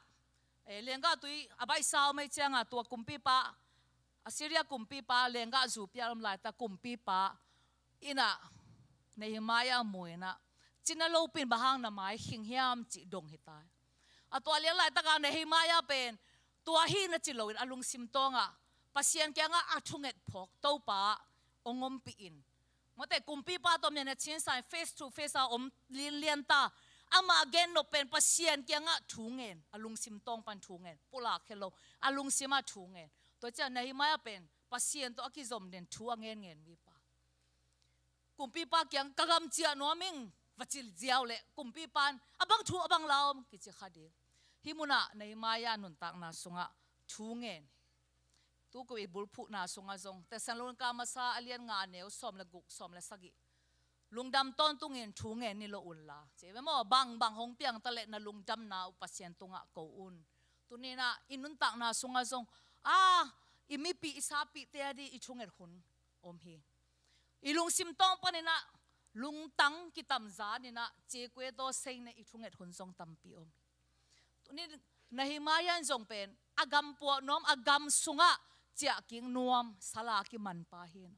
eh, lenggah tui a baihsa om ahih cianga, tua kumpipa, Assyria kumpipa, lenggah zu pia om laitak kumpipa inah Nehemiah mu inah, ci na lopi in bang hang na mai khing hiam cih dong hi ta hi. A tua lian laitaka Nehemiah pen, tua hi na ci loin a lungsim tawngah, Pasian kiangah a thunget phawk Topa hong ompih in. Mawte kumpipa tawh mian a cin sa in face to face a om linlian ta. Amah gennop pen Pasian kiangah thu ngen, a lungsim tawng pan thu ngen, pulak khia lo, a lungsim ah thu ngen. Tua ciang Nehemiah pen Pasian tawh a kizom den thu a ngen ngen mipa. Kumpipa kiang ka gam ciah nuam ing, va ci ziau leh kumpipa in a bang thu a bang la om kici kha ding. Hih munah Nehemiah nuntakna sungah thu ngen hi. Tu ko i bulphuhna sungah zong Thessalonika masa a lian nga a neu sawm le guk, sawm le sagih. Lungdam tawntungin thu ngen ni lo unla, ci ve maw, bangbang hong piang ta leh na lungdamna uh Pasian tungah ko un. Tuninah i nuntakna sungah zong, a, i mipi i sapihte a di i thunget hun om hi. I lungsim tawng paninah lungtang kitamza ninah ciekue tawh seine i thunget hun zong tampi om hi. Tuni Nehemiah in zong pen a gam puah nuam, a gam sungah ciahkik nuam, sala kimanpa hi.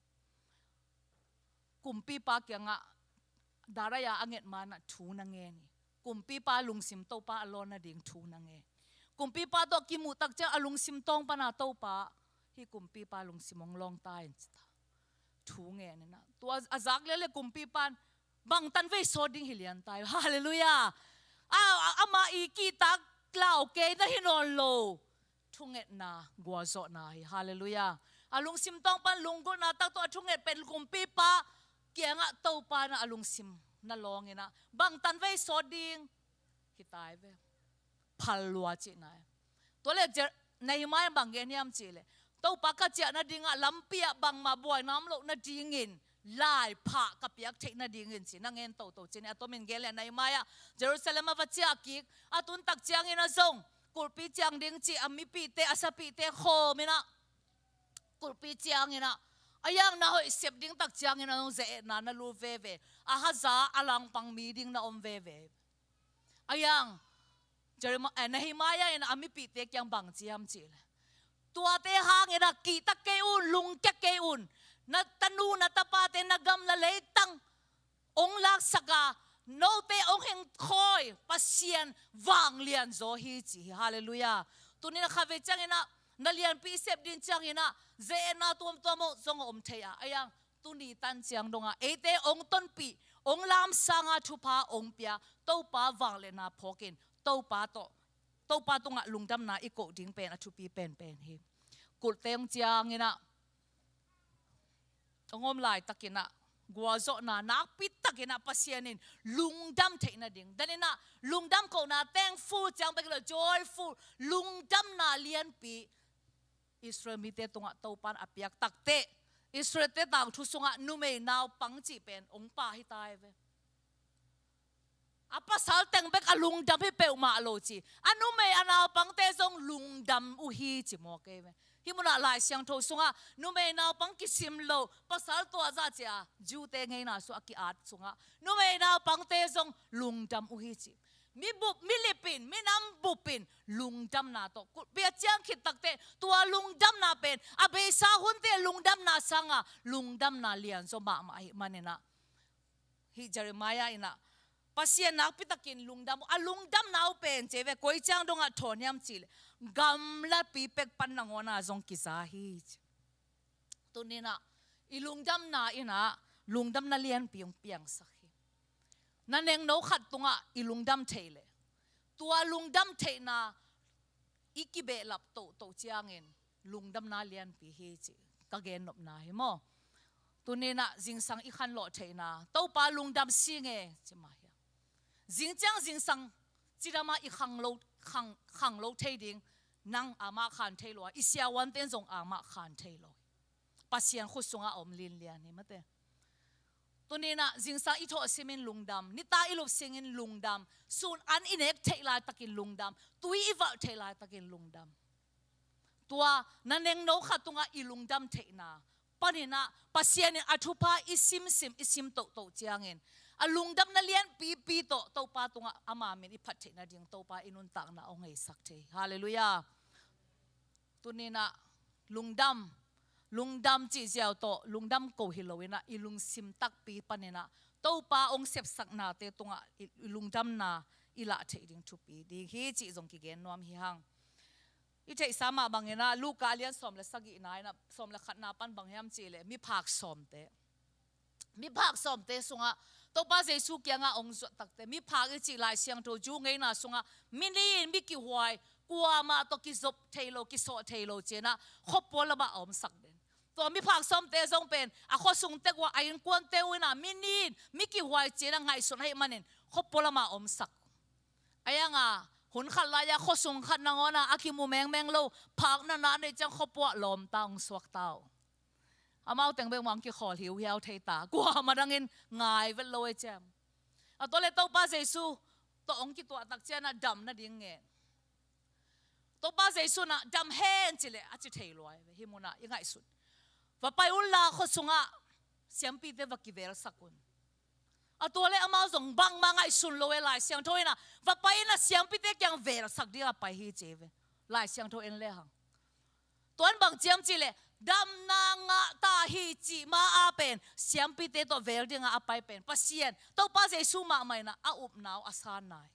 Kumpipa kiangah Dariah a nget manah thu na ngen hi. Kumpipa lungsim Topa a lawn nading thu na ngen hi. Kumpipa tawh kimuh tak ciang a lungsim tawng pana Topa, hih kumpipa lungsim hong lawng ta in ci ta. Thu ngen inah. Tua a zak lian le kumpipa in bangtan vei sawt ding hi lian ta hi. Halleluiah. A, a, amah i kihtak lau kei na hi nawn lo. Thungetna, gualzawhna hi. Halleluiah. A lungsim tawng pan lunggulhna tak tawh a thunget pen kumpipa kiangah Topa inah a lungsim na lawng inah bangtan vei sawt ding hi ta hi ve. Phal lua cihna hi. Tua le Jer-, Nehemiah bang gen hiam cih leh, Topa ka ciah nadingah lampi ah bangmah buaina om loh nadingin laiphah ka piak theih nadingin ci na ngen toto ci ni. A tomin gen leh Nehemiah Jerusalem a va ciah kik, a tun tak ciangin a zong kulhpi ciang ding cih a mipite, a sapihte khawm inah kulhpi ciang inah, a yang na hoih sep ding tak ciangin a zong ze-etna na lut veve. A haza a langpang mi ding na om veve. A yang Jeremiah, eh, Nehemiah in a mipite kiang bang ci hiam cih leh, tuate hangin a kihta kei un, lungkia kei un. Na tanu na tapate na gam na leitang hong laksak a, note hong hengkhawi Pasian vanglian zaw hi ci hi. Halleluiah. Tuni na khavei ciangin ah na lianpi i sep ding ciangin ah ze-etna tuamtuam zong a om thei a, a yang tuni tan ciang dongah eite hong tonpih, hong lamsanga thupha hong pia Topa vangliatna phawkin Topa tawh, Topa tungah lungdamna i koh ding pen a thupi penpen hi. Kulhte hong ciangin ah hong om laitakin ah gualzawhna nakpi takin ah Pasian in lungdam theih nading, dan in ah lungdam kohna, thankful ciang bek lo, joyful, lungdamna lianpi Israel mite tungah Topa in a piak takteh, Israel-te tangthu sungah numei naupang cih pen hong pha hi ta hi ve. A pasal teng bek a lungdam hi peuhmah lo ci, a numei a naupangte zong lungdam uh hi ci mawk ei ve. Hih munah Lai Siangtho sungah numei naupang kisim lo, pasal tuazah ci a, Jew-te ngeina sungah a ki-at sungah numei naupangte zong lungdam uh hi ci. Mi bup, mi lip in, minam bup in lungdamna tawh kulhpi a ciang khit takteh tua lungdamna pen a beisa hunte lungdamna sanga lungdamna lianzaw mahmah ahih manin ah, hih Jeremiah in ah Pasian nakpi takin lungdam uh, a lungdamna uh pen ci ve, koi ciang dongah thawn hiam cih leh gamlapi pek pan nangawn ah zong kiza hi ci. Tuni in ah i lungdamna in ah lungdamna lianpi hong piangsak hi. Na nengno khat tungah i lungdam theih leh, tua lungdam theihna i kibehlap tohtoh ciangin lungdamna lianpi hi cih ka gennopna hi maw. Tuni in ah zingsang i khanlawh theihna, Topa lungdam sing e ci mah hi a. Zing ciang zingsang cidam ah i khang lo, khang, khang lo thei ding, nang amah khan thei lo a, i siavuante in zong amah khan thei lo hi. Pasian khut sungah a om linlian hi mate. Tuni-in ah zingsang i thawh simin lungdam, nitak i lup singin lungdam, sun an i nek theih laitakin lungdam, tui i valh theih laitakin lungdam. Tua na nengno khat tungah i lungdam theihna panin ah Pasian in a thupha i simsim, i sim tohtoh ciangin a lungdamna lianpipi tawh Topa tungah ama min i phat theih nading Topa i nuntakna hong heisak thei. Halleluiah. Tuni-in ah lungdam, lungdam cih ziau tawh lungdam ko hi loin ah i lungsim takpi panin ah Topa hong sepsaknate tungah i, i lungdamna i lah theih ding thupi ding hi cih zong kigen nuam hi hang. I theihsa mah bangin ah Luka a lian sawm le sagihna in ah sawm le khatna pan bang hiam cih leh miphak sawmte, miphak sawmte sungah Topa Jesu kiangah hong zuat takte, miphak i cih Lai Siangtho Jew ngeina sungah mi nin, mi kihuai, kuamah tawh kizop thei lo, kisawh thei lo ci-in ah khuapua lamah a omsak den. Tua miphak sawmte zong pen a khuasung tek uh ah, a innkuante uh in ah mi nin, mi kihuai ci-in ah ngaihsun ahih manin khuapua lamah a omsak. A iang a hun khat lai-a khuasung khat nangawn ah a kimu mengmeng lo, phakna na neih ciang khuapua ah lawmta hong suakta uh. Amau teng bek mah hong kikhawl hiuhiau thei ta, kuamah dangin ngai vet lo e ciam. A tua leh Topa Jesu tawh hong kituah tak ciangin ah dam nading ngen. Topa Jesu in ah dam hen ci leh a ci thei lua hi ve. Hih munah i ngaihsun, va pai unla khuasungah siampite va kivelsak un. A tua leh amau zong bangmah ngaihsun lo e, Lai Siangtho in ah va pai in ah siampite kiang velsak dingah pai hi ci hi ve. Lai Siangtho en lehang tua in bang ci hiam cih leh damna ngah ta hi cih ma-a pen siampite tawh vel dingah a pai pen Pasian, Topa Jesu mahmah in ah a upna uh a sanna hi.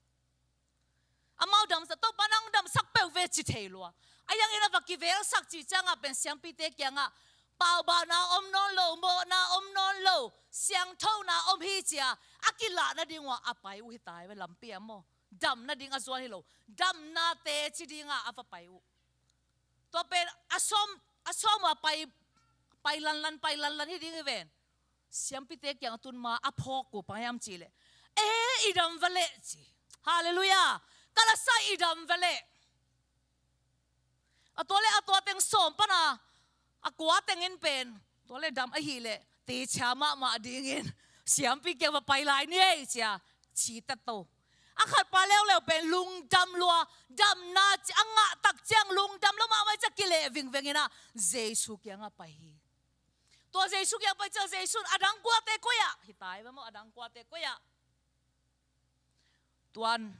Amau damsak, Topa nang damsak peuh ve ci thei lua. A iang in ah va kivelsak cih ciangah pen siampite kiangah paubahna om nawn lo, mawhna om nawn lo, siangthona om hi ci-a a kilah nading uh ah a pai uh hi ta hi ve, lampi ah maw. Dam nading a zuan hi lo, damna teci dingah a va pai uh. Tua pen a sawm, a sawm uh a pai, pai lanlan, pai lanlan hi ding hi ven. Siampite kiang a tun ma a phawk uh bang hiam cih leh, "E, i dam va leh," ci. Halleluiah. Ka la sa, i dam va leh. A tua leh a tua teng sawm pan a, a kua teng in pen, tua leh dam ahih leh teci mahmah dingin siampi kiang va pai lai ni ei ci-a ci ta to. A khatpa leuleu pen lungdam lua, damna ci a ngah tak ciang lungdam lua mahmah ci-a kileh vingveng in ah Jesu kiangah pai hi. Tua Jesu kiang pai ciang Jesu in a dang kuate koi ah, hi ta hi ve maw, a dang kuate koi ah. Tua in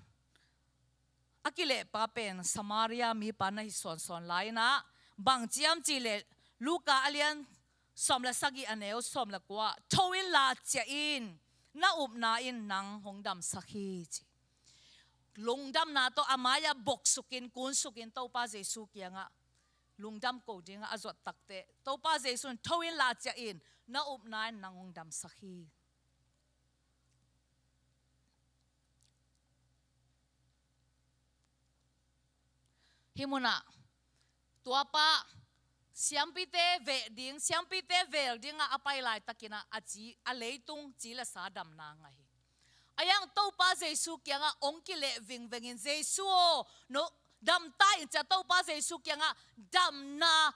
a kilehpa pen Samaria mipa na hi sawnsawn lai in ah, bang ci hiam cih leh Luka a lian sawm le sagih a neu sawm le kua, "Tho inla ciah in, na upna in nang hong damsak hi," ci. Lungdamna tawh a mai-ah boksukin, kunsukin Topa Jesu kiangah lungdam ko dingah a zuat takteh Topa Jesu in, "Tho inla ciah in, na upna in nang hong damsak hi." Hih munah tuapa siampite veh ding, siampite vel dingah a pai laitakin ah a ci, a leitung ci le sa damna ngah hi. A iang Topa Jesu kiangah hong kileh vingvengin, "Jesu aw, no dam ta in," ci-a Topa Jesu kiangah damna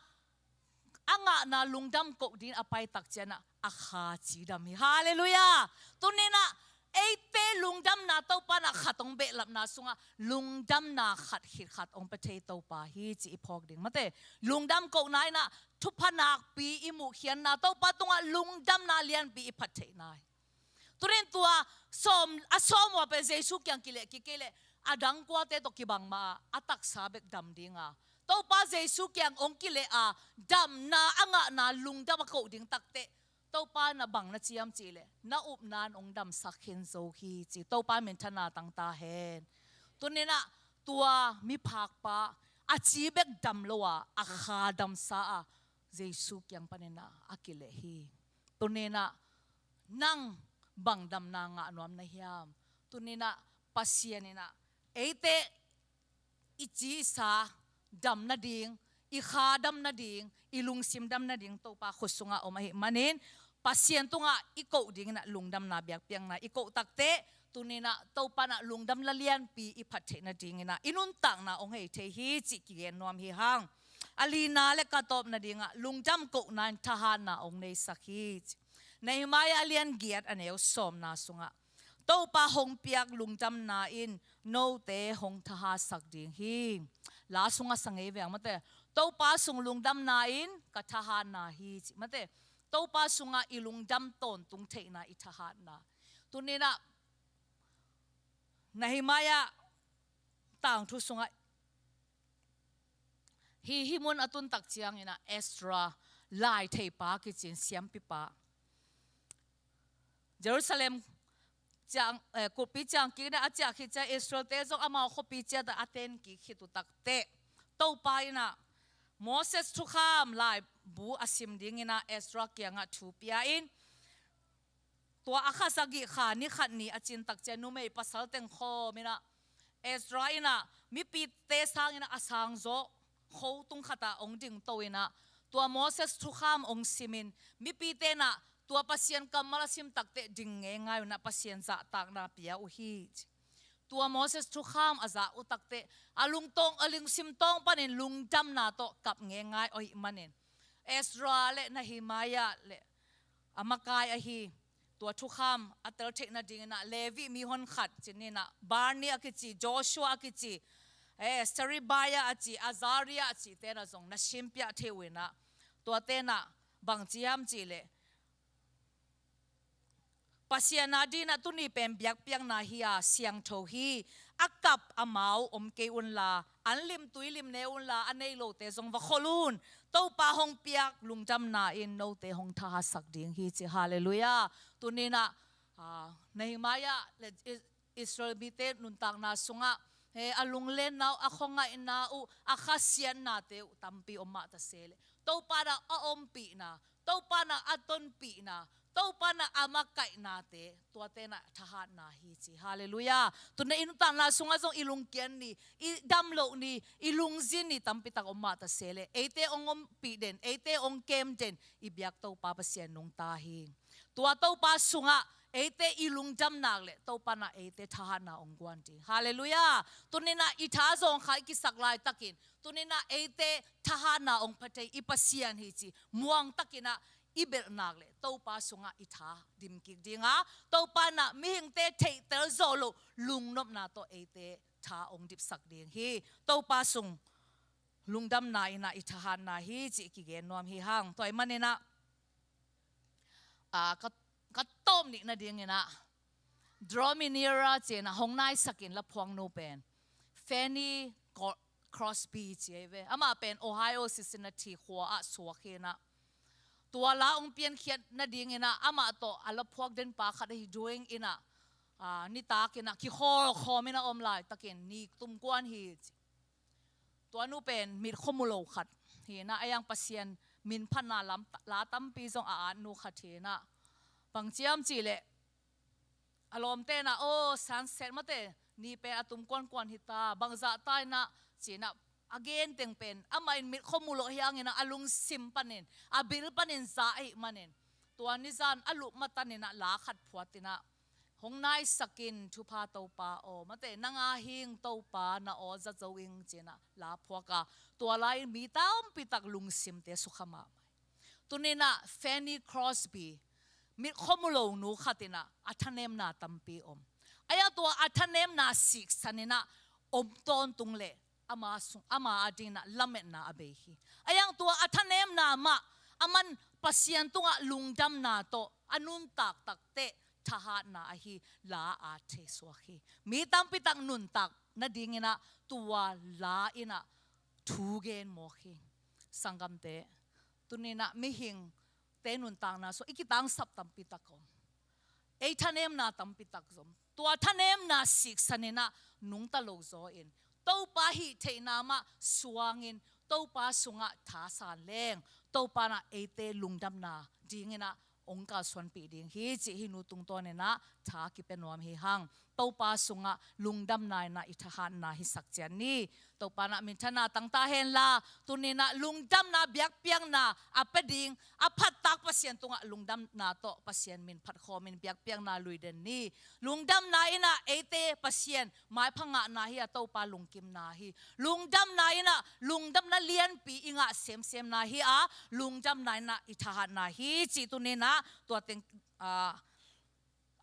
a ngahna lungdam koh dingin a pai tak ciangin ah a kha cidam hi. Halleluiah. Tuni-in ah eite lungdamna Topa in ah khat hong behlapna sungah lungdamna khat khit khat hong pia thei Topa hi cih i phawk ding. Mate, lungdam kohna in ah thupha nakpi i muhkhiatna, Topa tungah lungdamna lianpi i phat theihna hi. Tuni-in tua sawm, a sawm uh a pen Jesu kiang kileh kik kei leh a dang kuate tawh kibang mah a, a taksa bek dam ding a, Topa Jesu kiang hong kileh a damna a ngahna lungdam a koh ding takteh Topa in ah bang na ci hiam cih leh, "Na upna in hong damsak khin zo hi," ci. Topa minthanna tang ta hen. Tuni-in ah tua miphakpa a ci bek dam lo a, a kha damsa a, Jesu kiang panin ah a kileh hi. Tuni-in ah nang bang damna ngah nuam na hiam? Tuni-in ah Pasian in ah eite i ci i sa dam nading, i kha dam nading, i lungsim dam nading Topa khut sungah om ahih manin, Pasian tungah i koh dingin ah lungdamna biakpiakna i koh takteh, tuni-in ah Topa in ah lungdamna lianpi i phat theih nadingin ah i nuntakna hong hei thei hi cih kigen nuam hi hang. A lina le ka tawp nadingah lungdam kohna in thahatna hong neisak hi cih. Nehemiah a lian giat a neu sawmna sungah, Topa hong piak lungdamna in note hong thahatsak ding hi. La sungah sa ngei veng mate. Topa sung lungdamna in ka thahatna hi ci mate. Topa sungah i lungdam tawntung theihna i thahatna. Tuninah Nehemiah tangthu sungah hi, hih mun a tun tak cianginah Ezra, lai theipa kicin siampipa, Jerusalem ciang, eh, kulhpi ciang kik inah a ciah khit ciang Israel-te zong amau khuapi ciat ah a ten kik khit uh takteh, Topa inah Moses thukham laibu a sim dinginah Ezra kiangah thu pia in, tua a kha sagih kha ni khat ni a cin tak ciang numei pasal teng khawm inah Ezra inah mipite sanginah a sangzaw kho tung khatah hong dingto inah tua Moses thukham hong simin mipite inah tua Pasian kammal a sim takteh ding ngeingai uh inah Pasian zahtakna pia uh hi. Tua Moses thukham a zah uh takteh a lungtawng, a lungsim tawng panin lungdamna tawh kap ngeingai uh ahih manin Ezra le Nehemiah le a makai ahi tua thukham a tel theih nadinginah Levi mihon khat cininah Bani a kici, Joshua a kici, eh, Sherebiah a ci, Azariah a ci tenah zong na simpiah thei uh inah tua tenah bang ci hiam cihleh Pasian a dinah tuni pen biakpiakna hi-a siangtho hi. A kap amau om kei unla, an lim tui lim ne unla, a nei lote zong va khol un. Topa hong piak lungdamna in note hong thahatsak ding hi ci. Halleluiah. Tuninah, ah, Nehemiah le Is-, Israel mite nuntakna sungah he a lunglenna uh, a khuangaihna uh, a khasiatnate uh tampi om mah ta se leh Topa inah a ompihna, Topa inah a tonpihna, Topa inah a makaihnate, tuate inah thahatna hi ci. Halleluiah. Tuninah i nuntakna sungah zong i lungkian ni, i damloh ni, i lungzin ni tampitak om mah ta se leh eite hong ompih den, eite hong kem den i biak Topa Pasian nungta hi. Tua Topa sungah eite i lungdam nak leh Topa inah eite thahatna hong guan ding. Halleluiah. Tuninah i tha zawngkha i kisak laitakin tuninah eite thahatna hong pia thei i Pasian hi ci muangtakinah i belh nak leh Topa sungah i tha dim kik dinga, Topa inah mihingte theihtel zawh loh lungnopna tawh eite tha hong dipsak ding hi. Topa sung lungdamna inah i thahatna hi cih kigen nuam hi hang. Tua ahih maninah, ah, ka, ka tawp nih nadinginah Draw Me Nearer cinah hong naisakin laphuaknu pen Fanny Cro-, Crosby ci ahi ve. Amah pen Ohio Cincinnati khua ah suak hinah tua la hong piankhiat nadinginah amah tawh a laphuak denpa khat ahi Dwayne inah, ah, nitakinah kikhawlkhawm inah om laitakin ni tumkuan hi ci. Tua nu pen mitkhuamu lo khat hinah, a yang Pasian minphatna lam, la tampi zong a at nu khat hinah. Bang ci hiam cihleh a lawmte inah, aw, sunset mate, ni pen a tum kuankuan hita, bangzah ta inah cinah a genteng pen amah in mitkhuamu lo hi hanginah a lungsim panin, a bil panin za ahih manin tua nizan a lup mataninah la khat phuatinah hong naisakin thupha Topa aw, mate, nang a hing Topa na aw za zo ing cinah la phuaka, tua lai-in mi tampitak lungsimte sukha mahmah. Tuninah Fanny Crosby mitkhuamu lo nu khatinah a thanemna tampi om. A yang tua a thanemna siksaninah om tawntung leh ama sung, ama adinginah lametna a bei hi. A yang tua a thanemna mah aman Pasian tungah lungdamna tawh a nuntak takteh thahatna ahi la a thei suak hi. Mi tampitak nuntak nadinginah tua la inah thu gen mawk hi. Sanggamte, tuninah mihingte nuntakna sung i kitangsap tampitak om. Ei thanemna tampitak zom. Tua thanemna siksaninah nungta lo zaw in Topa hih theihna mah suangin Topa sungah thasan leng Topa inah eite lungdamna dinginah hong kalsuanpih ding hi cih hih nu tungtawninah tha kipia nuam hi hang. Topa sungah lungdamna in ah i thahatna hisak ciat ni. Topa in ah minthanna tang ta hen la, tuni in ah lungdamna biakpiakna a pia ding a phattak Pasian tungah lungdamna tawh Pasian min phat khawmin biakpiakna lui den ni. Lungdamna in ah eite Pasian maipha ngahna hi a, Topa lungkimna hi. Lungdamna in ah lungdamna lianpi i ngah semsemna hi a, lungdamna in ah i thahatna hi cih tuni in ah tua teng, ah,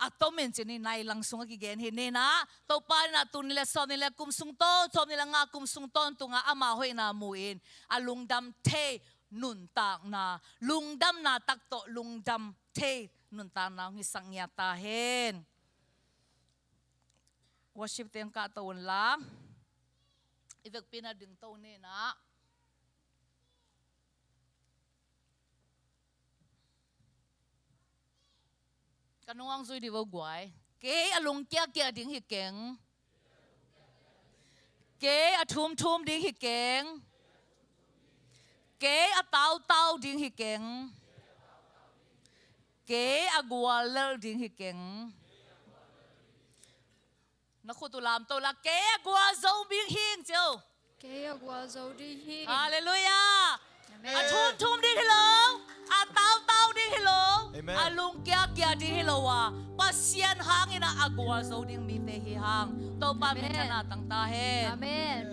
a tomin cih ni, nai lang sungah kigen hi ni in ah, Topa in ah tul nih le sawmnih le kum sung tawn, sawmnih le nga kum sung tawntungah ama hoihna mu-in a lungdam thei nuntakna, lungdamna tak tawh lungdam thei nuntakna hong hisak ngiat ta hen. Worship teng kah to un la, i vekpi in ah ding to ni in ah. Ka nung hong zui dih vo guai. Kei a lungkiakia ding hi keng. Kei a thumthum ding hi keng. Kei a tautau ding hi keng. Kei a guallelh ding hi keng. Na khut uh lamto la, kei a gualzo ding hi ing ci o. Kei a gualzo ding hi ing. Halleluiah. Amen. A thumthum ding hi lo, a tautau ding hi lo, amen, a lungkiakia ding hi lo a, Pasian hangin ah a gualzo ding mite hi hang. Topa, amen, minthanna tang ta hen. Amen.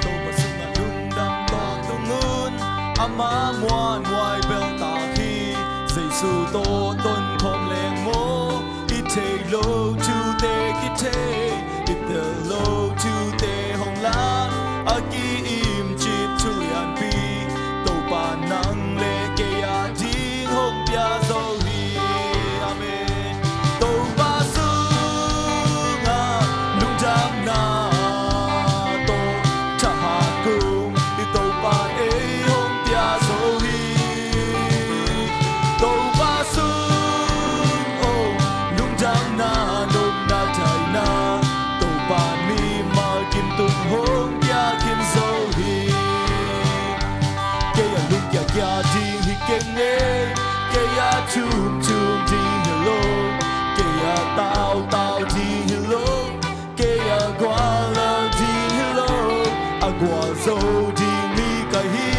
Topa sungah lungdam tawntung un, ama muanhuai beltak hi. Jesu tawh tonkhawm leng maw, i theih loh thute kithei, i tel loh thute hong lak, a ki-imcip thu lianpi, Topa nang le kei a ding hong pia zo hi. Amen. Topa sungah lungdamna tawh thahat kung, i Topa ei hong pia zo hi. Topa sung, oh, lungdamna, nopna, thahatna, Topa mimal kim tung hong pia khin zo hi. Kei a lungkiakia ding hi keng e, kei a thumthum ding hi lo, kei a tautau ding hi lo, kei a guallelh ding hi lo, a gualzo ding mi ka hi.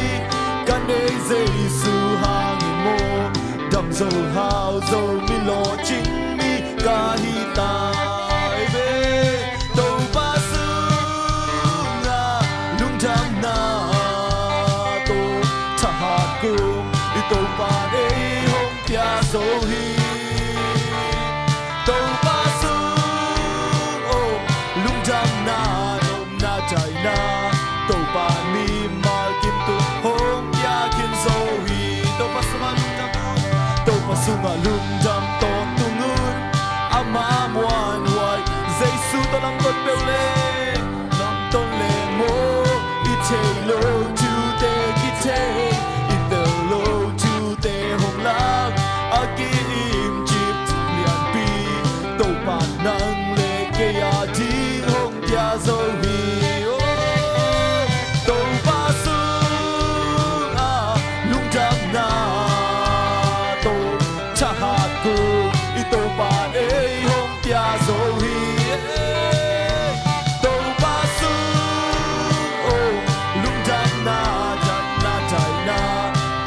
Ka neih Jesu hangin maw, damzo hauzo, mi lawhcing mi ka hi ta hi ve. Topa sungah lungdamna tawh thahat kung, i Topa ei hong pia zo hi. Topa sung, oh, lungdamna, nopna, thahatna, Topa mimal kim tung hong pia khin zo hi. Topa sungah lungdam, Topa sungah lungdam tawntung un, ama muanhuai, Jesu tawh lamton peuh le, lamton leng maw, i theih loh thute kithei, i tel loh thute hong lak, a ki-imcip lianpi, Topa nang le kei a ding hong pia zo hi. Oh, Topa sungah lungdamna tawh thahat kung, i Topa ei hong pia zo hi. Topa sung, oh, lungdamna, thahatna, thahatna,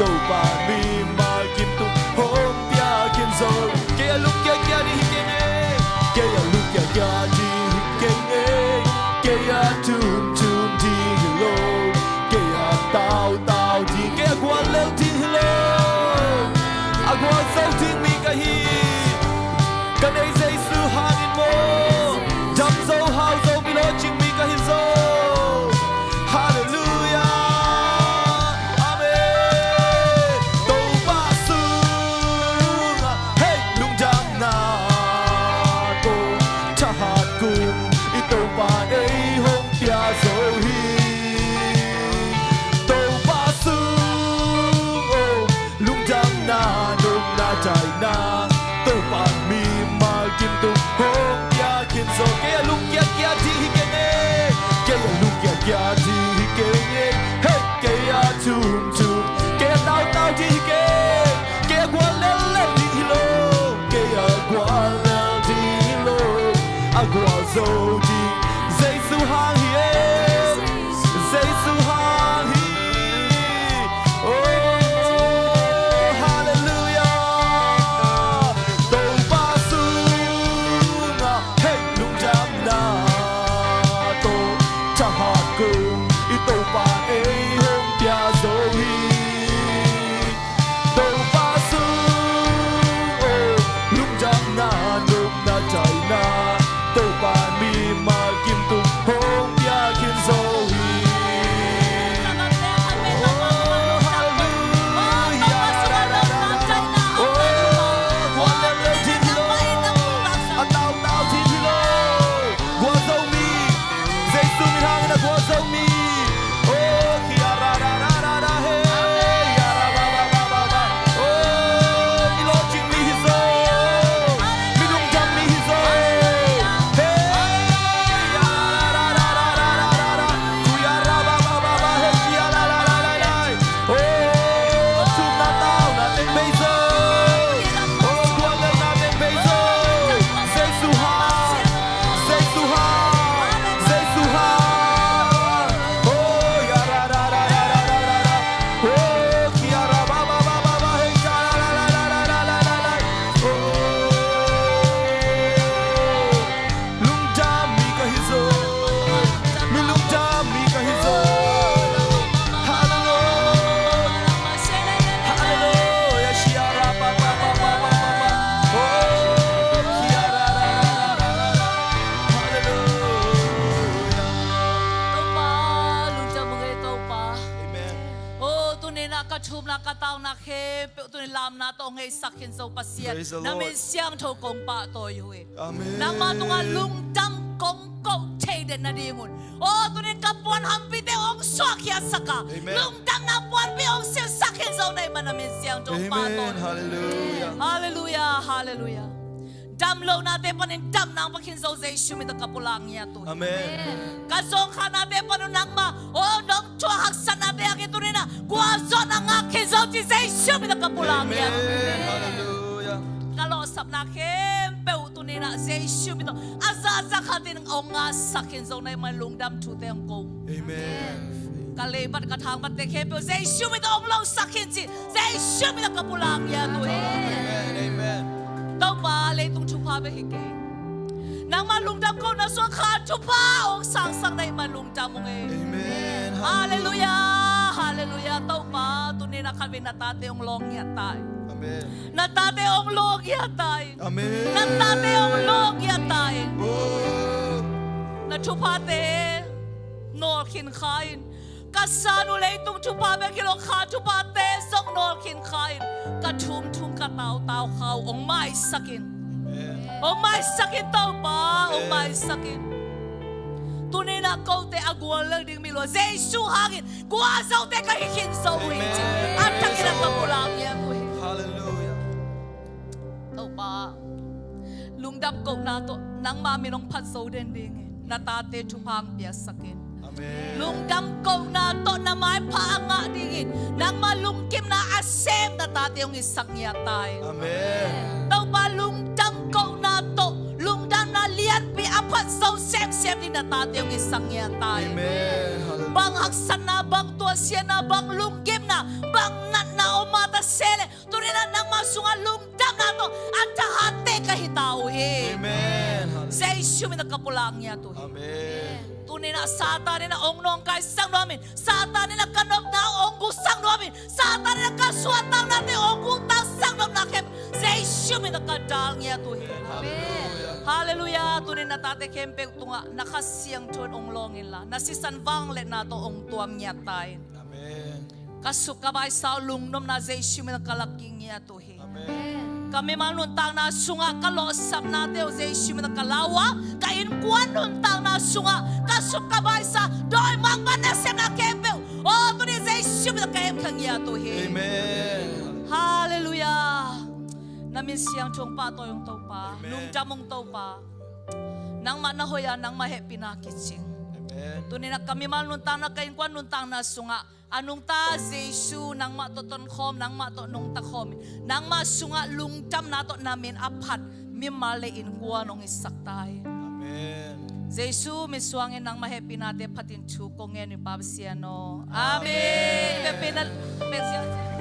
Topa mimal kim tung hong pia khin zo. Kei a lungkiakia ding hi keng e, kei a lungkiakia ding hi keng e, kei a thumthum ding hi lo, kei a tautau ding, kei a guallelh ding hi lo, a gualzo ding mi ka hi. Ka neih Jesu hangin maw, damzo hauzo, mi lawhcing mi ka hi zo. Halleluiah. Amen. Topa sungah, hey, lungdamna tawh thahat kung, i Topa Zo ding Jesu hang hi e, Jesu hang hi. Oh, halleluiah. Topa sungah hei lungdamna tawh thahat kong, i Topa ei hong pia zo hi. Topa sung, oh, lungdamna, nopna, taina, Topa mimal kim tung hong pia khin zo hi. Oh, halleluiah. Oh, guallel lel ding hi lo. A tautau ding hi lo. Gualzo mi. Jesu min hangin a gualzo mi. Oh, kia ra ra ra ra ra, hey, ya ra ba ba ba ba ba. Oh, mi lawhcing mi hi zo. Mi lungdam mi hi zo. Hey, ya ra ra ra ra ra ra ra. Ku ya ra ba ba ba ba, hey, kia la la la la la. Oh, thumna tauna teng bei zo. Oh, guallelna teng bei zo. Jesu hang, Jesu hang, Jesu hang. Oh, ya ra ra ra ra ra ra ra. Oh, kia ra ba ba ba ba ba, hey, kia la la la la la. Oh. Lungdam mi ka hi zo. Mi lungdam mi ka hi zo. Halleluiah. Halleluiah. Shia ra pa pa pa pa pa pa pa. Oh, kia ra ra ra ra ra ra. Halleluiah. Topa, lungdam ung ei Topa. Amen. Oh, tuni-in ah ka thumna ka tauna khempeuh tuni-in lamna tawh hong heisak khin zo Pasian. Praise the Lord. Na min siangtho kong pahtawi uh hi. Amen. Nangmah tungah lungdam kong koh thei den nadingun, aw, tuni-in ka puan hampite hong suahkhiatsak a, amen, lungdamna puanpi hong silhsak khin zo na hih man na min siangtho pahtawi. Amen. Halleluiah. Halleluiah, halleluiah. Damlohnate panin damna hong pia khin zo Jesu min tawh ka pulak ngiat uh hi. Amen. Ka zawngkhahnate pan un nangmah, aw, nong thuak haksatnate hangin tuni-in ah gualzawhna ngah khin zo ci Jesu min tawh ka pulak ngiat uh hi. Amen. Halleluiah. Ka lawhsapna khempeuh tuni-in ah Jesu min tawh a zahzah khatin hong ngahsak khin zo na hih man lungdam thute hong ko. Amen. Ka leibat ka thangbatte khempeuh Jesu min tawh hong losak khin ci Jesu min tawh ka pulak ngiat uh hi. Amen. Amen. Topa, leitung thupha bek hi kei. Nangmah lungdam kohna sungah kha thupha hong sangsak na hih man lungdam ung ei. Amen. Halleluiah, halleluiah. Topa, tuni-in ah khatvei na tate hong lawng ngiat ta in. Amen. Na tate hong lawng ngiat ta in. Amen. Na tate hong lawng ngiat ta in. Oh. Na thuphate nawl khin kha in. Ka san uh leitung thupha bek hi lo, kha thuphate zong nawl khin kha in. Ka thum thum, ka tau tau kha uh hong maisak in. Amen. Hong maisak in Topa, hong maisak in. Tuni-in ah kote a guallel ding mi lua Jesu hangin gualzote ka hi khin zo uh hi ci. Amen. A thakin ah ka pulak ngiat uh hi. Halleluiah. Topa, lungdam kohna tawh nangmah min hong phat zo den dingin na tate thupha hong piasak in. Amen. Lungdam kohna tawh na maipha a ngah dingin nangmah lungkimna a sem na tate hong hisak ngiat ta in. Amen. Topa, lungdam kohna tawh lungdamna lianpi a phat zo semsem dingin na tate hong hisak ngiat ta in. Amen. Halleluiah. Bang haksatna, bang tuahsiatna, bang lunggimna, bang natna om mah ta se leh, tuni-in ah nangmah sungah lungdamna tawh a thahatte ka hi ta uh hi. Amen. Jesu min tawh ka pulak ngiat uh hi. Amen. Tuni-in ah Satan in ah hong nawngkaisak nuam in, Satan in ah ka nopna hong guksak nuam in, Satan in ah ka suahtaknate hong guktaksak nuamna khempeuh Jesu min tawh ka dal ngiat uh hi. Amen. Halleluiah. Tuni-in na tate khempeuh tungah na Kha Siangtho in hong lawng inla, na sisan vangliatna tawh hong tuam ngiat ta in. Amen. Ka suk ka baisa uh lungnopna Jesu min tawh ka la kik ngiat uh hi. Amen. Ka mimal nuntakna sungah ka lawhsapnate uh Jesu min tawh ka la uh a, ka innkuan nuntakna sungah ka suk ka baisa dawimangpa nasepna khempeuh, aw, tuni Jesu min tawh ka hemkhia ngiat uh hi. Amen. Halleluiah. Na min siangtho hong pahtawi ung Topa. Amen. Lungdam ung Topa. Nangmah na hoih a, nangmah hehpihna kicing. Amen. Tuni-in ah ka mimal nuntakna, ka innkuan nuntakna sungah a nungta Jesu nangmah tawh tonkhawm, nangmah tawh nungta khawm in, nangmah sungah lungdamna tawh na min a phat mimal le innkuan hong hisak ta in. Amen. Jesu min suangin nangmah hehpihnate phatin thu kong ngen, Pa Pasian aw. Amen. Amen. Hehpihna, Pasian.